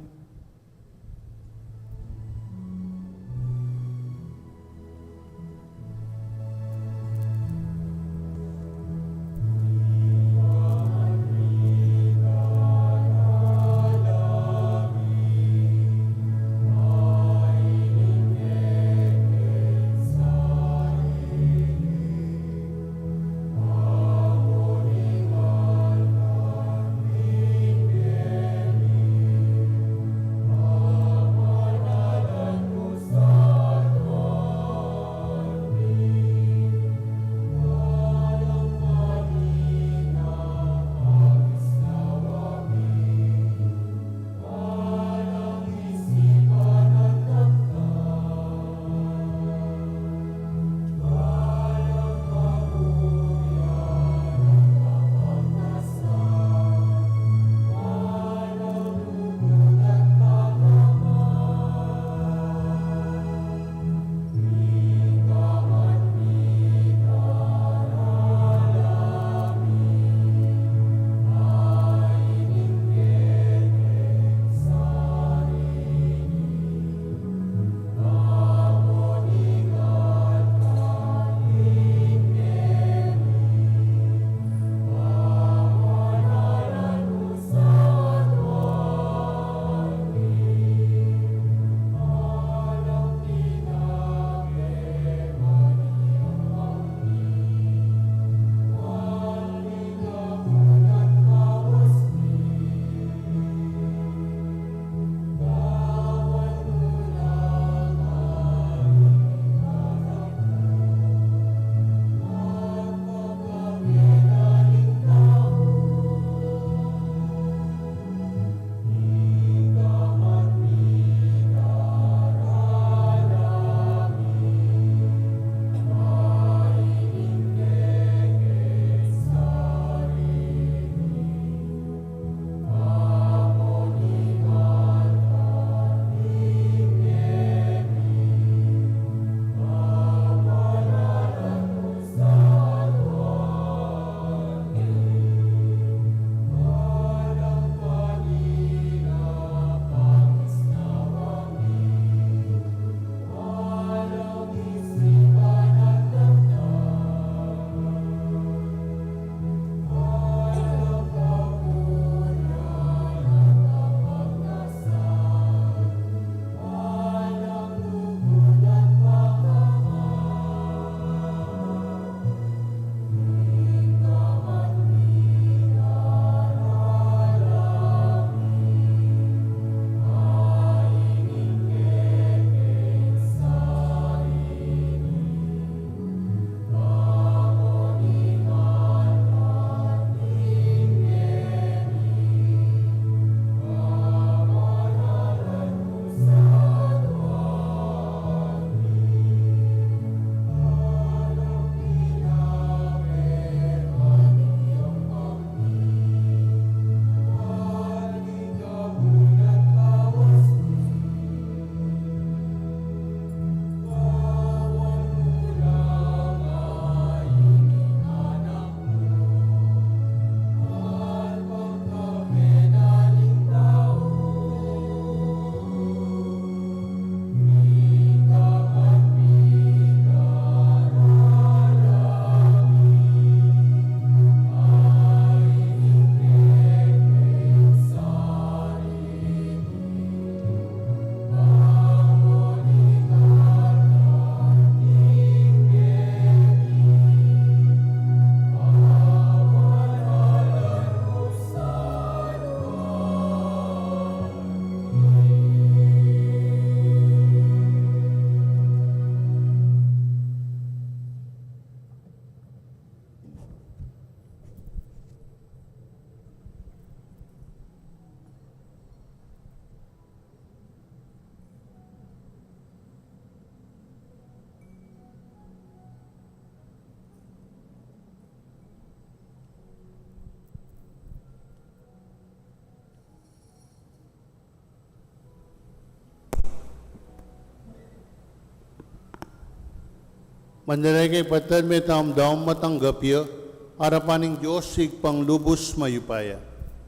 Mandaraya kaya, Patad, mete ing daun matanggap ya king arapan ning Dios, Ibpang lubus mayupaya.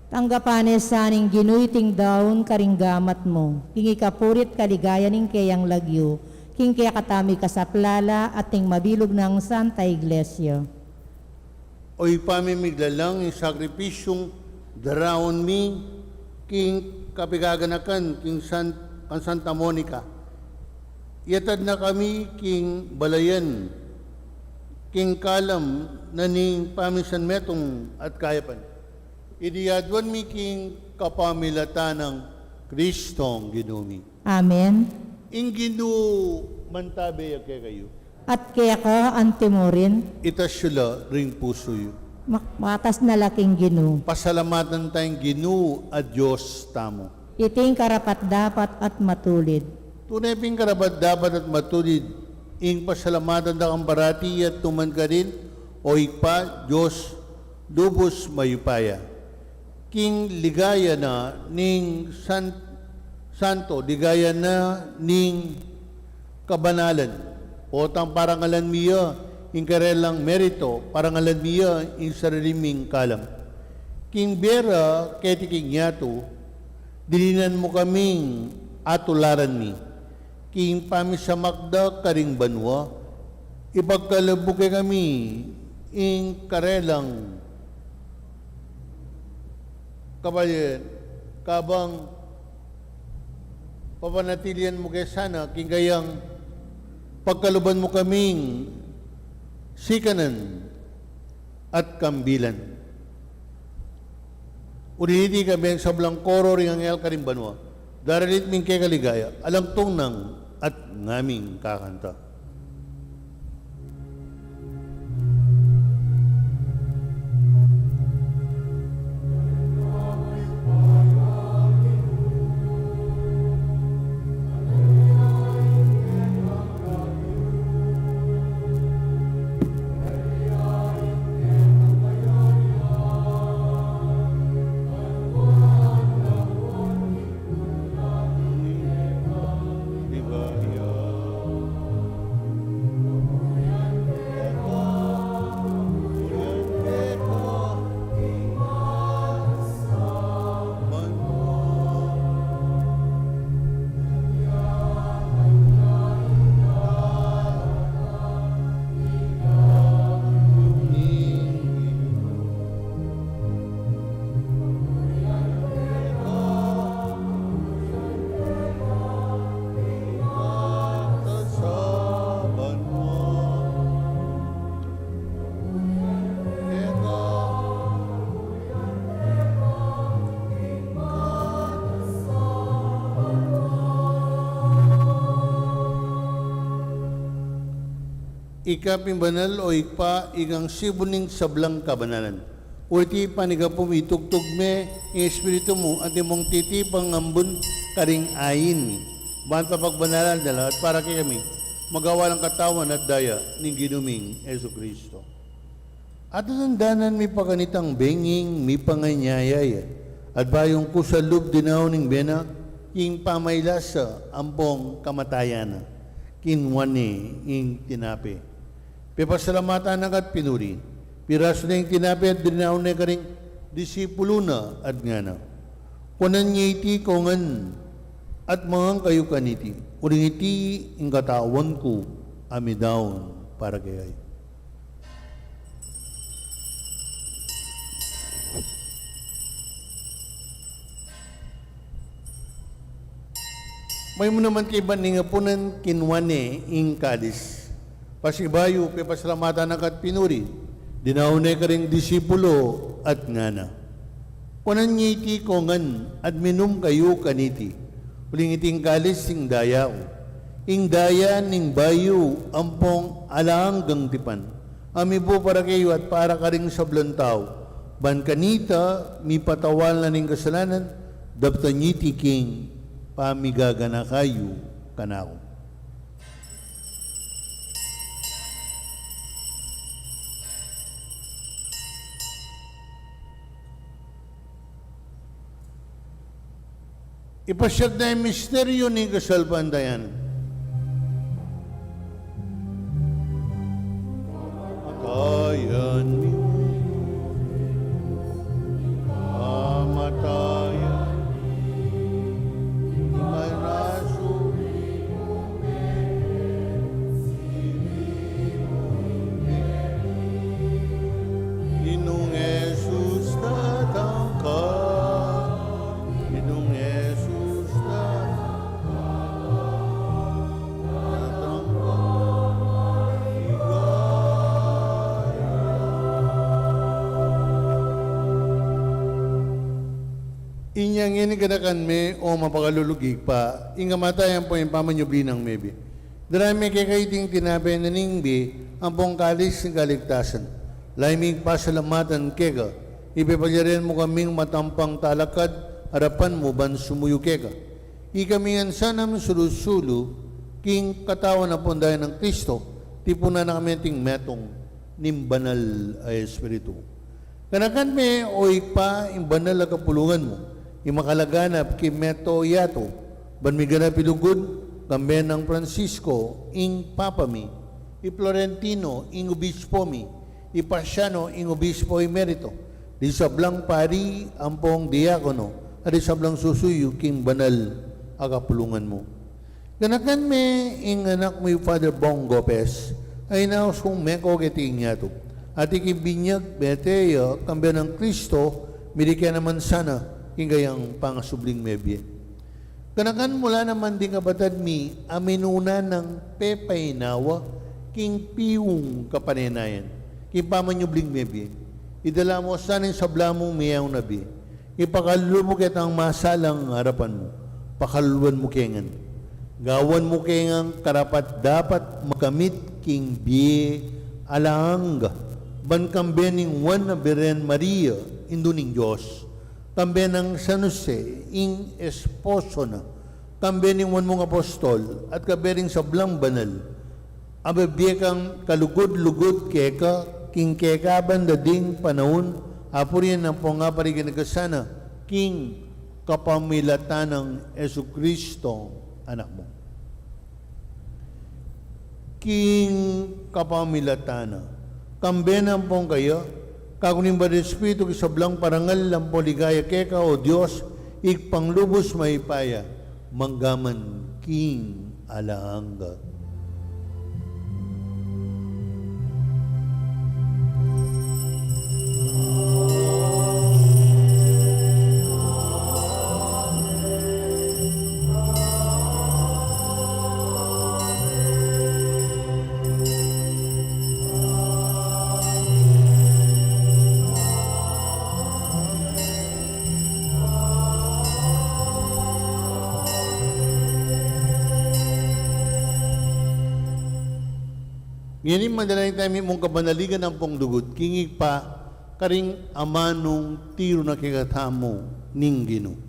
Tanggapan na sa ning Ginu iting daun karing gamat mu, king ikapuri't kaligayan ning keyang lagyu, king kekatamung kasaplalan at ning mabilug nang Santa Iglesia. O Ibpa mi miglalang, ing sakripisyung daraun mi king kapigaganakan king San-, kang Santa Monica, iyatad na kami king balayan, king kalam na ning pamisanmetung at kayapan. Iti aduan mi king kapamilatan nang Kristong Ginu mi. Amen. Ing Ginu mantabe ya kekayu. At keka antimurin. Itas yu la ring pusu yu. Mak-, matas na la king Ginu. Pasalamatan taya ing Ginu a Dios tamu. Iti ing karapat-dapat at matulid. Tune pin karapat-dapat at matulid ing pasalamatan da kang parati at nu man karin, O Ibpa, Dios lubus mayupaya. King ligaya na ning san-, santo, ligaya na ning kabanalan. Potang parangalan mi ya ing karelang merito, parangalan mi ya ing sarili ming kalam. King bie ra keti king yatu, dininan mu kaming atularan mi. King pamisamak da karing banua, ipagkalub mu kekami ing karelang kabanalan, kabang papanatilian mu ke sana king kayang pagkaluban mu kaming sikanan at kambilan. Uli niti, kambe ing sablang koro ring anghel karing banua, daralit ming keka ligaya, alang tungnang at ngaming kakanta. Ika pin banal, O Ibpa, ikang sibul ning sablang kabanalan. O iti panigapu mi, itugtug me ing Espiritu mu, antimong titipang ambun karing ain mi, ban papagbanalan da la at para kekami, magawang katawan at daya ning Ginu ming Jesucristo. At dandanan mi pa kanitang benging mipanganyaya ya, at bayung kusang lub dinaun ing bie na, king pamailasa ampong kamatayan na, kinua ne ing tinape. Pepasalamatan na ka at pinuri, pirasu ne ing tinape at dinaun ne karing disipulu na at ngana: Kuanan ye iti kongan at mangan kayu kaniti, uling iti ing katawan ku a midaun para kekayu. Maymu naman kaibat ning apunan, kinua ne ing kalis, pasibayu pepasalamatan na ka at pinuri, dinaun ne karing disipulu at ngana: Kuanan ye iti kongan at minum kayu kaniti, uling iti ing kalis ning daya ku, ing daya ning bayu ampong alang anggang tipan, a mibu para keyu at para karing sablang tau, ban kanita mipatawad la ning kasalanan. Daptan ye iti king pamigaganaka yu kanaku. Ipasiag taya ing misteryu ning kasalpantayanan. Inya ngeni ganakan me, o mapakalulung Ibpa, ing kamatayan ampong pamanyubli nang mebie. Darayan me keka iting tinape na ning bie ampong kalis ning kaligtasan. Lalu ming pasalamatan keka, ipepalyarian mu kaming matampang talakad king arapan mu ban sumuyu keka. Ikami ngan sana misulu-sulu king katawan ampong daya nang Kristo, tipunan na kami anting metung ning Banal a Espiritu. Ganakan me, o Ibpa, ing banal a kapulungan mu, ing makalaganap king mabilug a yatu, ban miganap ing lugud, kambe nang Francisco, ing Papa mi, i Florentino, ing Obispo mi, i Pasiano, ing Obispo Emerito, ding sablang pari ampong diakono, at ding sablang susuyu king banal a kapulungan mu. Ganakan me ing anak mu i Father Bong Gopez, a inaus mung meko keti king yatu. At king binyag mete ya, kambe nang Kristo, miriken na man sana king kayang pangasubling mebie. Ganakan mu la naman ding kapatad mi a minuna nang pepainawa king piung kapanenayan, king pamanyubling mebie. Idala mu sana ing sabla mung meyaun a bie. Ipakalulu mu ketang masalang arapan mu. Pakaluluan mu ke ngan. Gawan mu ke ngan karapat-dapat makamit king bie alang angga, ban kambe ning Juan a Birhen Maria, Indu ning Dios, kambe nang San Jose, ing esposo na, kambe ning Juan mung Apostol, at kambe ring sablang banal, a bibie kang kalugud-lugud keka, king keka banda ding panaun, apurian ampong aparigan na ka sana, king kapamilatan nang Jesucristo, Anak mu. King kapamilatan na, kambe na ampong kaya, kaku ning Banal Espiritu, king sablang parangal ampong ligaya keka, o Dios, Ibpang lubus mayupaya, mangga man king alang angga. Ngeni manalangin tamu, mung kabanaligan ampong lugud king Ibpa, karing amanung tiru na kekatamu ning Ginu.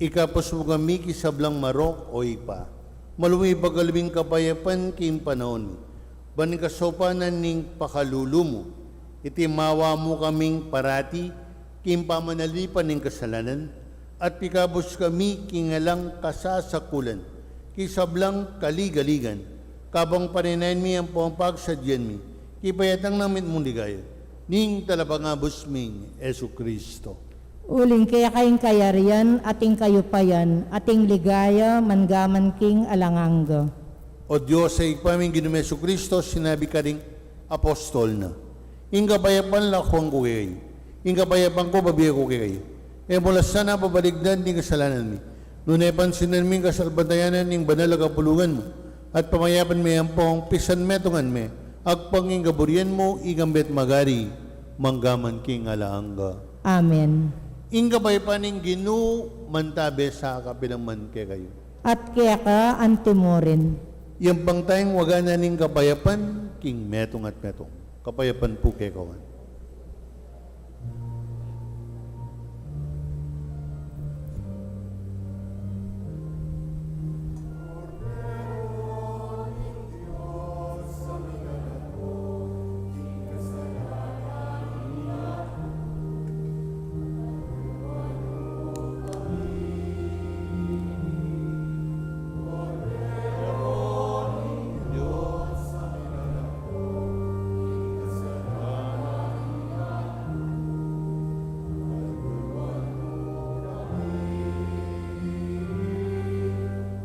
Ikabus mu kami king sablang marok, o Ibpa. Malumibag a lubing kapayapan king panaun mi. Ban king kasaupan ning pakalulu mu, itimawa mu kaming parati king pamanalipan ning kasalanan, at pikabus kami king alang kasasakulan, king sablang kaligaligan, kabang parinayan mi ampong pagsadyan mi king payatang na mitmung ligaya ning Talapangabus ming Jesucristo. Uling keka ing kayarian, at ing kayupayan, at ing ligaya, mangga man king alang angga. O Dios a Ibpa ming Ginung Jesucristo, sinabi karing apostol na, ing kapayapan lakuan ku kekayu, ing kapayapan ku bibie ku kekayu. E mu la sana pabalikdan ding kasalanan mi, nune pansinan me ing kasalpantayanan ning banal a kapulungan mu, at pamayapan me ampong pisanmetungan me agpang king kaburian mu, ika at magari mangga man king alang angga. Amen. Ing kapayapan ning Ginu mantabe sa kapilan man kekayu. At keka antimurin. Iyambang taya ing waga na ning kapayapan king metung at metung. Kapayapan pu kekayu ngan.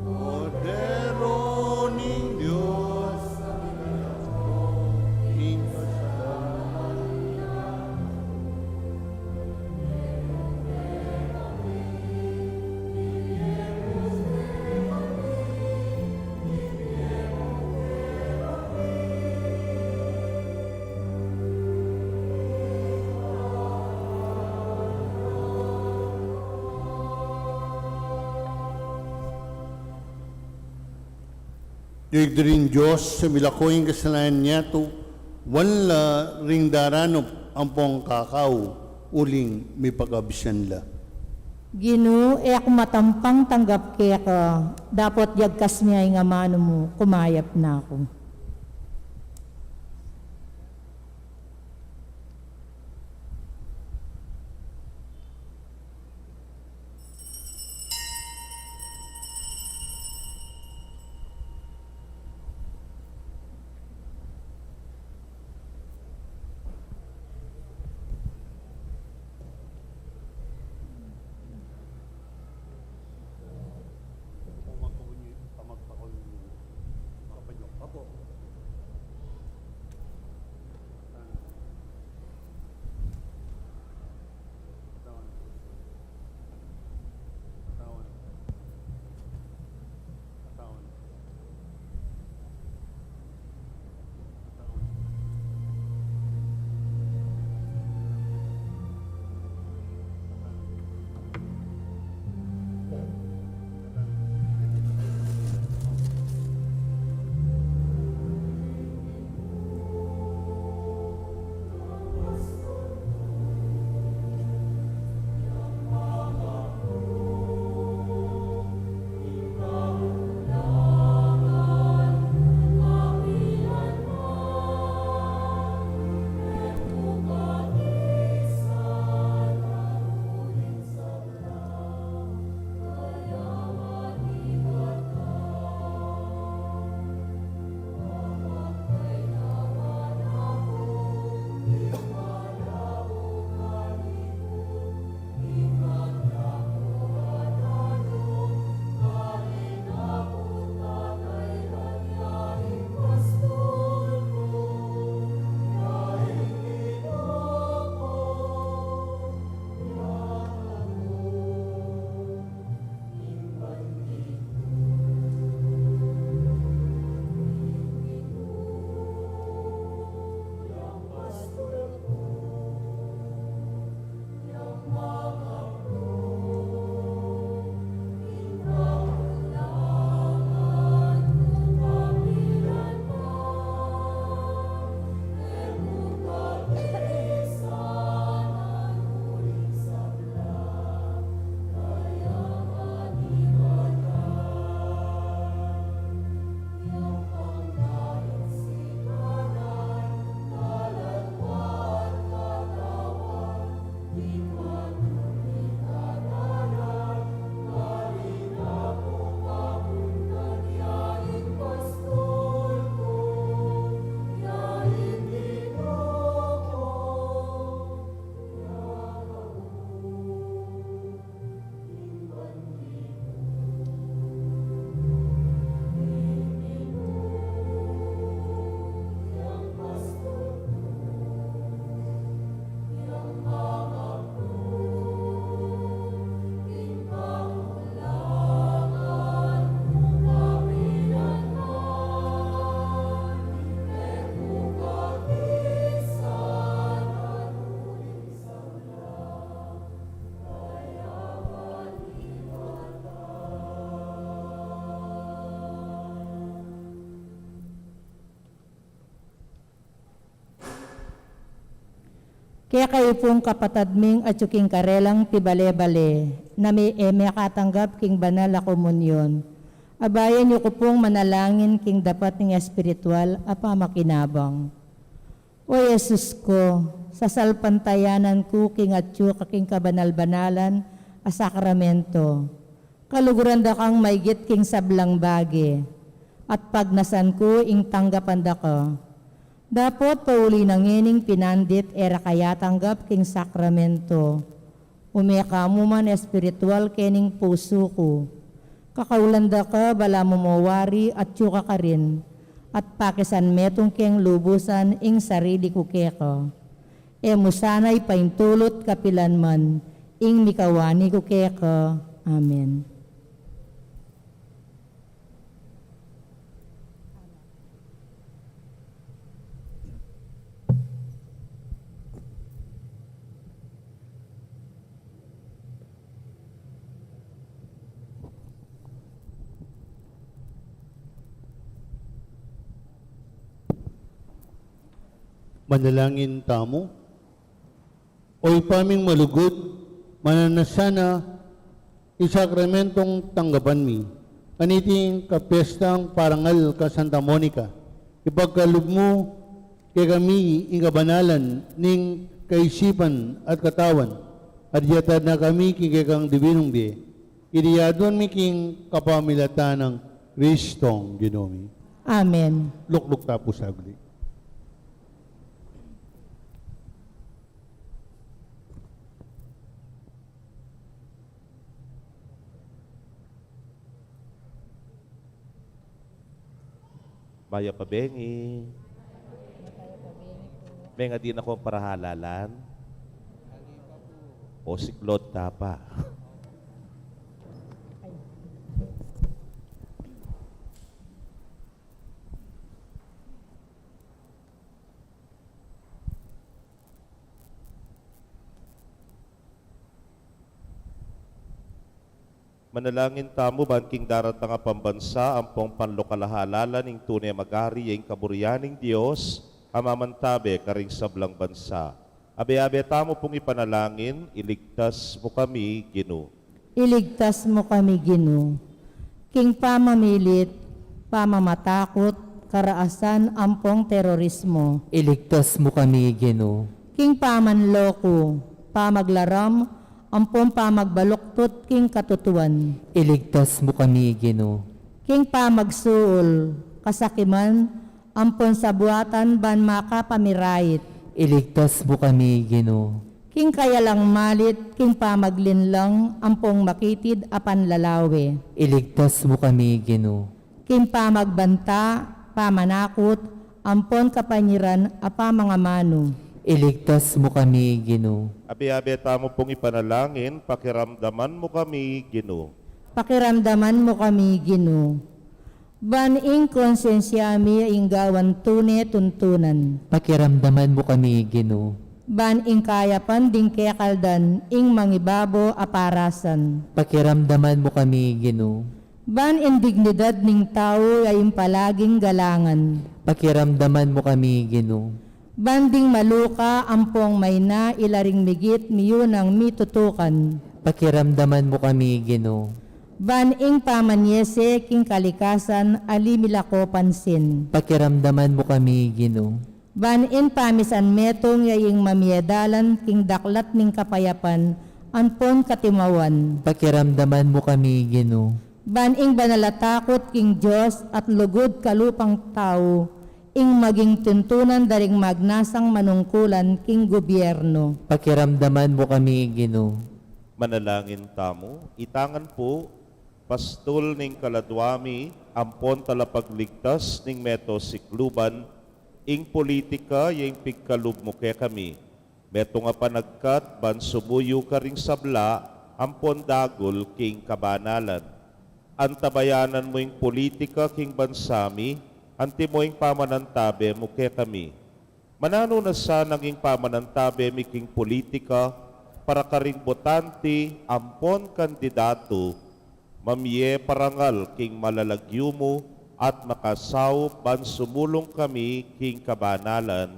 Kordero ning Dios, ing kasalanan. Ding Dios, milako ing kasalanan ning yatu, wanla ring daranup ampong kakau, uling mipagkabsian la. Ginu, e ku matampang tanggap keka, dapot yagkas me ing amanu mu, kumayap na ku. Kekayu pung kapatad ming atyu king karelang pibale-bale, na me-, e mekatanggap king banal a komunyon, abayan yu ku pung manalangin king dapat ning espiritual a pamakinabang. O Jesus ku, sasalpantayanan ku king atyu ka king kabanal-banalan a sakramento. Kaluguran da kang maigit king sablang bage, at pagnasan ku ing tanggapan da ka. Dapot pauli na ngening pinandit e ra ka yatanggap king sakramento, ume ka mu man espiritual kening pusu ku. Kakaulan da ka balamu mo wari atyu ka karin, at pakisan metung keng lubusan ing sarili ku keka. E mu sana ipaintulut kapilan man ing mikawani ku keka. Amen. Manalangin tamu. O Ibpa ming malugud, mananasan na ing sakramentong tanggapan mi kaniting kapestang parangal ka Santa Monica. Ipagkalub mu kekami ing kabanalan ning kaisipan at katawan, at iatad na kami king kekang dibinung bie. Iti aduan mi king kapamilatan nang Kristong Ginu mi. Amen. Lukluk ta pu saglit. Mayap a bengi. Mengadi na kong parahalalan. O siklod ta pa. Manalangin tamu ban king daratang a pambansa ampong panlokal a halalan, ing tune magari ya ing kaburian ning Dios a mamantabe karing sablang bansa. Abe-abe tamu pung ipanalangin, iligtas mu kami, Ginu. Iligtas mu kami, Ginu, king pamamilit, pamamatakut, karaasan ampong terorismo. Iligtas mu kami, Ginu. King pamanloko, pamaglaram, ampong pamagbaluktut king katutuan. Iligtas mu kami, Ginu. King pamagsuul, kasakiman, ampong sabuatan ban makapamirayit. Iligtas mu kami, Ginu. King kayalang malit, king pamaglinlang, ampong makitid a panlalawe. Iligtas mu kami, Ginu. King pamagbanta, pamanakut, ampon kapanyiran a pamangamanu. Iligtas mu kami, Ginu. Abe-abe tamu pung ipanalangin, pakiramdaman mu kami, Ginu. Pakiramdaman mu kami, Ginu. Ban ing konsensya mi ing gawan tune tuntunan. Pakiramdaman mu kami, Ginu. Ban ing kayapan ding kekaldan ing mangibabo a parasan. Pakiramdaman mu kami, Ginu. Ban ing dignidad ning tau ya ing palaging galangan. Pakiramdaman mu kami, Ginu. Ban ding maluka ampong maina ila ring migit miyunang mitutukan. Pakiramdaman mu kami, Ginu. Ban ing pamanyese king kalikasan ali milako pansin. Pakiramdaman mu kami, Ginu. Ban ing pamisan metung ya ing mamie dalan king daklat ning kapayapan ampon katimawan. Pakiramdaman mu kami, Ginu. Ban ing banal a takut king Dios at lugud kalupang tau ing maging tuntunan da ring magnasang manungkulan king gubyernu. Pakiramdaman mu kami, Ginu. Manalangin tamu. Itangan pu, pastul ning kaladwa mi ampon talapagligtas ning meto sikluban, ing politika ya ing pigkalub mu kekami. Metung a panagkat ban sumuyu karing sabla ampon dagul king kabanalan. Antabayanan mu ing politika king bansa mi, antimo ing pamanantabe mu kekami. Mananu na sanang ing pamanantabe mi king politika para karing botante ampon kandidatu, mamie parangal king malalagyu mu at makasaup ban sumulung kami king kabanalan.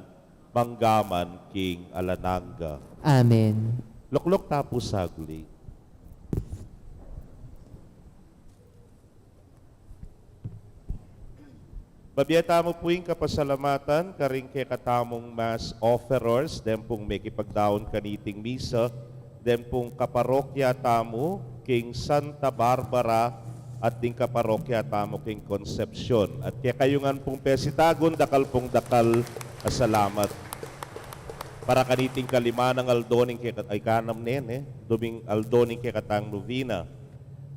mangga man king alang angga. Amen. Lukluk ta pu saglit. Babie tamu pu ing kapasalamatan karing kekatamung mass offerers, den pung mekipagdaun kaniting misa, den pung kaparokya tamu king Santa Barbara at ding kaparokya tamu king Concepcion. At kekayu ngan pung pesitagun, dakal pung dakal a salamat. Para kaniting kalima nang aldo ning keka-, ay, kanam nene, duming aldo ning kekatang novena.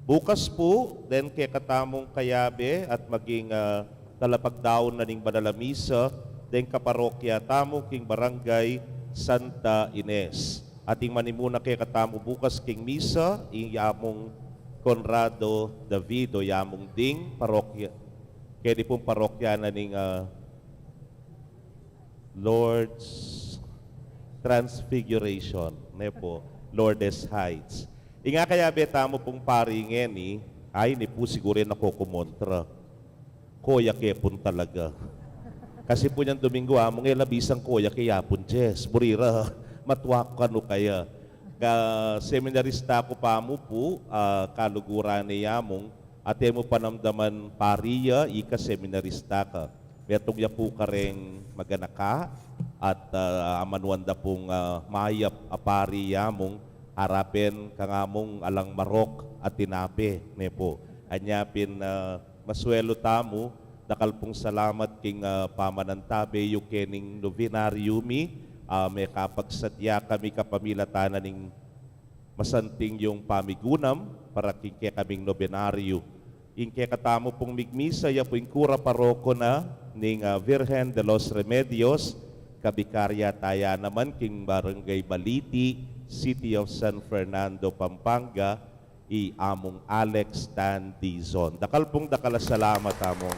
Bukas pu, den kekatamung kayabe at maging, ah, talapagdaun na ning banal a misa, den kaparokya tamu king Barangay Santa Ines. At ing manimuna kekatamu bukas king misa, ing yamung Conrado David o yamung ding parokya, keni pung parokya na ning, ah, Lourdes Transfiguration, ne pu, Lourdes Heights. Ing akayabe tamu pung pari ngeni, ay, ini pu siguru ing nakokomontra. Koya ke pun talaga. Kasi pu niang Domingo, among e la bisang koya ke, yapun Dies. Buri ra, matua ku kanu kaya. Ka seminarista ku pa mu pu, ah, kaluguran ne yamung, at e mu panamdaman pari ya, ika seminarista ka. Metung ya pu kareng maganaka, at, ah, amanuan da pung, ah, mayap a pari yamung, arapen kangamung alang marok at tinape, ne pu. Anya pin, ah, masuelu tamu, dakal pung salamat king, ah, pamanantabe yu kening novenario mi, ah, mekapagsadya kami kapamilatan na ning masanting yung pamigunam para king kekaming nobenario. Ing kekatamu pung migmisa, ya pu ing kura paroko na ning, ah, Virgen de los Remedios, kabikarya taya naman king Barangay Baliti, City of San Fernando, Pampanga, i Among Alex Tan Dizon. Dakal pung dakal a salamat, Among.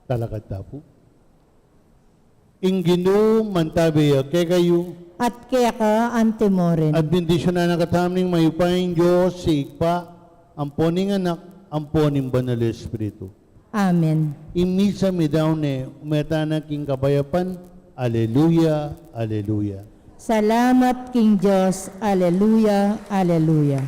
Talakad ta pu. Ing Ginu mantabe ya kekayu. At keka antimo rin. At bendisyunan na katamu ning mayupayang Dios, ing Ibpa, ampo ning Anak, ampo ning Banal a Espiritu. Amen. Ing misa medaun ne, ume tana king kapayapan. Aleluya, aleluya. Salamat king Dios. Aleluya, aleluya.